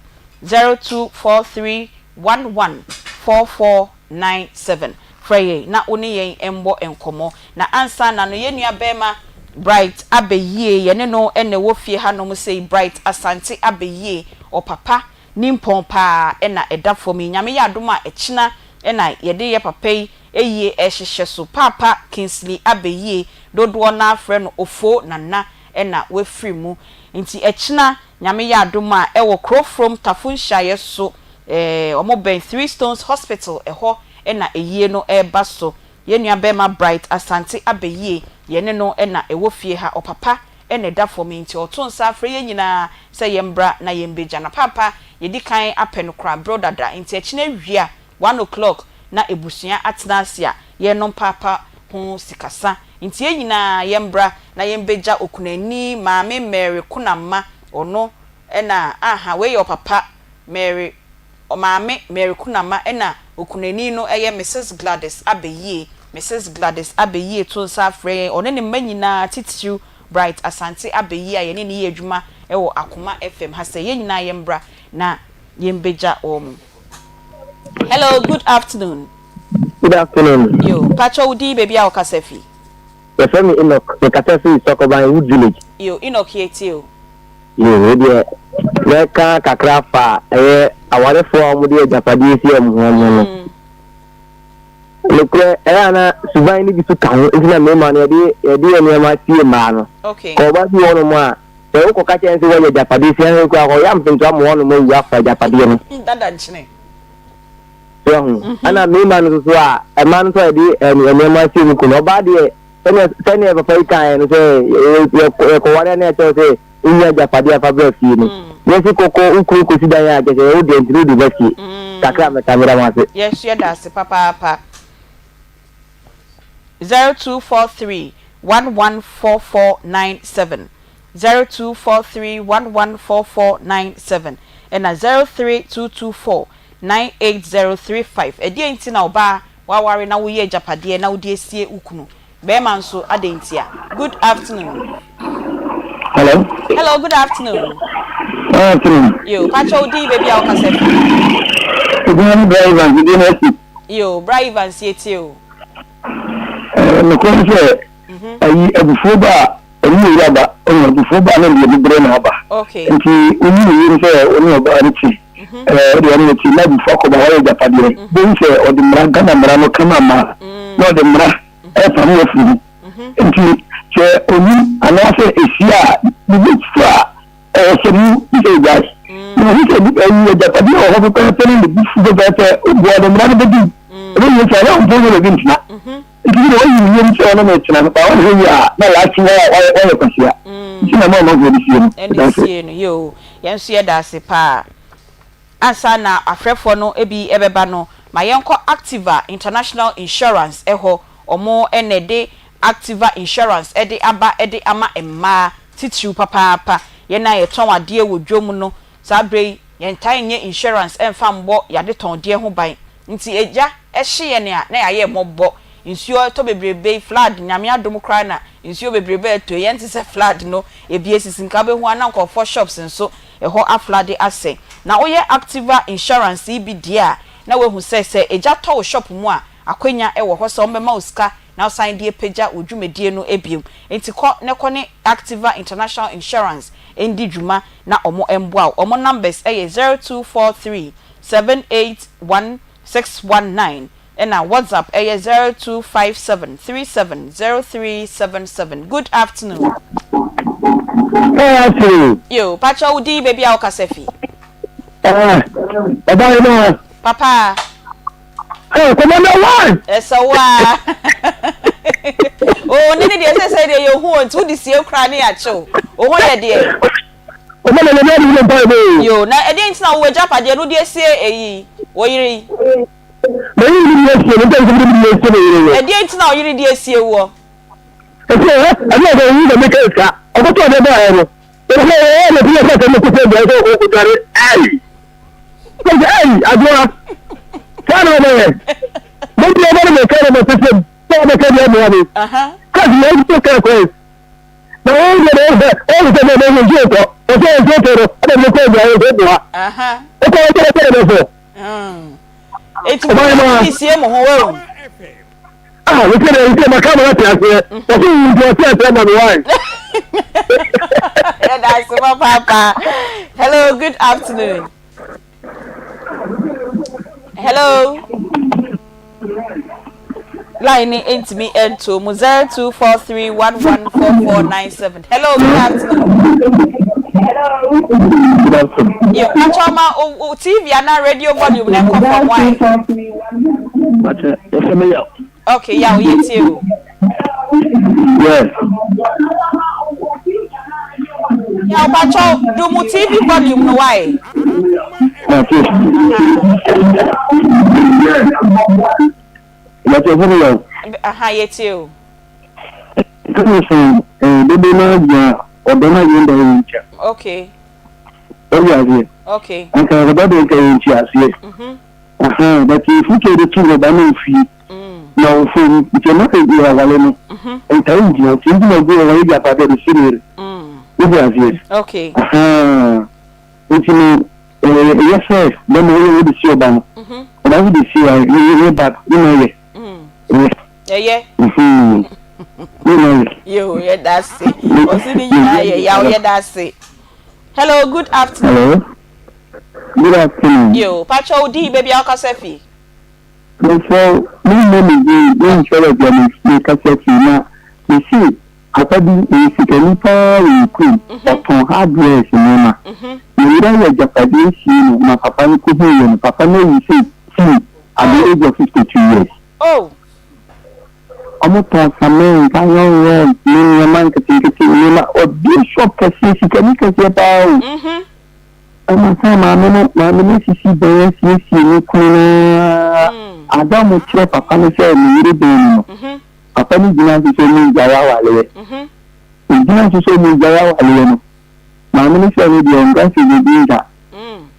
0243 114497. Frɛ yɛn na wo ne yɛn mmɔ nkɔmmɔ. Na ansa na no yɛn nua barima Bright Abeyie, yɛne no na ɛwɔ fie hanom sei, Bright Asante Abeyie, ɔpapa nimpɔn paa na ɛda fam yi. Nyame yɛ adom a ɛkyena na yɛde yɛ papa yi ayie rehyehyɛ so. Paapa Kingsley Abeyie, dodoɔ no ara frɛ no Ofoo Nana na wafiri mu. Nti ɛkyena Nyame yɛ adom a ɛwɔ Kurofrom Tafo Nhyiaeɛ so, wɔn bɛn Three Stones Hospital ɛhɔ na ayie no reba so. Yɛn nua barima Bright Asante Abeyie, yɛne no na ɛwɔ fie ha, ɔpapa na ɛda fam yi nti ɔto nsa frɛ yɛn nyinaa sɛ yɛmbra na yɛmbɛgya. Na paapa yɛdi kan apɛ no koraa berɛ dada nti ɛkyena awia one o'clock na abusua atena ase a yɛrenom paapa ho sikasa nti yɛn nyinaa yɛmbra na yɛmbɛgya okunani maame Mary Konamma ɔno na aha wei yɛ ɔpapa Mary Ɔmaame, Mary Kunama ɛna okunani no yɛ Misis Gladys Abeyie. Misis Gladys Abeyie to nsa frɛ yɛn, ɔne ne mma nyinaa titiriw Bright Asante Abeyie a yɛne no yɛ adwuma wɔ Akoma FM ha sɛ yɛn nyinaa yɛmbra na yɛmbɛgya wɔn. Hello, good afternoon. Good afternoon. Yo, mpakyɛ wo din baabi a wokasa fi? Yɛfrɛ me Enoch, mekasa firi Sɔkɔban Wood Village. Yo, Enoch yɛtie o. Yoo, wei deɛ mɛka kakra afa ɛyɛ awarefoɔ a wɔde agyapadeɛ si wɔn ho ho no. Nokorɛ ɛyɛ a na suban no bi so ka ho nti na mmarima no yɛde yɛde yɛ nneɛma sie mmaa no. Ka ɔbaa bi wɔ hɔnom a sɛ wokɔka kyerɛ no sɛ woanya agyapadeɛ sie ahwɛ koraa ɔyɛ ampentoa ma hɔnom awu afa agyapadeɛ no. Dada nkyene. So ahu. Ɛna mmarima no nso so a mmaa no nso a yɛde nneɛma sie mu kunu. Ɔbaa deɛ Sɛnea sɛnea papa yi kaeɛ no sɛ yɛkɔware a na ɛkyerɛ sɛ wonya agyapadeɛ afa bra fie no. Yɛsi kɔkɔ wo kunu kɔsi dan a kyerɛ sɛ wo deɛ nti no wode ba fie. Kakra a mɛka meda mo ase. Yɛn nso yɛda ase papaapa. 0243 114497 0243 114497 ɛna 03224 98035 Ɛdeɛn nti na ɔbaa W'aware na woyɛ agyapadeɛ na wode asie wo kunu. Bɛɛma nso adɛn ntia? Good afternoon. Hello. Hello, good afternoon. Afternoon. Yo, pakyɛ wo din baabi a wokasa firi. Edin ne Bra Evans, edin no asi. Yo, Bra Evans yɛtie o. Ɛɛ nokorɛ ne sɛ ayi abufuo ba a ɛne owura ba ɔne abufuo ba a na deɛ bibire na aba nti wonyi ne yam sɛ ɔne ɔbaa no te ɛɛ ɔde ɔne no te na abufuo akɔba wayɛ agyapadeɛ bɛhu sɛ ɔde mmara Ghana mmara no kama ma na ɔde mmara ɛpam wɔ afiri mu nti sɛ ɔnyi anaasɛ ɛsi a ne bo fu a Ɛwɔ sɛ mu sɛ ogyae. Na ohu sɛ ayi agyapadeɛ wɔ hɔ pɛpɛɛpɛ na ne bo fu pɛpɛɛpɛ, obu a ne mmara no bɛdi. Ɛbɛwie sɛ na ɔmpɛ sɛ baabi ntena. Nti bi deɛ wayi ne yam sɛ ɔne no retena no, ba wanhwɛ yie a na laakye wayɛ kwasea. Nti na ɛma ɔmanfoɔ de sie no. Ɛde Meda ase. sie no. Yoo, yɛn nso yɛda ase paa. Ansa na afrɛfoɔ no bi bɛba no, ma yɛnkɔ Activa International Insurance hɔ. Wɔn na ɛde Activa Insurance de aba de ama mmaa titiriw papaapa. Yɛn a yɛtɔn adeɛ wɔ dwam no, saa berɛ yi, yɛntaa nyɛ insurance mfa mmɔ yɛn adetɔndeɛ ho ban. Nti egya hye yɛn a, na yɛayɛ mmɔbɔ. Nsuo tɔ bebrebe yi, flood, Nyame adom koraa na nsuo bebrebe retɔ yi, ɛnte sɛ flood no ebi asisi. Nka wobɛhu a na nkurɔfoɔ shops nso ɛhɔ aflade asɛe. Na woyɛ Activa insurance yi bi deɛ a, na woahu sɛ, sɛ egya tɔ wo shop mu a, akwanya wɔ hɔ sɛ wɔbɛma wo sika na wosan de apagya wo dwumadie no bio. Enti kɔ na kɔ ne Activa International Insurance ndi dwuma na wɔn mmoa wo. Wɔn numbers yɛ 0243 781 619 ɛna WhatsApp yɛ 0257 37 0377. Good afternoon. Hey, afternoon. Yo, pakyɛ wo din baabi a wokasa fi. Ah, ɔbaa yi naa. Papa. Hey, Commander One. Ɛsɛ wo a. Oh, ne ne deɛ sɛ sɛ deɛ yɛ hu o nti wode sie koraa ne yɛakye wo. Wo ho yɛ deɛ. Commander nyame adi ne mpae bo. Yo, na ɛdeɛ nti na wo agyapadeɛ no wode asie eyi wo yere yi? Na yi ne deɛ asie no nti na mede asie me yere no. Ɛdeɛ nti na wo yere de asie woɔ? Ɛsɛ ɛ ɛne ɔsɛ yi na meka sika ɔkɔtɔ ɔde baeɛ no. Ɛsɛ ɛ na ɛsɛ sɛ sɛ mekɔsɛ deɛ sɛ ɔkɔdware ɛyi. Ɛsɛ ɛyi adoa. Saa na ɔbɛyɛ. Mede ɔbɛ no meka no mɛsɛ sɛ sɛ ɔbɛka deɛ aboa me. Kasi yɛn nso kɛ kɔɛ. Na wɔn deɛ na wɔn sɛ wɔn sɛ mɛ mɛ nsuo tɔ. Ɔsɛ nsuo tɔ no ɛna mekɔ adware nsuo boa. Ɔkɔ ɔkɔ ɔkɔ ɔbɛfɔ. Eti mo nyinaa mo sie mo ho wɔ. Ah, wo sɛ dɛ nti ma ka ma te aseɛ. Wɔsɛ wo nti ɔte aseɛ ma me why? Yɛda ase papaapa. Hello, good afternoon. Hello. Line ni ntumi nto mu 0243114497. Hello, good afternoon. Hello. Good afternoon. Yo, pacho ma o TV ana radio volume na nkɔ fam why? Pacho, yɛfrɛ me Yaw. Okay, Yaw, yɛtie o. Yes. Yaw, pacho, do mu TV volume no why? Mate. Mate, yɛfrɛ me Yaw. Aha, yɛtie o. Ɛka sɛ dodo no gyina ɔdɔ no a yɛn da yɛn nkyɛn. Okay. Ɔyɛ aseɛ. Okay. Anka ɔdɔ deɛ nka yɛn nti aseɛ. Mhm. Ahaa but mfutuo de tu hɔ ba na ofie na ɔfo mu nti ɛma yɛ awale no ntae ngyina nti nti na obi wɔ hɔ yɛ gyapadeɛ de si ne yere wohu aseɛ Okay. ahaa nti no ɛyɛ sɛ bɛma woyɛ wode si ɔba no ɔba nso de si wa yɛ ba ne na yɛ ɛyɛ Ɛyɛ. ne na yɛ. Yo, yɛda ase. Ɔsi ne nyinaa yɛ yaw, yɛda ase. Hello, good afternoon. Hello. Good afternoon. Yo, pakyɛ wo din, baabi a wokasa fi. Mesrɛ wo, memmɔ me din, menkyerɛ baabi a mekasa fi, na mese papa bi, ɔyɛ sikani paa wɔ yɛn kurom, ɔtɔn hardwares nneɛma. Ne yere ayɛ agyapadeɛ asie no ma papa no kɔhuiɛ no, papa no awu sɛ tii at the age of 52 years. Oh! Wɔtɔn cement, iron rods ne nneɛma nketenkete, nneɛma, ɔbue shop kɛseɛ, sikani kɛseɛ paa o. Ɛna sɛ maame no maame no asisi dan asiesie ne kunu no ara ada a wɔkyerɛ papa no sɛ ne yere dan mu no, papa no gyina so sɛ ɔmu ngyae awaleɛ. Ɔgyina so sɛ ɔmu ngyae awaleɛ no, maame no sɛ ɔno deɛ ɔnka sɛ biribi nka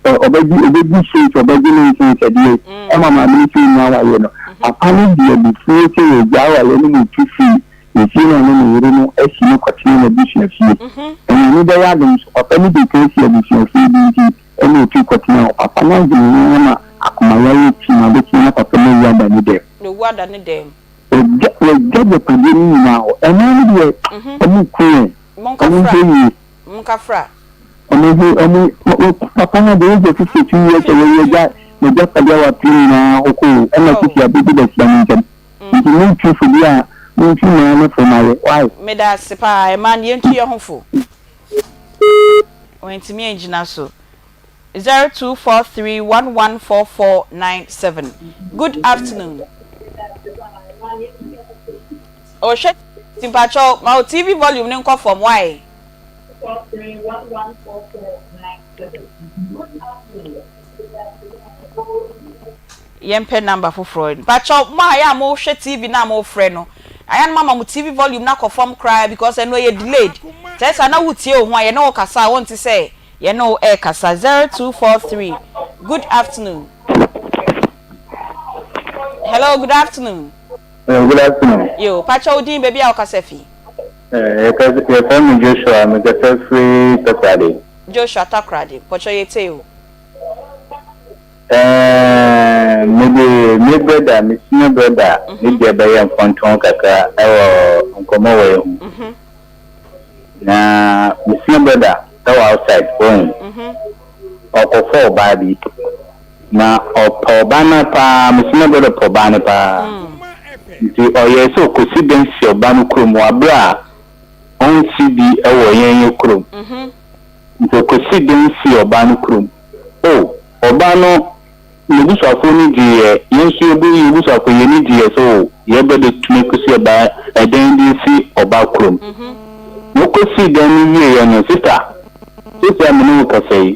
ɔbɛgye ɔbɛdi so sɛ ɔbɛgye ne nsensɛdeɛ ɛma maame no sɛ ɔnnya awaleɛ no. Papa no de abufuo sɛ wɔgyae awaleɛ no ma ɔtu firi efie no a ɔne ne yere no asi no kɔtena n'abusua fie. Ɛna ne Nyame bɛyɛ adom so papa no di kan si abusuafoɔ bi nti ɛna ɔtu kɔtena hɔ. Papa no adwene ho ama akomayareɛ ti no abɛtena na papa no awu ada ne dɛm. Na owu ada ne dɛm. Wagya wagya agyapadeɛ no nyinaa hɔ. Ɛmaa no deɛ ɔmo ku yɛn. Ɔmo nhwɛ yie. Monkafra. Ɔmo ho ɔmo papa no deɛ wagya 52 years a wawu agya n'agyapadeɛ a wapere nyinaa hɔ kɔ o ɛna sisi abɛdi basia no ntɛm. Nti montwi fo bi a montwi mmaa no fo ma yɛ why. Meda ase paa ɛmaa no yɛntu yɛho fo. Wantumi angyina so. 0243114497 Good afternoon. Oh hwɛ ti mpakyɛw ma wo TV volume no nkɔ fam why. Yɛmpɛ number foforɔ. Mpakyɛw mo a ɛyɛ a mo hwɛ TV no a mo frɛ no ayɛ a na mo ama mo TV volume no akɔ fam koraa because ɛno ɛyɛ delayed. Kyerɛ sɛ na wo tie wo ho a yɛne wo kasa a wonte sɛ yɛne wo ɛrekasa. 0243 Good afternoon. Hello good afternoon. Good afternoon. Yo, pakyɛw wo din baabi a wokasa fi. Yɛfrɛ me Joshua, mekasa firi Takoradi. Joshua Takoradi, mpɔkyɛw yɛtie wo. Ɛɛɛ mede me brɛda, me senior brɛda ne deɛ bɛyɛ mfɔntoho kakra wɔ nkɔmmɔ wei ho. Na me senior brɛda wɔ outside, wohu. Ɔkɔfa ɔbaa bi. Na ɔpɛ ɔbaa no paa, me senior brɛda pɛ ɔbaa no paa. Nti ɔyɛɛ sɛ ɔkɔsi dan si ɔbaa no kurom wɔ aberɛ a ɔnsi bi wɔ yɛn yɛ kurom. Nti ɔkɔsii dan sii ɔbaa no kurom. O, ɔbaa no n'abusuafoɔ ani gyeeɛ, yɛn nso yɛbu yɛn abusuafoɔ yɛn ani gyeeɛ sɛ o, yɛn ba bɛtumi akɔsi ɔbaa ɛdan bi asi ɔbaa kurom. Na ɔkɔsii dan no wieeɛ no, sista, seesei a me ne wo kasa yi,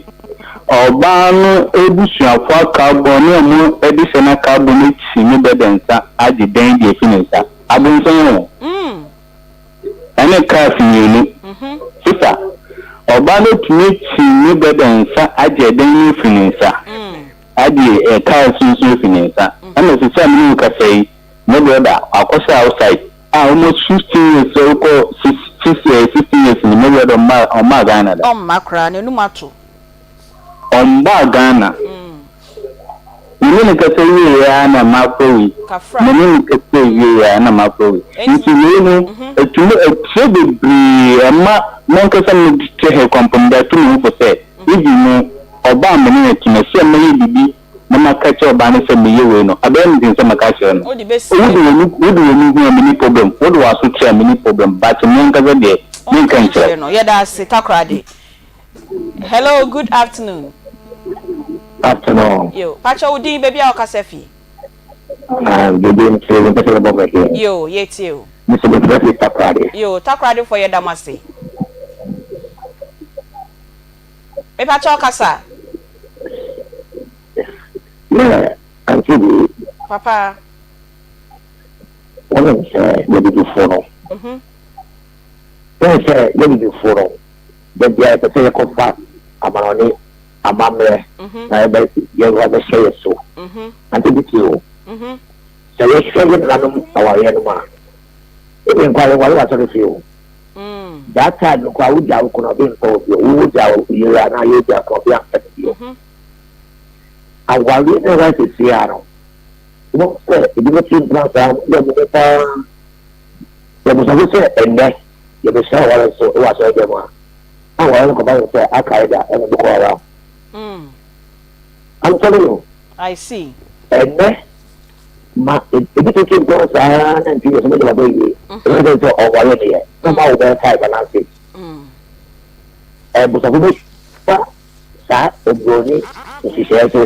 ɔbaa no abusuafoɔ aka abɔ ne wɔn adehyeɛ no aka abɔ no akyi ne bɛda nsa agye dan de afi ne nsa. Abonsam o! Ɛne cars mienu. Sister, ɔbaa no tumi kyi ne brother nsa agye ɛdan no afiri ne nsa, agye cars nso afiri ne nsa. Ɛna sisi a me ne wo kasa yi, ne brother wakɔhyɛ outside a almost 15 years sɛ wokɔ six, six, eh, 16 years ni, me brother ɔmma, ɔmmaa Ghana da. Ɔmma koraa, n'anum ato. Ɔmmbaa Ghana. Me ne no kasa wieeɛ ara na makɔ wi. Me ne no kasa wieeɛ ara na makɔ wi. Nti wei no, ɛtumi ɛkyerɛ bebree, ɛma m'ankasa mete ha koraa mpo mede ato me ho fo sɛ, even no, ɔbaa a me ne no te no, ɛsɛ sɛ mɛyɛ biribi na maka akyerɛ ɔbaa no sɛ meyɛ wei no, ɛbɛyɛ me den sɛ mɛka akyerɛ no. Wode w'ani wode w'ani hu a menni problem, wode w'aso te a menni problem, but me ankasa deɛ, menka nkyerɛ wo. Yɛda ase, Takoradi. Hello, good afternoon. Afternoon. Yo, pacho wo din baby a wokasa fi. Ah, baby nti me pese me bɔ me din. Yo, ye tie o. Me se me frɛ fi Takoradi. Yo, Takoradi fo yɛ da mo ase. Me pacho kasa. Yeah, auntie bi. Papa. Wɔn sɛ yɛ bibifo no. Mhm. Wɔn sɛ yɛ bibifo no. Da biara yɛpɛ sɛ yɛkɔfa amanɔne amammerɛ na yɛbɛ yɛba bɛhyɛ yɛ so. Ante bi tie o. Sɛ yɛhwɛ yɛ nananom awareɛ nom a, ebi nkɔ a yɛware wɔ asɔre fie o. That time no koraa wogya wo kunu a obi mpɛ wo bio. Wo wogya wo yere anaa yɛ gya kunu obi ampɛ no bio. Awareɛ no ɛwɔ seesei ara no, wobɛhu sɛ ebi bɛte mpena saa, wɔn deɛ wɔn ho paa. Yɛbisa so sɛ ɛnnɛ yɛbɛhyira aware nso wɔ asɔredɛm a, na aware no kɔba no sɛ Al-Qaeda ɛne Boko Haram. I'm telling you. I see. Ɛnnɛ ma ebi tete mpɔn saa na nti yɛ sɛ mede waba wie. Ɛbɛyɛ sɛ sɛ ɔware ne yɛ na ɔma wo bɛyɛ five anaa six. Ɛbusafo bɛ fa saa oburoni nhyehyɛɛ so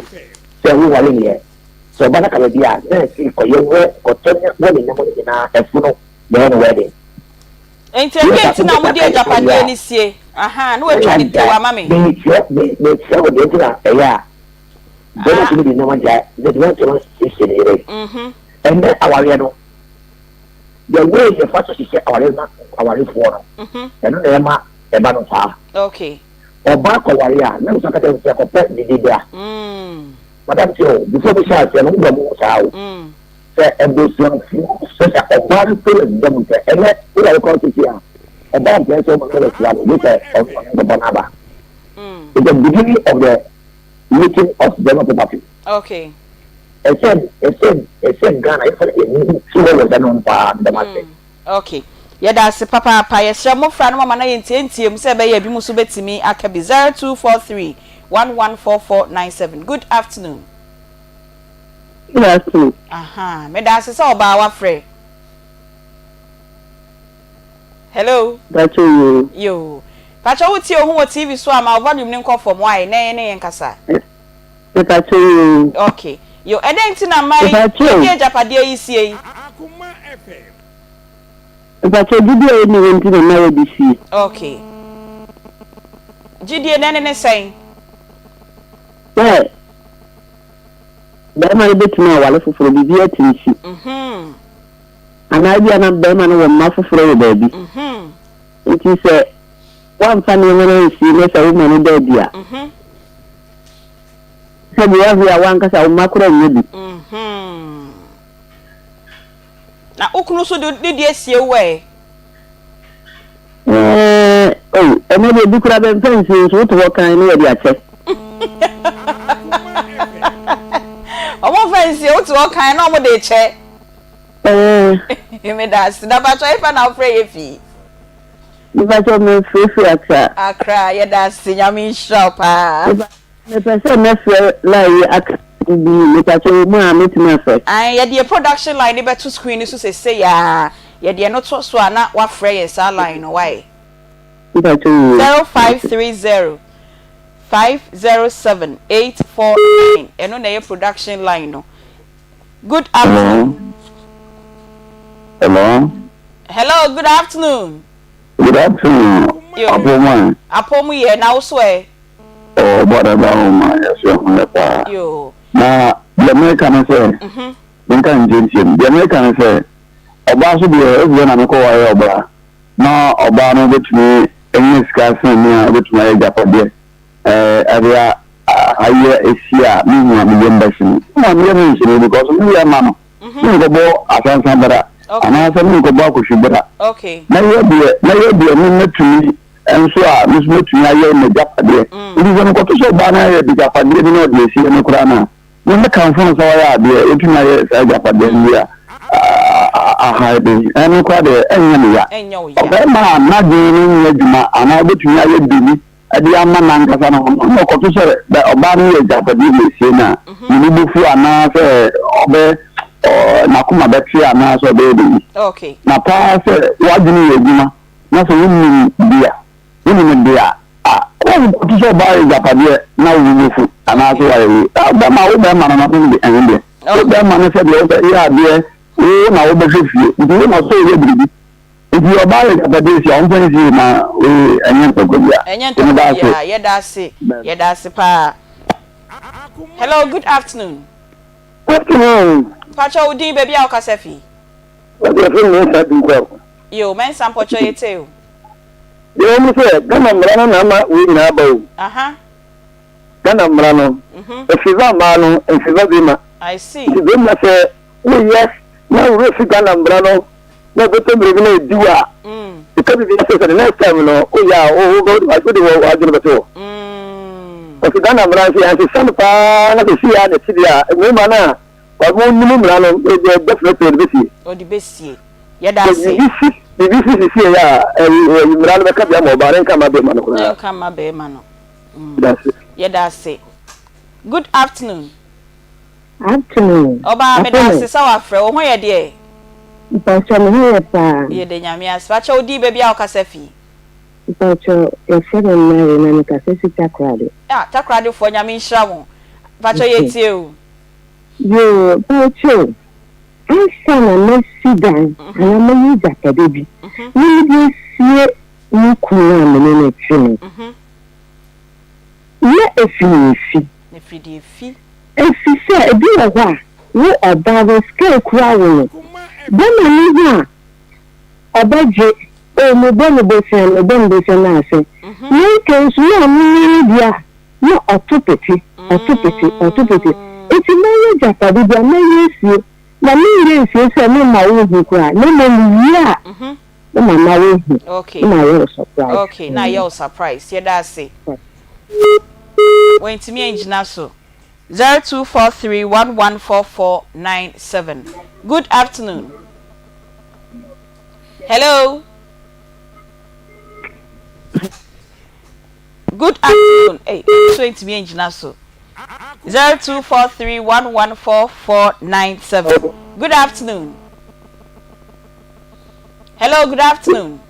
sɛ woware ne yɛ. Sɛ ɔba no ka baabi a na ɛsi kɔyɛ wɛ kɔtɔ ne wɔ ne nneɛma no nyinaa ɛfunu bɛyɛ no wedding. Nti ɛdeɛn nti na mode agyapadeɛ no sie? Ahaa, na watwa ne tew ama me. Mekyerɛ me mekyerɛ wo deɛ nti na ɛyɛ a bɛrima tumi de nneɛma gya de nneɛma tumi siesie ne yere. Ɛnnɛ awareɛ no, the way yɛfa so hyehyɛ awareɛ ma awarefoɔ no, ɛno na ɛma ɛba no saa. Okay. Ɔbaa kɔware a, na nsa kata sɛ kɔpɛ didi bra. Madam ti o, before bi hyɛ aseɛ no, mo bɔ mo saa o. Sɛ abusuafoɔ sɛ sɛ ɔbaa no parents da mu sɛ ɛnɛ woware kɔ tete a. Ɔbaa mpɛ sɛ ɔbɛsra no, gye sɛ ɔno na ɔbɛbɔ n'aba. It's the beginning of the making of German property. Okay. Ɛsɛ ɛsɛ ɛsɛ Ghana yɛfa no yɛn ti wɔ wɔ sɛ no paa meda mo ase. Okay. Yɛda ase papaapa. Yɛsrɛ mmofra no mama na yɛntiantia mu sɛ ɛbɛyɛ a ebinom nso bɛtumi aka bi. 0243 114497. Good afternoon. Good afternoon. Aha, meda ase sɛ ɔbaa wafrɛ. Hello. Pacho yoo. Yoo. Pacho wo tie ohu wɔ TV so a ma wo volume no nkɔ fam why na yɛne yɛn kasa. Me pacho yoo. Okay. Yo, ɛdɛn nti na mma yi yɛdi agyapadeɛ yi sie yi? Me pacho gyidie a ɛnni hɔ nti na mma yɛde sie. Okay. Gyidie na ɛne ne sɛn? Sɛ bɛrima no bɛtumi aware foforɔ biribi atumi si. Mhm. Anaa ebia na barima no wɔ mma foforɔ wɔ baabi. Enti sɛ woamfa nneɛma no ansie na sɛ woma no da adi a, sɛdeɛ woahwɛ a w'ankasa wo mma koraa nnya bi. Na wo kunu nso de ne deɛ sie wo ɛ? Ɛɛ, oh, ɛnɛ deɛ bi koraa bɛmfa nsie nso wote hɔ kann na wɔde akyɛ. Wɔmfa nsie, wote hɔ kann na wɔde rekyɛ. Ɛɛ. Meda ase. Na mpakyɛ hefa na wofrɛ yɛ fi? Mepakyɛ me frɛ firi Accra. Accra, yɛda ase. Nyame nhyira wo paa. Mepɛ sɛ mɛfrɛ line yi aka bi, mepakyɛ wɔ mu a mɛtumi afrɛ? Ae, yɛde yɛ production line no bɛto screen no so sesei aa. Yɛde ɛno to so a na wafrɛ yɛn saa line no, wai? Mepakyɛ oo. 0530 507 849, ɛno na ɛyɛ production line no. Good afternoon. Hello. Hello, good afternoon. Good afternoon. Yo. Apoma. Apom yɛ na wo so ɛ? Oh, bɔda ba wo ma yɛ so ho yɛ paa. Yo. Na deɛ meka ne sɛ, Mhm. menka nkyɛnkyɛm. Deɛ meka ne sɛ, ɔbaa so deɛ ɛsɛ na mekɔ ware ɔbaa na ɔbaa no bɛtumi anya sika sen me a ɔbɛtumi ayɛ agyapadeɛ ɛde a ayɛ esi a me hu a me yam bɛhye me. Me hu a me yam nhye me because me yɛ ma no. Me nkɔbɔ asansa bra anaasɛ me nkɔbɔ akɔhwi bra. Mɛyɛ deɛ mɛyɛ deɛ me mɛtumi nso a me nso mɛtumi ayɛ m'agyapadeɛ. Nti sɛ mekɔto sɛ ɔbaa no ayɛ agyapadeɛ bi na ɔde asie me koraa no a, me mɛkamfo no sɛ wayɛ adeɛ, watumi ayɛ saa agyapadeɛ no bi a ahae de, ɛno koraa deɛ ɛnyɛ me ya. Ɔbarima a n'adwene no nyɛ adwuma anaa ɔbɛtumi ayɛ biribi de ama n'ankasa ne ho no, na ɔkɔto sɛ ɔbaa no yɛ agyapadeɛ de asie no a, ne bo bɛfu anaasɛ ɔbɛ n'akoma bɛte anaasɛ ɔbɛyɛ biribi. Na paa sɛ w'adwene yɛ adwuma na sɛ wonim dea, wonim dea a, wonkɔto sɛ ɔbaa yɛ agyapadeɛ na wo bo bɛfu anaasɛ woayɛ wei. Bɛma wo bɛrima no no de ɛho deɛ. Wo bɛrima no sɛdeɛ wobɛyɛ adeɛ, wo na wobɛhwɛ fie, nti wo na sɛ woyɛ biribi. Nti ɔbaa yɛ agyapadeɛ si a ɔmfa nsie ma wei ɛnyɛ ntɔkwa bia. Ɛnyɛ ntɔkwa biara yɛda ase yɛda ase paa. Hello good afternoon. Afternoon. Mpakyɛ wo din baabi a wokasa fi. Wɔde yɛfrɛ me Mensah Dunkwa. Yoo Mensah mpɔkyɛ yɛtie o. Deɛ ɛwɔ mu sɛ Ghana mmara no na ama wei nyinaa aba o. Aha. Ghana mmara no, ɛfeva mmaa no, ɛmfeva bɛrima. I see. Nti bɛrima sɛ woyɛ na wo werɛ fi Ghana mmara no na ɛbɛtɔ mmerɛ bi na ɛdi wo a, ɛka biribi sɛ sɛ the next time no woyɛ a wode w'adwene bɛto hɔ. Wɔsi Ghana mmara nso yɛansesa no paa na sɛ si a na ɛte deɛ a mmarima no a wɔn nim mmara no definitely wɔde bɛsie. Wɔde bɛsie. Yɛda ase. Biribi si biribi si sisi yɛ a ɛyi mmara no bɛka bi ama ɔbaa no nka mma bɛrima no koraa. Nka mma bɛrima no. Yɛda ase. Yɛda ase. Good afternoon. Afternoon. Ɔbaa meda ase sɛ wafrɛ, wo ho yɛ deɛ? Mpakyɛ me ho yɛ paa. Yɛda Nyame ase. Pakyɛ wo din baabi a wo kasa fi? Mpakyɛ yɛfrɛ me Mary na me kasa fi Takoradi. Ah Takoradi foɔ Nyame nhyira mo. Mpakyɛ yɛtie o. Yoo mpakyɛ ansa na masi dan anaa mɛyɛ agyapade bi na mede asie me kunu a me ne no te no na efi nea efi. Efiri deɛ efi. Efisɛ ebi wɔ hɔ a, wo ɔbaa no, sika a ekura wo no, bɛma no hu a, ɔbɛgye. O, mebɔ no bosea, mebɔ no bosea na ase. Ne nka nso, na ɔno nye ne deɛ a, na ɔto pete, ɔto pete, ɔto pete. Enti mɛyɛ agyapade bi a, mɛyɛ asie. Na menyɛ nsie sɛ memma wonhu koraa, na mmom mewie a. na mama woahu Okay. na mayɛ wo surprise. Okay, na ayɛ wo surprise. Yɛda ase. Wantumi angyina so. 0243114497. Good afternoon. Hello. Good afternoon. Hey, so ntumi angyina so. 0243114497. Good afternoon. Hello, good afternoon.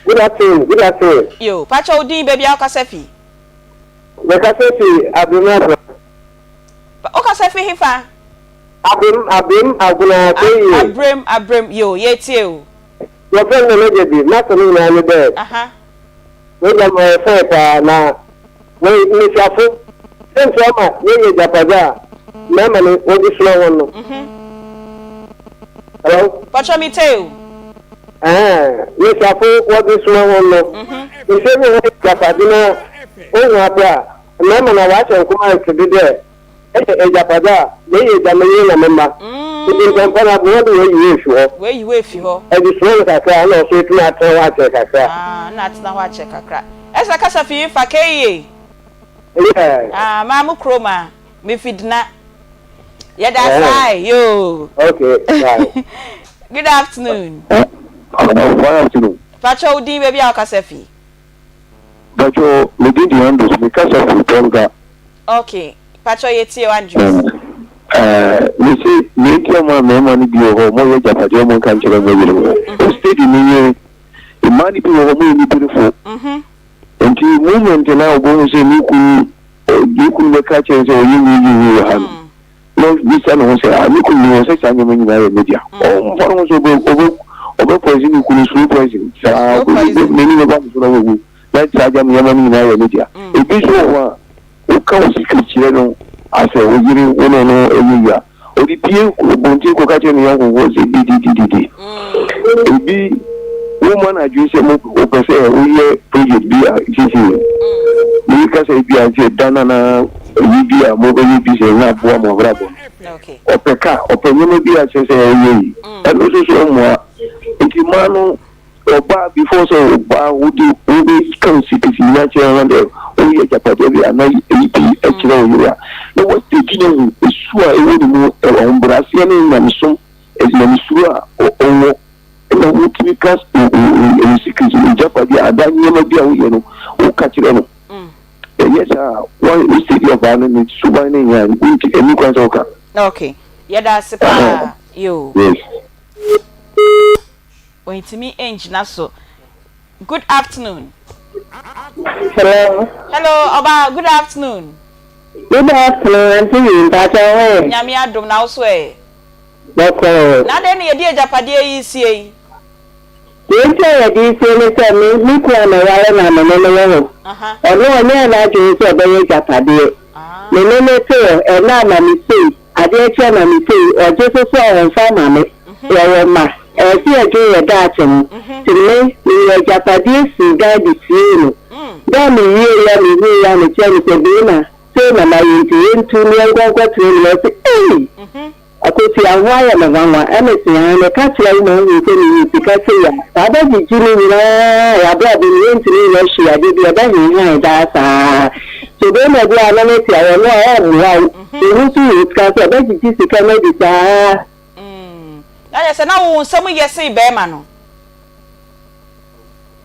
Good afternoon, good afternoon. Yo, pacha wo din baabi a wokasa fi? Mekasa fi Abim Agona. Wokasa fi hefa? Abim, Abim Agona Keye. Abrem, Abrem, yo, yɛtie o. Wɔfrɛ me Nana Gyabi, m'asɛm nyinaa ne dɛ, wei deɛ ɔyɛ fine paa na wei mmesiafo sɛnti ama yɛyɛ agyapadze a mmarima no wɔdze suma hɔn no. Hello? Pacho me tie o. Ɛhɛn, mmesiafo wɔdze suma hɔn no, nhyɛ bi hɔn agyapadze na ohu aber a mmarima no wɔahyɛ nkɔm ayɛ do dɛ Ɛyɛ agyapadze a meyɛ egya me yer na me mba. Ntsi mpɛn pii no hɔn de woeyi wo efi hɔ. Woeyi wo efi hɔ. Edze sua no kakra a, nna ɔso etum atsena hɔ akyɛr kakra. Ah, nna atsena hɔ akyɛr kakra. Ɛsɛ kasa fi fa KEA. Yeah. Ah, maa mo kurom a, mefi Dna. Yɛda ase ae, yoo. Okay, bye. Good afternoon. Good afternoon. Pakyɛ wo din baabi a wokasa fi. Pakyɛ me din de Andrews, me kasa firi Bolga. Ok pakyɛ yɛ tie wo Andrews. Ɛɛ me se nea nti a ɔma mmarima no bi wɔ hɔ ɔmo yɛ agyapadeɛ ɔmo nka nkyerɛ ɔmo yere mo steady ne yere mmaa no bi wɔ hɔ ɔmo yɛ niberefo nti moment na ɔbɛhu sɛ ne kunu ne kunu bɛka kyerɛ sɛ ɔyɛ wei yɛ wei wɔ ha no na ɔbisa ne ho sɛ, Ah, me kunu nim hɔ sɛ saa nneɛma nyinaa yɛ me dea? Ɔmfa ne ho sɛ ɔbɛ, ɔbɛ, ɔbɛ poison ne kunu, slow poison, saa, n'ani bɛba ne so na wawu, na saa gya nneɛma no nyinaa yɛ ne dea. Ebi nso wɔ hɔ a, woka wo secret kyerɛ no asɛ wo yere, wo ne no yɛ yi a, ɔde pue abɔnten kɔka kyerɛ ne yɔnkofoɔ sɛ dididididi. Ebi, woma no adwene sɛ mo, wopɛ sɛ woyɛ project bi a seesei, meka sɛ ebi a sɛ dan anaa Eyi bi a mobɛyɛ bi sɛ na aboa mo abrabɔ no. Ɔpɛ car, ɔpɛ nneɛma bi a kyerɛ sɛ ɛyɛ yi. Ɛno nso so mmoa. Nti mmaa no, ɔbaa before sɛ ɔbaa wode wobɛka wo secret nyinaa kyerɛ no dɛ woyɛ agyapadeɛ bi anaa eyi bi kyerɛ wo yere a, na woatake no ahu su a ɛwɔ ne mu, ahobrɛaseɛ ne nyamesom, nyamesuro a ɔwɔ. Ɛna wotumi ka wo secret, w'agyapadeɛ anaa nneɛma bi a woyɛ no, woka kyerɛ no. Ɛnyɛ saa a, wo wo steady ɔbaa no ne suban no nyɛ a, nti ɛnni kwan sɛ woka. Ok, yɛda ase paa. Yoo. Yes. Ɔntumi ngyina so. Good afternoon. Hello. Hello, ɔbaa, good afternoon. Good afternoon, Auntie Wee, mpakyɛ wo ho ye? Nyame adom, na wo so ɛ? Bɔkɔɔ. Na adɛn na yɛde agyapadeɛ yi resie yi? Deɛ nti a yɛde resie ne sɛ me me kunu a maware no a me ne no wɔ hɔ, ɔno ɔnyɛɛ n'adwene sɛ ɔbɛyɛ agyapadeɛ. Me ne no te hɔ, ɛnnɛ ama me sei, adeɛ kye ama me sei, ɔgye so so a ɔmfa mma me. Yɛwɔ mma, ɛsɛ sɛ yɛdwene yɛn daakye ho. Nti me, meyɛɛ agyapadeɛ sii dan de siee no. Berɛ a mewieeɛ a mehuiɛ a mekyerɛɛ no sɛ, Beena, sei na mayɛ nti yɛntu na yɛnkɔ nkɔtena mu no, ɔse, Ei! Akosua, ho ayɛ me nwanwa. Ɛne se aa meka kyerɛ wo ma wohu sɛ mewɔ sika sei a, saa bɛgyegye no nyinaa a yɛabrabɔ mu yɛntumi nyɛ hwee adeɛ bi ɛbɛhenhan daa saa. So barima bi a na ne te a ɔno a ɔmmoa wo, ɔno nso wɔ sika nso ɔbɛgyegye sika no adi saa. Na kyerɛ sɛ na wo nsam yɛ sen barima no.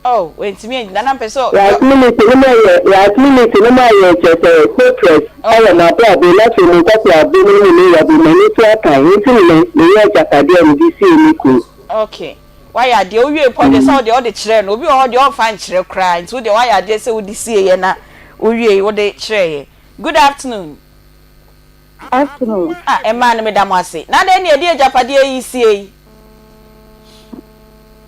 Oh, wantumi angyina na mpɛ sɛ. Last minute no ma yɛ last minute no ma yɛ kyerɛ sɛ hopeless ɛwɔ m'abrabɔ mu na afei me nkɔkorabɔ mu ne me wura bi m'ani so atan nti na me meyɛ agyapadeɛ a mede siee me kunu. Okay wayɛ adeɛ wowie mpo deɛ sɛ wodeɛ wode kyerɛɛ no obi wɔ hɔ deɛ ɔmfa nkyerɛ koraa nti wodeɛ wayɛ adeɛ sɛ wode sieeɛ na wowiei wode kyerɛeɛ Good afternoon. Afternoon. Ah mmaa no meda mo ase. Na adɛn na yɛde agyapadeɛ yi sie yi?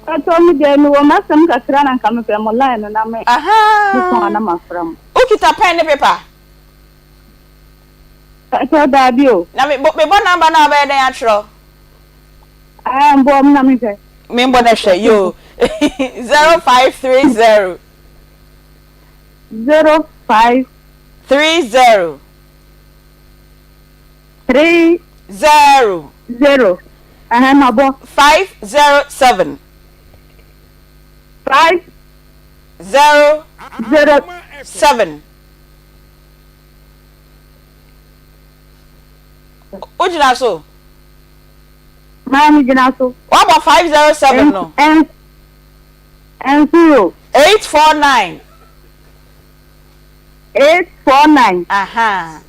Pakyɛw me deɛ mewɔ m'asɛm kakra na nka mepɛ mo line no na me me phone a na mafrɛ mo. Wo kita pen ne paper? Pakyɛw daabi o. Na me bɔ number no a wobɛyɛ dɛn atwerɛ? Ɛɛ mbɔ mo na mehwɛ. Me mbɔ na hwɛ yoo 0530. 05. 30. 3. 0. 0 ɛhɛn mabɔ. 507. 5. 0. 0. 7. Wogyina so? Maa me gyina so. Woabɔ 507 no? Ɛn, ɛn, 0. 849. 849. Aha.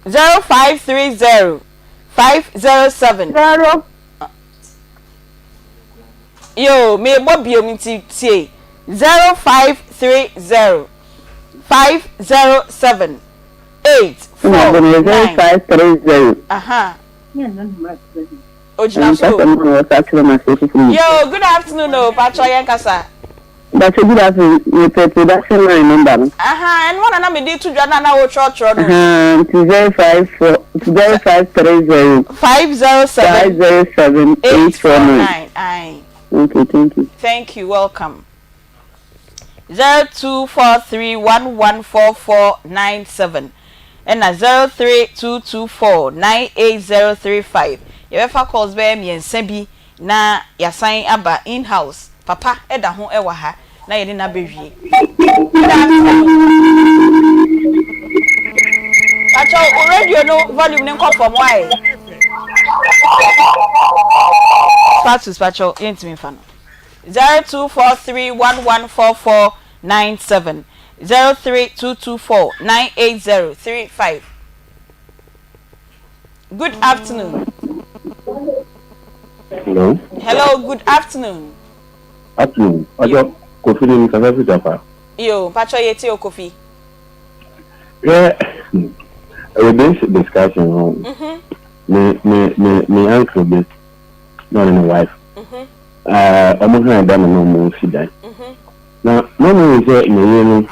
0530 507. 0. Yoo, merebɔ biom nti tie. 0530 507 8 Ɛna 4 bɔ no yɛ 9. 0530. Aha. Ogyina so Ɛmpɛ o. sɛ mo na wɔsa kyerɛ me aseɛ foforɔ mu. Yoo, good afternoon o, patrɔ yɛn kasa. Mpakyɛ good afternoon, mepɛ production line number no. Aha, ɛno ara na na mede to dwa no a na wotwerɛtwerɛ no. Ahaa, nti 054, 0530. 507. 507 849. 849, ae. Okay, thank you. Thank you, welcome. 0243114497 ɛna 0322498035. Yɛbɛfa calls bɛyɛ mmiɛnsa bi na yɛasan aba in house. Papa da ho wɔ ha na yɛne no abɛwie. Good afternoon. Pakyɛw, wo radio no volume no nkɔ fam why? Status pakyɛw, yɛntumi mfa no. 0243114497, 0322498035. Good afternoon. Hello. Hello, good afternoon. Afternoon. Ọjọ́ Kofi ni mi kasa fi Japan. Yo, mpakyɛw yɛtie o Kofi. Yeah, with this discussion, me me me me uncle bi na ɔne ne wife. Ɔmo han da na na ɔmo si dan. Na na ɔmo hu sɛ ne yere no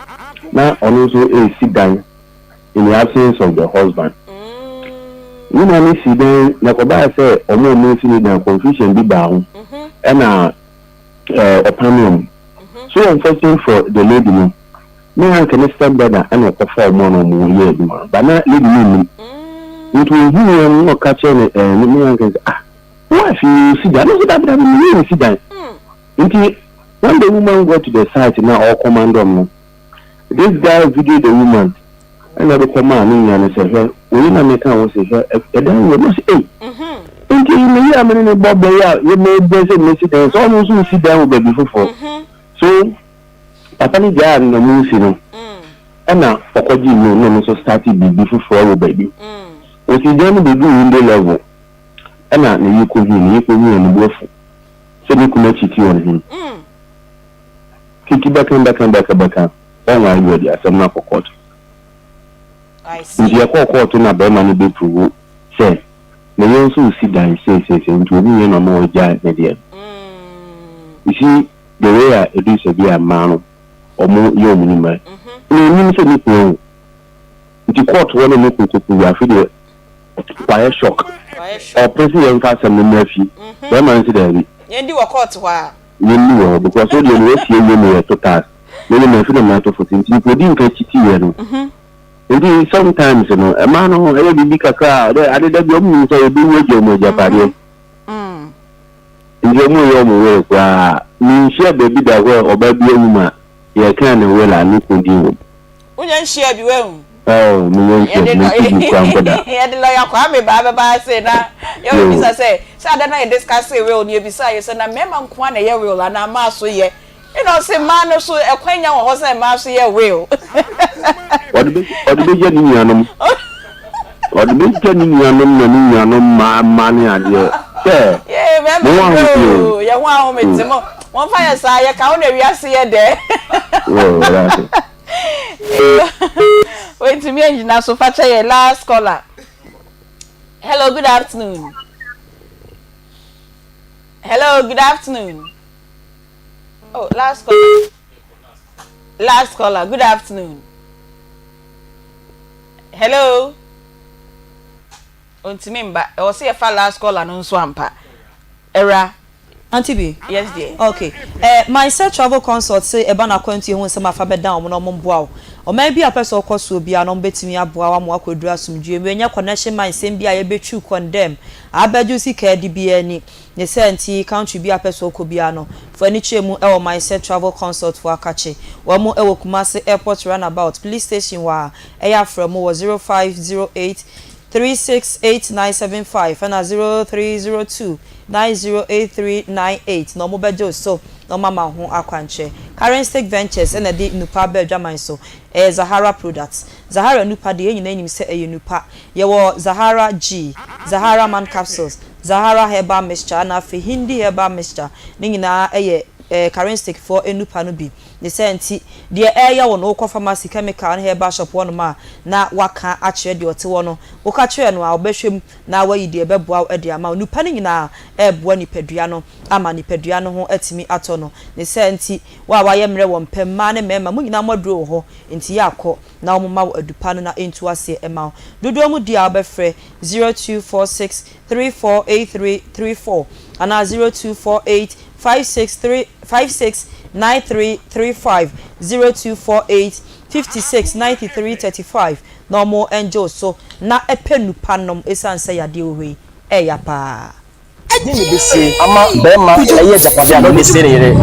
na ɔno nso esi dan in the absence of the husband. Ne maame si dan na kɔbaa sɛ ɔmo a ɔmo si ne dan confusion bi baa ho ɛna ɛɛ ɔpam wɔn. So unfortunately for the lady no, ne uncle ne step brother ɛna ɔkɔfa ɔmo a na ɔmo yɛ adwuma no but na lady no nnim. Nti ohuu wɔn na ɔka kyerɛ ne ɛɛ ne uncle sɛ ah wo wife yi osi dan? Na ɔse dabi dabi me yere nsi dan. Nti when the woman got to the site na ɔɔcommand wɔn no, This guy video the woman ɛna ɔde kɔ maa ne nua no sɛ hwɛ wei na meka wo se hwɛ ɛdan wei na ɔse ei nti me yere a me ne ne bɔ bɛ yi a yɛ me bɛ sɛ mesi dan sɛ ɔno nso nsi dan wɔ baabi foforɔ so papa no gyaa no na mu nsi no ɛna ɔkɔgye loan na ɔno nso start biribi foforɔ wɔ baabi osi dan no bɛdu window level ɛna ne yere kɔhu ne yere kɔhu yɛ ne bo afu sɛ ne kunu akyiti wɔ ne ho. Kiki bɛka bɛka bɛka bɛka wɔnware bi wɔde asɛm no akɔ kɔɔto. Nti yɛkɔɔ kɔɔto na bɛrima no bɛ prove sɛ ne yere nso resi dan seeseesei nti ohu yɛ na ɔma ɔgyae ne deɛ no. You see the way a ɛduru sɛ bi a mmaa no ɔmo yɛ ɔmo nnwuma na ɔnim sɛ ne kunu awu nti kɔɔto hɔ na ne kunu kɔ prove afei deɛ wayɛ shock ɔpere sɛ yɛmfa asɛm no mmra fie bɛrima no se daabi. Yɛndi wɔ kɔɔto hɔ a. Yɛnni wɔ hɔ because wo deɛ no wasie wie no yɛ total me no mafi na mato fo nti nipa odi nka kyiti yɛ no nti sometimes no ɛmaa no ɛyɛ biribi kakra a dɛ ade da bi ɔmo nim sɛ ebi wu agya ɔmo agyapadeɛ nti ɔmo yɛ ɔmo wele koraa menhyia baabi da hɔ a ɔba bi awu ma yɛka ne wele a ne kun din wɔ mu. Wonya nhyia bi wahu. Oh, menya nhyia bi, mente bi koraa mpo da. Yɛde lawyer Kwame baa bɛba ha sei na yɛbɛbisa sɛ, sɛ ada na yɛ discuss will no yɛbisaa yɛ sɛ na mmarima nko ara na ɛyɛ will anaa mmaa so yɛ? Ɛna ɔse mmaa no so ɛkwan nya wɔ hɔ sɛ mmaa so yɛ will. Ɔde bɛ ɔde bɛgya ne nuanom. Ɔde bɛgya ne nuanom na ne nuanom mmaa mma ne adeɛ sɛ Yee mo mmarima ho ahomete o. oo, yɛn ho ahomete mo momfa yɛ saa yɛka ho na wiase yɛ dɛ. Yoo, yɛda ase. Wentumi angyina so fakyɛ yɛ last caller. Hello, good afternoon. Hello, good afternoon. Oh, last caller. Last caller, good afternoon. Hello. Ontumi mba. Ɛwɔ sɛ yɛfa last caller no nso ampa. Ɛwura. Auntie B. Yes dear. Ok eh my sɛ travel consult se ɛba no akwantuo ho nsɛm a fa bɛdan wɔn na wɔn mmoa wo. Ɔman bi a wopɛ sɛ wokɔ soɔ biara no wɔbɛtumi aboa wo ama woakɔduru asomdwoeɛ mu. Ɛnyɛ connection man nsɛm bi a yɛbɛtwiw condemn abɛgye wo sika adi biara ni. Ne saa nti country bi a wopɛ sɛ wokɔ biara no fa ani kyerɛ mu wɔ Mindset Travel Consult foɔ akakye. Wɔn wɔ Kumasi Airport Runabout, Police Station hɔ a. Ɛyɛ a frɛ wɔn wɔ 0508 368975 ɛna 0302 908398 na wɔbɛgye wo so na wɔama wo ho akwankyerɛ. Karen Stick Ventures na ɛde nnupa aba adwaman so. Ɛyɛ Zahara products. Zahara nnupa deɛ yɛn nyinaa nim sɛ ɛyɛ nnupa. Yɛwɔ Zahara G, Zahara Man Capsules, Zahara Herbal Mixture ɛna afei Hindi Herbal Mixture. Ne nyinaa yɛ Karen Stick foɔ nnupa no bi. Ne saa nti, deɛ ɛreyɛ wo no, wokɔ pharmacy, chemical ne herbal shop hɔnom a, na woaka akyerɛ deɛ ɔte hɔ no. Woka kyerɛ no a, ɔbɛhwɛ mu na wayi deɛ ɛbɛboa wo de ama wo. Nnupa no nyinaa reboa nipadua no ama nipadua no ho atumi atɔ no. Ne saa nti, wo a woayɛ mmerɛ wɔ mpam, mmaa ne mmarima, mo nyinaa mo aduro wɔ hɔ, nti yɛ akɔ na wɔmma wo adupa no na ɛntu aseɛ mma wo. Dodoɔ mu di a wobɛfrɛ 0246 348334 anaa 0248 563 56 9335 0248 56 93 35 na ɔmo ngye wo so na pɛ nupa nom esiane sɛ yadeɛ wɔ hɔ yi ɛya paa. Deɛn na ɛbɛsie ama barima ayi agyapadeɛ a na ɔde asie ne yere,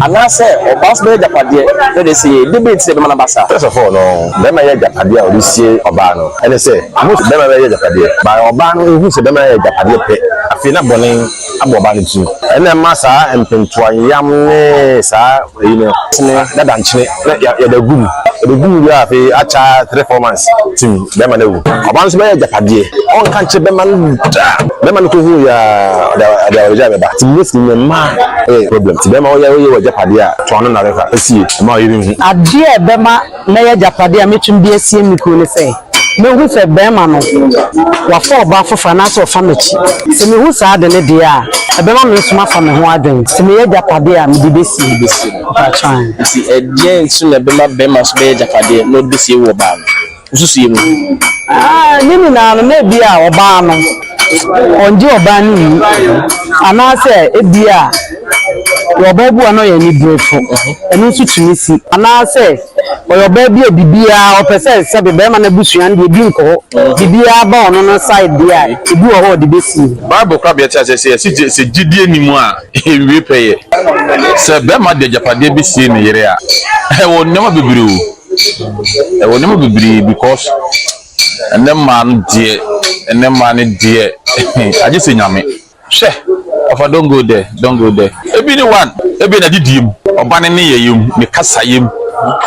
anaasɛ ɔbaa nso bɛyɛ agyapadeɛ na ɔde asie yere? Deɛ bɛn nti na ɛbɛma no aba saa? First of all no, barima yɛ agyapadeɛ a ɔde sie ɔbaa no, ɛne sɛ, most barima bɛyɛ agyapadeɛ, but ɔbaa no nhu sɛ barima yɛ agyapadeɛ pɛ, afei na bɔne abɔ ɔbaa no tirim. Ɛna ɛma saa mpentoayam ne saa ɛyi no ne dada nkyene na yɛde agu mu. Yɛde gu mu wie a afei akyɛ 3, 4 months tim bɛrima no awu. Ɔbaa no nso bɛyɛ agyapadeɛ. Ɔnka nkyerɛ bɛrima no da. Bɛrima no kɔhu yɛ a ɔde ɔde awaregyae bɛba. Nti mostly ne mmaa yɛ problem. Nti bɛrima woyɛ woyɛ w'agyapadeɛ a to ano nnare fa sie mma ɔyere nhu. Adeɛ a ɛbɛma mɛyɛ agyapadeɛ a mɛtumi de asie me kunu ne sɛ, mɛhu sɛ barima no, wafa ɔbaa foforɔ anaasɛ ɔfa m'akyi. Sɛ mehu saa ade no deɛ a, ɛbɛma me nso mafa me ho adwene. Sɛ meyɛ agyapadeɛ a, mede bɛsie. Mpakyɛw ae. Nti ɛdeɛn nso na ɛbɛma barima nso bɛyɛ agyapadeɛ na ɔde bɛsie wo ɔbaa no? Wo susuiɛ mu. Ah, ne nyinaa no, na ebia ɔbaa no, ɔngye ɔbaa no nni. Anaasɛ ebia ɔbaa bi wɔ hɔ na ɔyɛ aniberefo, ɛno nso tumi si. Anaasɛ ɔyɛ ɔbaa bi a biribiara ɔpɛ sɛ sɛbe barima no abusua no deɛ ebi nkɔ hɔ, biribiara ba ɔno no side deɛ a, ebi wɔ hɔ a ɔde bɛsie. Bible koraa bea te aseɛ sɛ yɛse gye sɛ gyidie nni mu a ɛnwie pɛyɛ. Sɛ bɛrima de agyapadeɛ bɛsie ne yere a, ɛwɔ nneɛma bebree o. Ɛwɔ nneɛma bebree because ɛnɛ mmaa no deɛ, ɛnɛ mmaa no deɛ agye sɛ Nyame. Hwɛ ɔfa don't go there, don't go there. Ebi ne one, ebi na didie mu, ɔba ne nneyɛeɛ mu, ne kasayɛ mu.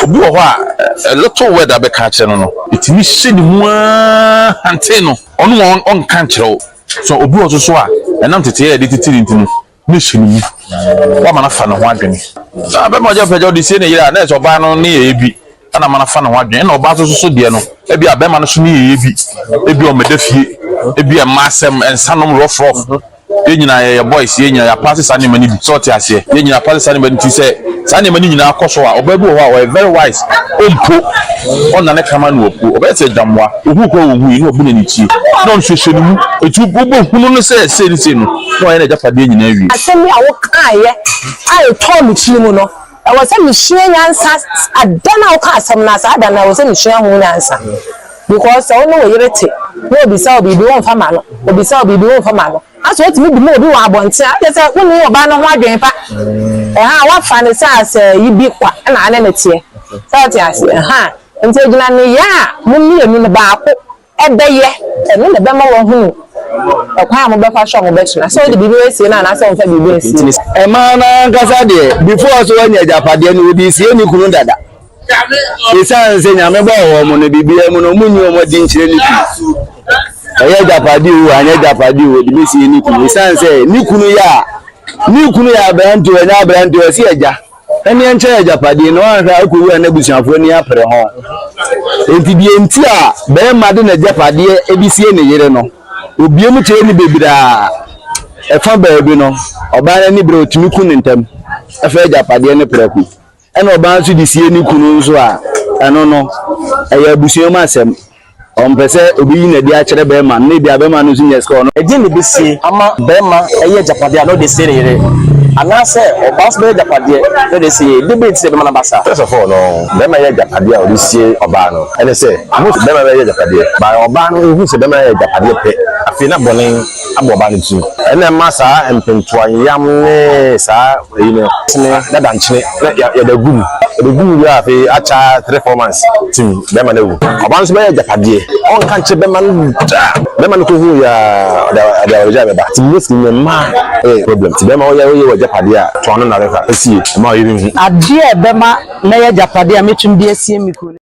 Obi wɔ hɔ a, a little word a bɛka akyerɛ no no, ɛtumi hyɛ ne mu ara hante no. Ɔno ɔnka nkyerɛ wo. So obi wɔ hɔ nso so a, ɛnam teteyɛ a yɛde tete no nti no, na ɛhyɛ ne mu. Woama no afa ne ho adwene. Na bɛrima a ɔgya pɛgya ɔde sie ne yere a, na ɛsɛ ɔbaa no ne yɛyɛ bi ɛna ama no afa ne ho adwene. Ɛna ɔbaa nso so deɛ no, ebi a bɛrima no so ne yɛyɛ bi, ebi a ɔmmɛda fie, ebi a mmaa asɛm, nsanom rough rough. Yɛn nyinaa yɛyɛ boys, yɛn nyinaa yɛapaase saa nneɛma no bi. Sɛ ɔte aseɛ? Yɛn nyinaa apaase saa nneɛma no nti sɛ saa nneɛma no nyinaa kɔ so a, ɔbaa bi wɔ hɔ a ɔyɛ very wise, ɔmpo, ɔnna ne kraman na wapuo, ɔbɛyɛ sɛ dwammoa, ɔhuu koraa ɔnhui na wabu n'ani tie, na ɔno nso ɛhyɛ ne mu. Nti wobɛhunu no sɛ sei ne sei no, na wayɛ n'agyapadeɛ nyinaa awie. Asɛm yi a wokaeɛ a ɛtɔɔ me tiri mu no, ɛwɔ sɛ mesua nyansa da no a wokaa asɛm no a, saa da no ɛwɔ sɛ mesua ho nyansa because sɛ wo ne wo yere te na obisa wo biribi womfa ma no, obisa wo biribi womfa ma no, asɛ wotumi de ma obi wɔ abɔnten a, kyerɛ sɛ wonni ɔbaa no ho adwene pa. Ɛha woafa no sɛ asɛ yi bi kwa na ane ne teɛ. Sɛ wote aseɛ? Ɛha nti egyina nneyɛɛ a mo mmienu no baako ɛbɛyɛ, ɛno na ɛbɛma woahunu ɛkwan a mobɛfa so a mobɛtena, sɛ wode biribi bɛsie no anaasɛ womfa biribi nsie. Mmaa no ankasa deɛ, before sɛ wanya agyapadeɛ no, wɔde sie ne kunu dada. Ɛsiane sɛ Nyame bɔɔ wɔn no, biribiara mu no, wɔnyi wɔn adi nkyerɛ ne kunu. Ɛyɛ agyapadeɛ o, anyɛ agyapadeɛ o, wɔde bɛsie ne kunu. Ɛsiane sɛ ne kunu yɛ a, ne kunu yɛ aberante o, ɛnyɛ aberante o, ɔsi agya. Ɛneɛ nkyɛ agyapadeɛ na wanhwɛ a wokɔwu a n'abusuafoɔ ani apere ho. Enti deɛ nti a barima de n'agyapadeɛ de sie ne yere no, obue mu kyerɛ no bebree a, ɛfa baabi no, ɔbaa no ani bere a ɔtumi ku no ntɛm fa agyapadeɛ no prɛko. Ɛna ɔbaa nso de sie ne kunu nso a, ɛno no, ɛyɛ abusua mu asɛm. Ɔmpɛ sɛ obeyi n'adi akyerɛ bɛrima no, na ebia bɛrima no nso nya sika a ɔno. Ɛdeɛn na ɛbɛsie ama barima ayi agyapadeɛ a na ɔde asie ne yere? Anaasɛ ɔbaa nso bɛyɛ agyapadeɛ na ɔde asie yere? Deɛ bɛn nti na ɛbɛma no aba saa? First of all no, bɛrima yɛ agyapadeɛ a ɔde sie ɔbaa no, ɛne sɛ, most bɛrima bɛyɛ agyapadeɛ, but ɔbaa no hu sɛ bɛrima yɛ agyapadeɛ pɛ, afei na bɔne abɔ ɔbaa no tirim. Ɛna ɛma saa mpentoayam ne saa ɛyi no, sene dada nkyene na yɛde agu mu, yɛde gu mu wie a afei akyɛ 3, 4 months tim bɛrima no awu. Ɔbaa no nso bɛyɛ agyapadeɛ, ɔnka nkyerɛ bɛrima no da, bɛrima no kɔhu yɛ a ɔde ɔde awaregyae bɛba. Nti mostly no mmaa yɛ problem, nti bɛrima woyɛ woyɛ w'agyapadeɛ a, to ano nnare fa sie, mma ɔyere nhu. Adeɛ a ɛbɛma mɛyɛ agyapadeɛ a mɛtumi de asie me kunu.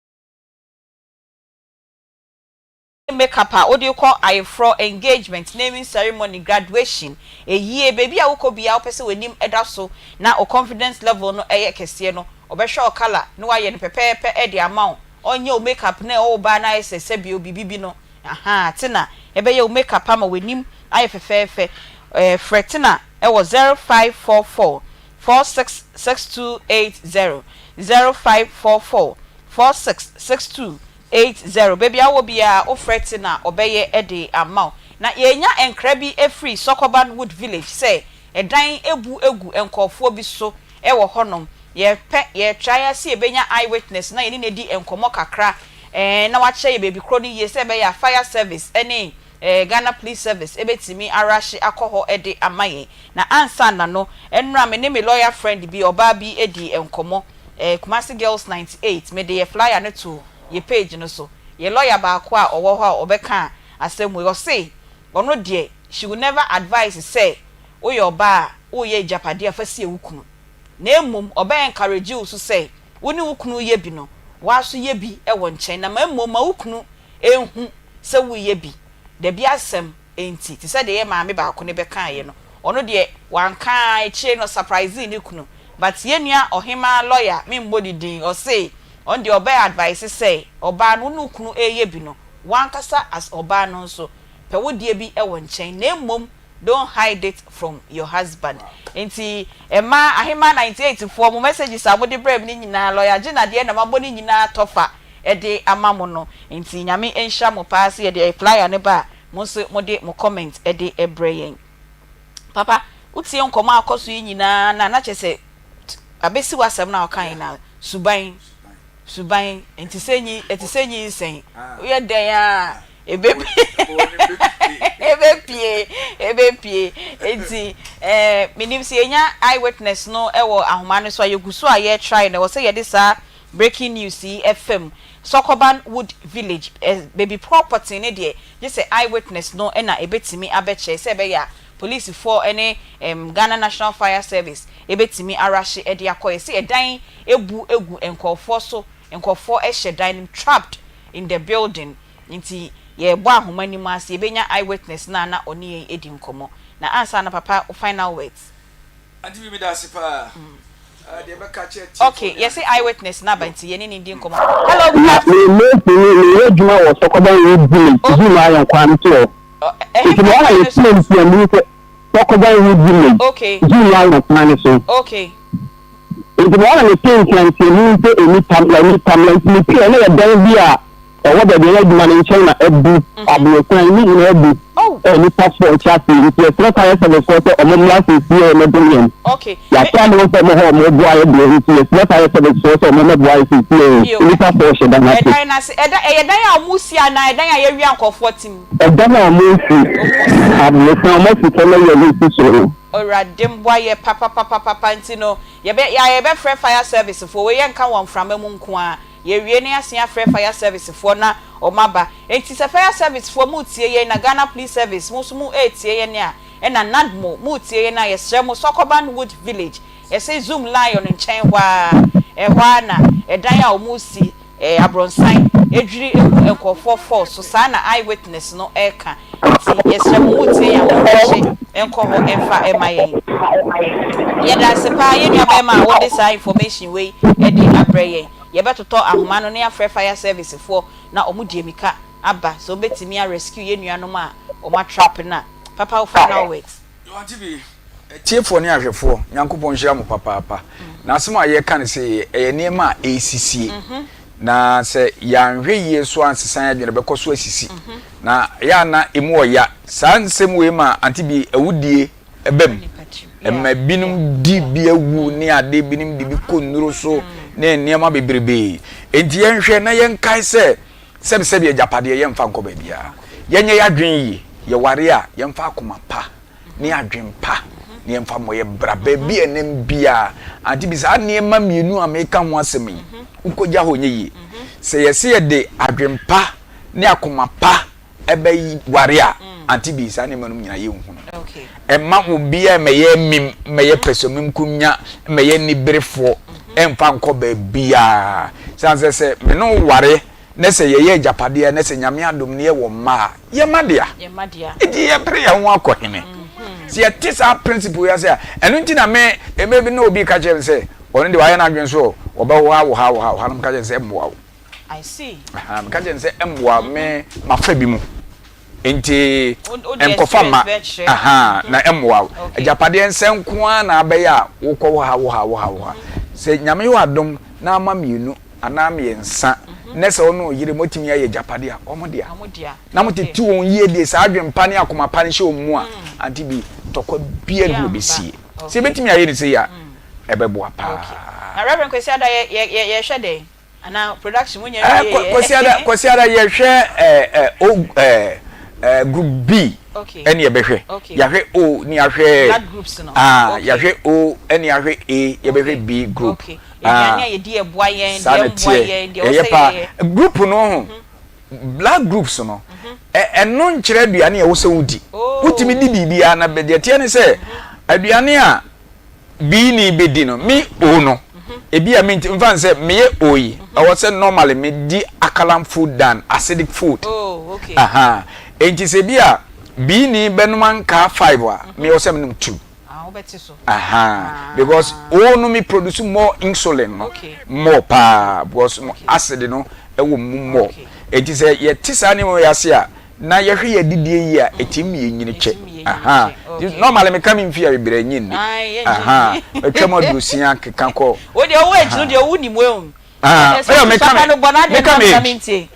Makeup a wode rekɔ ayeforɔ, engagement, naming ceremony, graduation, ayie, baabi a wokɔ biara wopɛ sɛ w'anim da so na wo confidence level no yɛ kɛseɛ no, ɔbɛhwɛ wo colour na wayɛ no pɛpɛɛpɛ de ama wo. Ɔnyɛ wo makeup no a ɛwɔ wo baa no ayɛ sɛ sɛbio biribi bi no, ahaa, Tina bɛyɛ wo makeup ama w'anim ayɛ fɛfɛɛfɛ. Frɛ Tina wɔ 0544 466280, 0544 4662 80, Baabi a wowɔ biara wofrɛ Tina a ɔbɛyɛ de ama wo. Na yɛrenya nkra bi afiri Sɔkɔban Wood Village sɛ ɛdan abu agu nkurɔfoɔ bi so wɔ hɔnom. Yɛrepɛ, yɛretrae ara sɛ yɛbɛnya eye witness na yɛne no adi nkɔmmɔ kakra na wakyerɛ yɛn baabi korɔ no yie sɛ ɛbɛyɛ a fire service ne Ghana Police Service bɛtumi arahye akɔ hɔ de ama yɛn. Na ansa na no, nnora me ne me lawyer friend bi, ɔbaa bi dii nkɔmmɔ. Kumasi Girls 98, mede yɛ flyer no too yɛ page no so. Yɛ lawyer baako a ɔwɔ hɔ a ɔbɛkaa asɛm wei, ɔse ɔno deɛ she will never advise sɛ woyɛ ɔbaa a woreyɛ agyapadeɛ a fa sie wo kunu. Na mmom ɔbɛ encourage wo so sɛ wo ne wo kunu reyɛ bi no, woa nso yɛ bi wɔ nkyɛn na ma mmom ma wo kunu nhu sɛ woreyɛ bi. Dabi asɛm nti, te sɛ deɛ yɛ maame baako no bɛkaeɛ no, ɔno deɛ wanka ara, akyire no ɔsurprisee ne kunu. But yɛn nua ɔhemaa lawyer, memmɔ ne din, ɔse ɔno deɛ ɔbɛ advice sɛ ɔbaa no wo ne wo kunu reyɛ bi no, w'ankasa as ɔbaa no nso, pɛ wo deɛ bi wɔ nkyɛn, na mmom don't hide it from your husband. Nti mmaa, ahemaa 98 foɔ, mo messages a mode brɛɛ me no nyinaa, lawyer Gina deɛ na mabɔ ne nyinaa tɔfa de ama mo no. Nti Nyame nhyira mo paa sɛ yɛde flyer no ba a, mo nso mode mo comment de brɛ yɛn. Papa, wotie nkɔmmɔ a akɔ so yi nyinaa no a, na kyerɛ sɛ abɛsi w'asɛm no a wokaeɛ no a, suban, suban, ɛnte sɛ nyi, ɛte sɛ nyinsɛn. Woyɛ dɛn a, ɛbɛpue, ɛbɛpue, ɛbɛpue. Nti, eh, menim sɛ yɛnya eye witness no wɔ ahoma no so a, yɛgu so a yɛretry no, ɛwɔ sɛ yɛde saa Breaking news yi fam Sɔkɔban Wood Village baabi korɔ pɔtee no deɛ gye sɛ eye witness no na ɛbɛtumi abɛkyerɛ sɛ ɛbɛyɛ a polisifoɔ ne Ghana National Fire Service bɛtumi arahye de akɔ. Yɛse ɛdan abu agu nkorɔfoɔ so, nkorɔfoɔ hyɛ dan no mu trapped in the building nti yɛrebɔ ahoma no mu ara sɛ yɛbɛnya eye witness no a na ɔne yɛn adi nkɔmmɔ. Na ansa na papa wo final words. Auntie Bi meda ase paa. Deɛ bɛka kyerɛ tiefoɔ Okay, yɛse eye witness no aba nti yɛne no ndi nkɔmmɔ. Hello, good Na afternoon. me me meyɛ adwuma wɔ Sɔkɔban Wood Village, Okay. Zoom ayɛ kwan no so hɔ. Ɛhe Nti pa mewɔ ha kwan no so? yɛsua nsia mu sɛ Sɔkɔban Wood Village, Okay. Zoom ayɛ kwan no so. Okay. Nti mewɔ ha mete nteanteamu sɛ ɛni tamla ɛni tamla nti mepie na yɛ dan bi a ɛwɔ baabi a ɛyɛ adwuma no nkyɛn na abu aborosan ne nyinaa abu ɛ nnipa foɔ nkyɛ ase nti yɛsrɛ fire service foɔ sɛ ɔmo mmra sɛsie ɛ mmɛdom yɛn yɛakyɛ ama wɔn sɛ ɔmo hɔ ɔmo boa yɛ deɛ nti yɛsrɛ fire service foɔ sɛ ɔmo mmɛboa yɛ sɛsie ɛ nnipa foɔ hyɛ dan ase. Ɛdan no ase ɛdan ɛyɛ dan a ɔmo si anaa ɛdan a yɛawia nkorɔfoɔ te mu? Ɛdan a ɔmo nsi aborosan ɔmo asi fam ayi ɔmo nsi soro no. Awurade mboa yɛ papapapapa nti no yɛbɛ yɛ a yɛbɛfrɛ fire service foɔ wei yɛnka wɔ mframa mu nko ara Yɛwie no yɛasen afrɛ fire service foɔ na wɔn aba. Enti sɛ fire service foɔ mo retie yɛn na Ghana police service mo nso mo retie yɛn a, ɛna NADMO mo retie yɛn a, yɛsrɛ mo Sɔkɔban Wood Village, yɛse Zoom Lion nkyɛn hɔ ara, ɛhɔ ara na ɛdan a wɔn resi, ɛɛ abrɔnsan adwiri agu nkorɔfoɔ falls so, saa na eye witness no reka. Enti yɛsrɛ mo mo retie yɛn a mo nrehye nkɔ hɔ mfa mma yɛn. Yɛda ase paa yɛn nua bɛɛma a wode saa information wei de abrɛ yɛn. Yɛbɛtotɔ ahoma no na yɛafrɛ fire service foɔ na wɔn de amika aba sɛ wɔbɛtumi a rescue yɛn nuanom a wɔn atrap no a. Papa wo final words. Yo Auntie Bee, atiefoɔ ne ahwɛfoɔ, Nyankopɔn nhyira mo papaapa. Na asɛm a yɛreka no sei, ɛyɛ nneɛma a ɛresisie. Na sɛ yɛanhwɛ yie nso ansesa yɛn adwene, ɛbɛkɔ so asisi. Na ɛyɛ a na ɛmu ɔya. Saa nsɛm wei ma Auntie Bee awudie ba mu. Ɛma binom di bi awu ne ade, binom de bi kɔ nnuro so ne nneɛma bebrebe. Enti yɛnhwɛ na yɛnkae sɛ sɛbesɛbe agyapadeɛ yɛmfa nkɔ baabiara. Yɛnyɛ yɛn adwene yie. Yɛware a, yɛmfa akoma pa ne adwene pa na yɛmfa mmɔ yɛn bra baabi a ɛnam biara. Ante bi saa nneɛma mmienu a meka ho asɛm yi, wokɔgya hɔ nyɛ yie. Sɛ yɛse yɛde adwene pa ne akoma pa ɛbɛware a, ante bi saa nneɛma no nyinaa yɛnhu no. Ɛmma obiara mmɛyɛ mim, mmɛyɛ pɛsɛmenkominya, mmɛyɛ niberefoɔ, ɛmfa nkɔ baabiara. Sane sɛ sɛ me ne wo ware na sɛ yɛyɛ agyapadeɛ na sɛ Nyame adom na yɛwɔ mma a, yɛn mma dea. Enti yɛpere yɛn ho akɔ hene? Sɛ yɛte saa principle yi ase a, ɛno nti na me, mmerɛ bi na obi ka kyerɛ me sɛ, ɔno deɛ wayɛ n'adwene sɛ ɔbɛwoha wo ha, wo ha, wo ha, na meka kyerɛ no sɛ ɛmmoa wo. Aha, meka kyerɛ no sɛ ɛmmoa wo, me mafa bi mu. Nti nkɔfa mma, aha, na ɛmmoa wo. Agyapadeɛ nsɛ nko ara na abɛyɛ a wokɔ wo ha, wo ha, wo ha, wo ha. Sɛ Nyame yɛ w'adom na ama mmienu anaa mmiɛnsa na sɛ wo ne wo yere moatumi ayɛ agyapadeɛ a, wɔn dea. Na motete wɔn yie de saa adwene pa ne akoma pa no hyɛ wɔn mu a, ante bi tɔkwa biara nni hɔ bɛsie. Sɛ yɛbɛtumi ayɛ no sei a, ɛbɛboa paa. Na Reverend Kwesi Ada yɛ yɛ yɛ yɛhwɛ dɛn? Anaa production mo nya nwie yɛ? Kwasiada Kwasiada yɛhwɛ ɛɛ ɛ o ɛɛ ɛɛ group B ɛne yɛbɛhwɛ yɛahwɛ O ne yɛahwɛ Blood groups no ah yɛahwɛ O ɛne yɛahwɛ A yɛbɛhwɛ B group ah aduane a yɛdi ɛboa yɛn saa deɛ na ɛmmoa teɛ yɛn deɛ ɛyɛ ɔsɛ paa yɛyɛ group no ho blood groups no ɛ ɛno nkyerɛ aduane a ɛwɔ sɛ wodi wotumi di biribiara na deɛ teɛ ne sɛ aduane a B ni bɛdi no, me O no, ebi a menti, mfa no sɛ meyɛ O yi, ɛwɔ sɛ normally medi alkaline food than acidic food. Oh, okay. Aha. Enti sɛ ebi a B ni bɛnom ankaa five a, me ɛwɔ sɛ menom two. Ah, wobɛte so. Aha. Because O no me produce more insulin no, Okay. more paa, because mo acid no ɛwɔ mu more. Okay. Enti sɛ yɛte saa nneɛma yi ase a, na yɛhwɛ yɛ adidie yie a ɛtumi ma yɛnyini kyɛ ahaa normally meka me mfie a bebree nye nni ahaa atwa mu aduosia keka kɔ wo deɛ ɔwɔ age no deɛ ɔwo nim ehu ahaa meyɛ meka me meka me age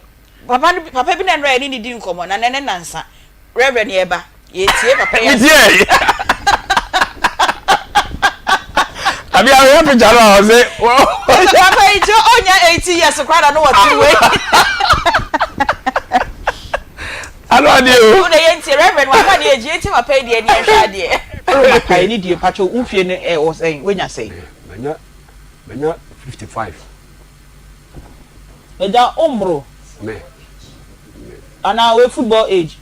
papa no papa bi na nnora yɛne ne di nkɔmmɔ na nɛnɛ nansa reverend yɛba yɛtie papa yɛ metie abi ahwɛ picture no a ɔse papa yi kyɛ ɔnya 80 years koraa na no wɔte wei Ano adeɛ o. Wo na yɛn tie Reverend waka ne age yɛn tie papa yi deɛ ne yɛn hwɛ adeɛ. Papa yi ne deɛ mpakyɛw wo mfie no ɛwɔ sɛn woanya sɛn. Manya manya 55. Agya wo mmoro. Me. Anaa wei football age.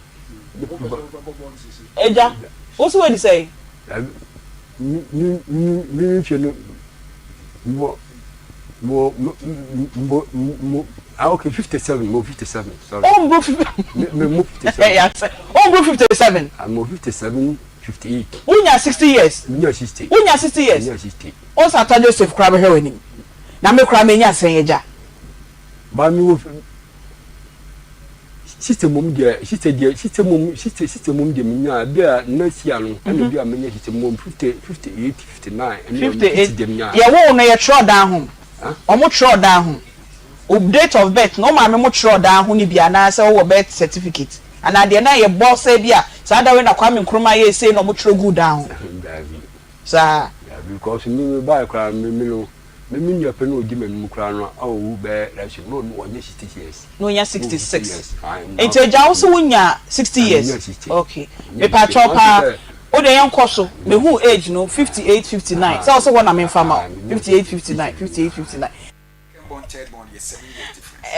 Agya wo so wadi sɛn. Me me me mfie no mewɔ mewɔ mewɔ mewɔ ah okay 57 mewɔ 57 sorry. O mbro 50. Me me mo 57. Yasɛ o mbro 57. Ah mewɔ 57 58. Wonya 60 years. Menya 60. Wonya 60 years. Menya 60. O Satan Joseph koraa bɛhwɛ w'anim na me koraa menya sɛn agya. Ba mewɔ Sister mom deɛ sister deɛ sister mom sister sister mom deɛ menya bi a next year no ɛna bi a menya sister mom 50 58 59 ɛna 58 deɛ menya. Yɛwoo no yɛtwerɛ dan ho ɔmo twerɛ dan ho wo date of birth no wo maame mo twerɛ dan ho no bi anaa sɛ wowɔ birth certificate anaa deɛ na yɛbɔ sɛ bi a saa da wei na Kwame Nkrumah yɛɛ sei na ɔmo twerɛ guu dan ho Daabi. saa. Daabi because me me baeɛ koraa me me no Me me nua panin a ɔdi m'anim koraa no a ɔwu bɛyɛ last year no na ɔnyɛ 60 years. Na ɔnya 66. Nti agya wo se wo nya 60 years? Ok. Mepakyɛw paa wo deɛ yɛn kɔ so. Me hu age no 58, 59. Sɛ wo se hɔ na me nfa ma wo. 58, 59, 58, 59.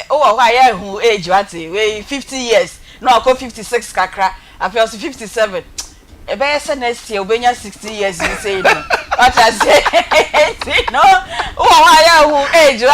Wowɔ hɔ a yɛ hu age wate. Wei 50 years na wakɔ 56 kakra. Afei ɔse 57. Ɛbɛyɛ sɛ next year obenya 60 years yi sei no. Wate aseɛ? Nti no, wowɔ hɔ a yɛ hu age wa.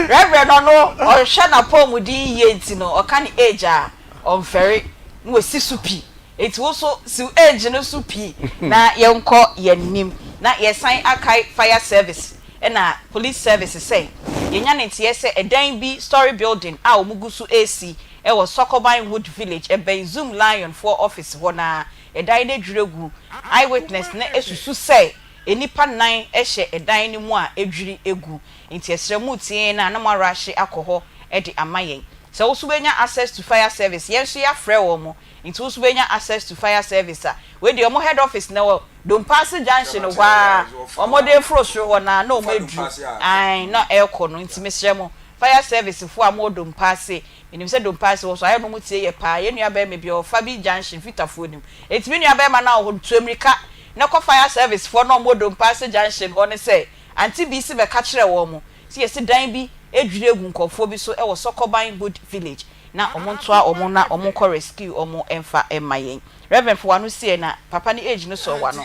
Reverend ɔno ɔhwɛ n'apɔmuden yie nti no, ɔka ne age a ɔmfɛre na wasi so pi. Nti wo nso si wo age no so pi na yɛnkɔ yɛn anim. Na yɛsan akae fire service ɛna police service sɛ yɛnya ne nteɛ sɛ ɛdan bi story building a wɔn gu so resi Ɛwɔ Sɔkɔban Wood Village, ɛbɛn Zoom Lion foɔ ɔfese hɔ no ara. Ɛdan no adwiri agu. Eyewitness no susu sɛ nnipa nnan hyɛ ɛdan no mu a adwiri agu. Nti yɛsrɛ mo retie yɛn a na mo arahye akɔ hɔ de ama yɛn. Sɛ wo nso wobɛnya access to fire service, yɛn nso yɛafrɛ wɔn. Nti wo nso wobɛnya access to fire service a, wei deɛ wɔn head office no wɔ. Dompaase junction hɔ ara wɔn de reforo soro hɔ no ara na wɔn aduru ae na ɛrekɔ no nti mesrɛ mo fire service foɔ a mowɔ Dompaase menim sɛ Dompaase hɔ so ayɛ no wɔn tie yɛ paa yɛn nua barima bi ɔwɔ Fabi junction Fitafoɔ nim nti me nua barima no a ɔwɔ hɔ no tu amirika na kɔ fire service foɔ no a wɔwɔ Dompaase junction hɔ no sɛ Auntie Bisi bɛka kyerɛɛ wɔn sɛ yɛsi dan bi adwiri agu nkurɔfoɔ bi so wɔ Sɔkɔban Wood Village na wɔn ntoa wɔn na wɔn nkɔ rescue wɔn mfa mma yɛn. Rev. Fa w'ano sie na papa no age no sɔɔ w'ano.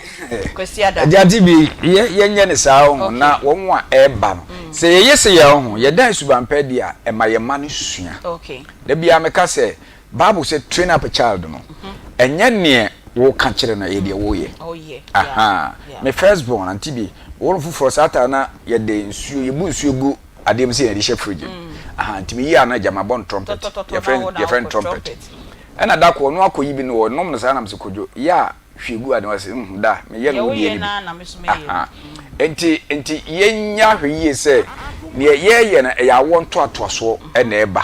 Kwasiada. Agya Auntie Bi, yɛ yɛnyɛ no saa oho na wɔn a ɛreba no sɛ yɛyɛ sei a oho yɛdan suban pa adi a ɛma yɛn mma no sua. Da biara meka sɛ Bible sɛ train up a child no ɛnyɛ neɛ woka kyerɛ no ɛyɛ deɛ woyɛ. Ahaa me first born Auntie Bi wɔn foforɔ saa taa na yɛde nsuo yɛbu nsuo gu adeɛ mu sɛ yɛde hyɛ fridge mu ahaa nti meyi a na agya mabɔ no trumpet yɛfrɛ yɛfrɛ no trumpet. Ɛna da koro ɔno akɔyi bi no ɔnom no saa na mese Kojo yɛ a hwie gu ade no ɔse uhmm da meyɛ no wo deɛ no bi ahaa nti nti yɛnya hwɛ yie sɛ neɛ yɛyɛ no ɛyɛ awoɔ ntoatoasoɔ ɛna ɛba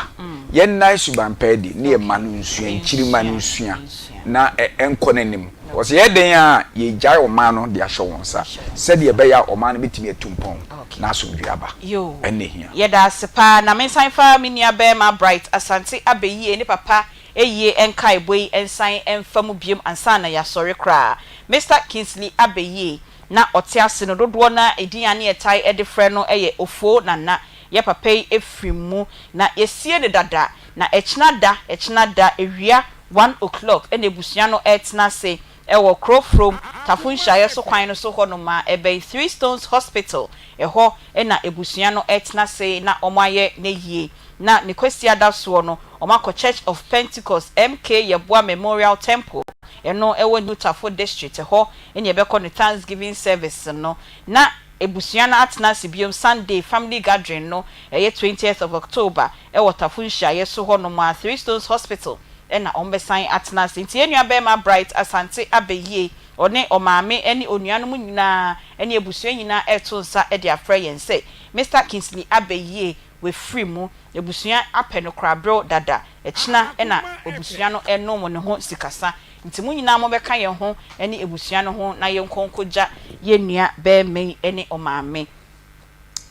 yɛnnan suban pa adi ne yɛma no nsua nkyirima no nsua na ɛnkɔ n'anim Wɔsɛ yɛyɛ dɛn ara a, yɛregyae ɔman no de ahyɛ wɔn nsa sɛdeɛ ɛbɛyɛ a ɔman no bɛtumi atu mpɔn na asomdwoeɛ aba. Yoo, Ɛno na ɛhia. yɛda ase paa. Na mensan mfa me nua barima Bright Asante Abeyie ne papa ayie nkaebɔ yi nsan mfa mu biom ansa na yɛasɔre koraa. Mister Kingsley Abeyie, na ɔte ase no dodoɔ no ara edin a ne yɛtae de frɛ no yɛ Ofoo Nana. Yɛ papa yi firi mu na yɛasie no dada. Na ɛkyena da, ɛkyena da awia One o'clock na abusua no retena ase wɔ Krofrom Tafo nhyiaeɛ so kwan no so hɔnom a ɛbɛn Three Stones Hospital. Ɛhɔ na abusua no retena ase na wɔayɛ n'ayie. Na ne Kwasiada soɔ no, wɔakɔ Church of Pentecost MK Yeboah Memorial Temple, ɛno wɔ New Tafo District, ɛhɔ na yɛbɛkɔ ne Thanksgiving Service no. Na abusua no atena ase biom Sunday Family Gathering no, ɛyɛ twentieth of October, wɔ Tafo nhyiaeɛ so hɔ nom a, Three Stones Hospital na wɔn bɛsan atena ase. Nti yɛn nua barima Bright Asante Abeyie, ɔne ɔmaame ne onuanom nyinaa ne abusua nyinaa reto nsa de afrɛ yɛn sɛ Mister Kingsley Abeyie wafiri mu. Abusua apɛ no koraberew dada, ɛkyena na abusua no renom ne ho sikasa. Nti mo nyinaa mobɛka yɛn ho ne abusua no ho na yɛnkɔ nkɔgya yɛn nua barima yi ne ɔmaame.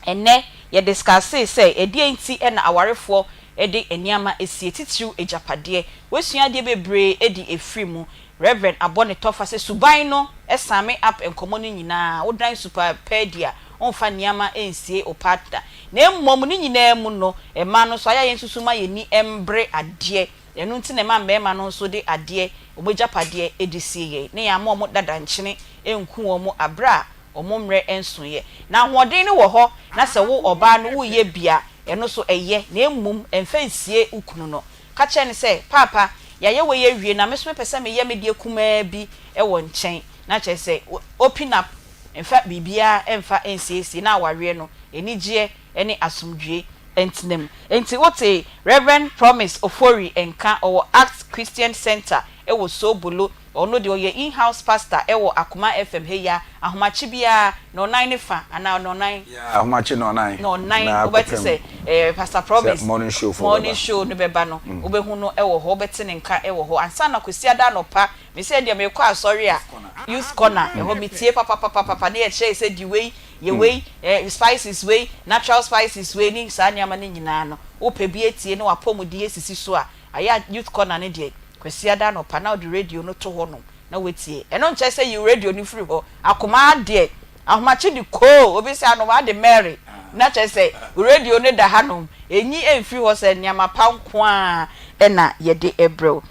Ɛnnɛ yɛ discussee sɛ ɛdeɛn nti na awarefoɔ de nneɛma sie, titiriw agyapadeɛ. Woasua adeɛ bebree de afiri mu. Rev. Abɔ ne tɔfa sɛ suban no same up nkɔmmɔ no nyinaa. Wodan su pa pa adi a, womfa nneɛma nsie wo partner. Na mmom ne nyinaa mu no, mmaa no nso ayɛ a yɛnsusu ma yɛn ani mmere adeɛ. Ɛno nti na ɛma mmarima no nso de adeɛ, wɔn agyapadeɛ de sie yɛn, na yɛamma wɔn dada nkyene nku wɔn aberɛ a wɔn mmerɛ nsoeɛ. Na ahoɔden no wɔ hɔ, na sɛ wo ɔbaa no woreyɛ bi a, ɛno nso ɛyɛ, na mmom mfa nsie wo kunu no. Ka kyerɛ no sɛ, Paapa, yɛayɛ wei awie, na me nso mepɛ sɛ meyɛ me deɛ kumaa bi wɔ nkyɛn. Na kyerɛ sɛ, open up, mfa biribiara mfa nsiesie, na awareɛ no, anigyeɛ ne asomdwoeɛ ntena mu. Enti wote Rev. Promise Ofori nka, ɔwɔ Acts Christian Centre wɔ Sobolo. Ɔno deɛ ɔyɛ in-house pastor wɔ Akoma FM ha yi ara, ahomakye biara nnɔnnan ne fa anaa nnɔnnan. Yeah, ahomakye nnɔnnan. Nnɔnnan, Na wobɛte kɔpem sɛ eh, Pastor Promise sɛ morning show foɔ morning bɛba. show no bɛba no, wobɛhu no wɔ hɔ, wobɛte ne nka wɔ hɔ. Ansa na Kwasiada anɔpa, mese ɛndeɛ merekɔ asɔre a, Youth Corner, ɛhɔ metie papapapapa, ne yɛkyerɛ yɛ sɛ di wei, yɛ wei, eh, spices wei, natural spices wei ne saa nneɛma no nyinaa no, wopɛ bi atie na w'apɔmuden asisi so a, ayɛ a Youth Corner no deɛ, Kwasiada anɔpa na wode radio no to hɔnom na woatie. Ɛno nkyerɛ sɛ yi radio no firi hɔ. Akomaa deɛ, ahomakye de koo, obi sɛ anomaa de Mary, na kyerɛ sɛ radio no da hanom. Ɛnyi mfiri hɔ sɛ nneɛma pa nko ara na yɛde brɛ wo.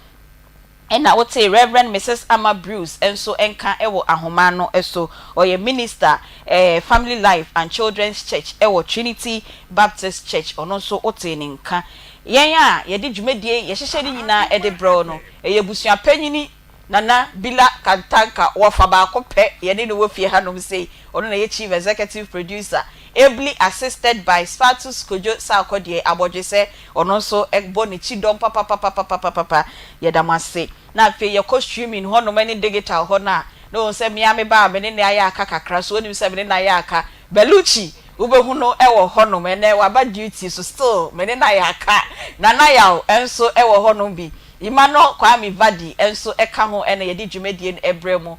Ɛna wotee Rev. Misis Ama Bruce nso nka wɔ ahoma no so. Ɔyɛ minister, Family Life and Children's Church wɔ Trinity Baptist Church. Ɔno nso wotee ne nka. Yɛn a yɛde dwumadie yi yɛhyehyɛ ne nyinaa de brɛ wo no, ɛyɛ abusua panyini Nana Bila Kantanka, wɔfa baako pɛ, yɛne no wɔ fie hanom sei, ɔno na ɛyɛ Chief Executive Producer, ably assisted by Spatus Kojo Sarkodie Abɔdwesɛ, ɔno nso bɔ ne kyidɔm papapapapapapa, yɛda mo ase. Na afei yɛkɔ streaming hɔnom ne digital hɔ no a, na wohu sɛ me ara me ba a me ne no ayɛ aka kakra, so wonim sɛ me ne no ayɛ aka, Bellucci, Wobɛhu no wɔ hɔnom ɛnɛ, waba duty so still me ne no ayɛ aka. Nana Yaw nso wɔ hɔnom bi. Emmanuel Kwame Vardy nso ka ho na yɛde dwumadie no brɛ mo.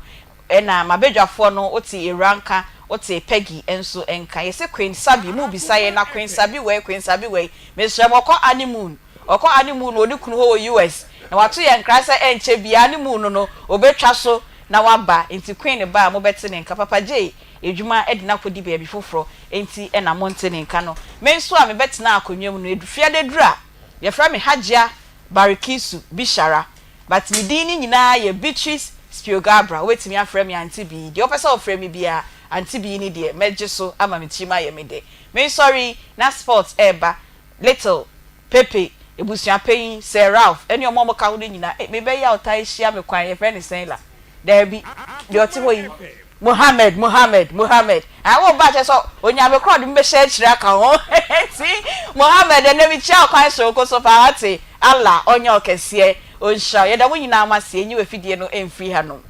Ɛna m'abadwafoɔ no wote Awura nka, wote Peggy nso nka. Yɛse Queen Sabi, mo bisa yɛn na Queen Sabi wei, Queen Sabi wei. Mesrɛ mo ɔkɔ honeymoon, ɔkɔ honeymoon wɔ ne kunu hɔ wɔ US. Na wato yɛn nkra sɛ ɛnkyɛ biara honeymoon no no ɔbɛtwa so na waba. Nti Queen ba a mobɛte ne nka. Papa Jay adwuma de no akɔdi baabi foforɔ nti na monte ne nka no. Me nso a mebɛtenaa akonnwa mu no, Fiada duru a, yɛfrɛ me Hajia Barikisu Bishara. But me din no nyinaa yɛ Beatrice Spiogabra, wobɛtumi afrɛ me Auntie Bee, deɛ wopɛ sɛ wofrɛ me biara, Auntie Bee no deɛ mɛgye so ama me tirim ayɛ me dɛ. Mensɔre yi, na sports ɛreba, Little, Pepe, abusua panyin, Sir Ralph, ɛne wɔn a wɔka ho no nyinaa, eh, me ba yi a ɔtaa hyia me kwan, yɛfrɛ no sɛn la? Daabi, deɛ ɔte hɔ yi, Mohammed, Mohammed, Mohammed. Ah, wo ba kyerɛ sɛ Onyame korɔ de me bɛhyɛ akyire aka ho. Nti, Mohammed, ɛnnɛ mekyia wo kwan soronko so paa, wate? Allah ɔnyɛ ɔkɛseɛ, ɔnhyira wo. Yɛda mo nyinaa mo ase, yɛnyi w'afidie no mfiri hanom.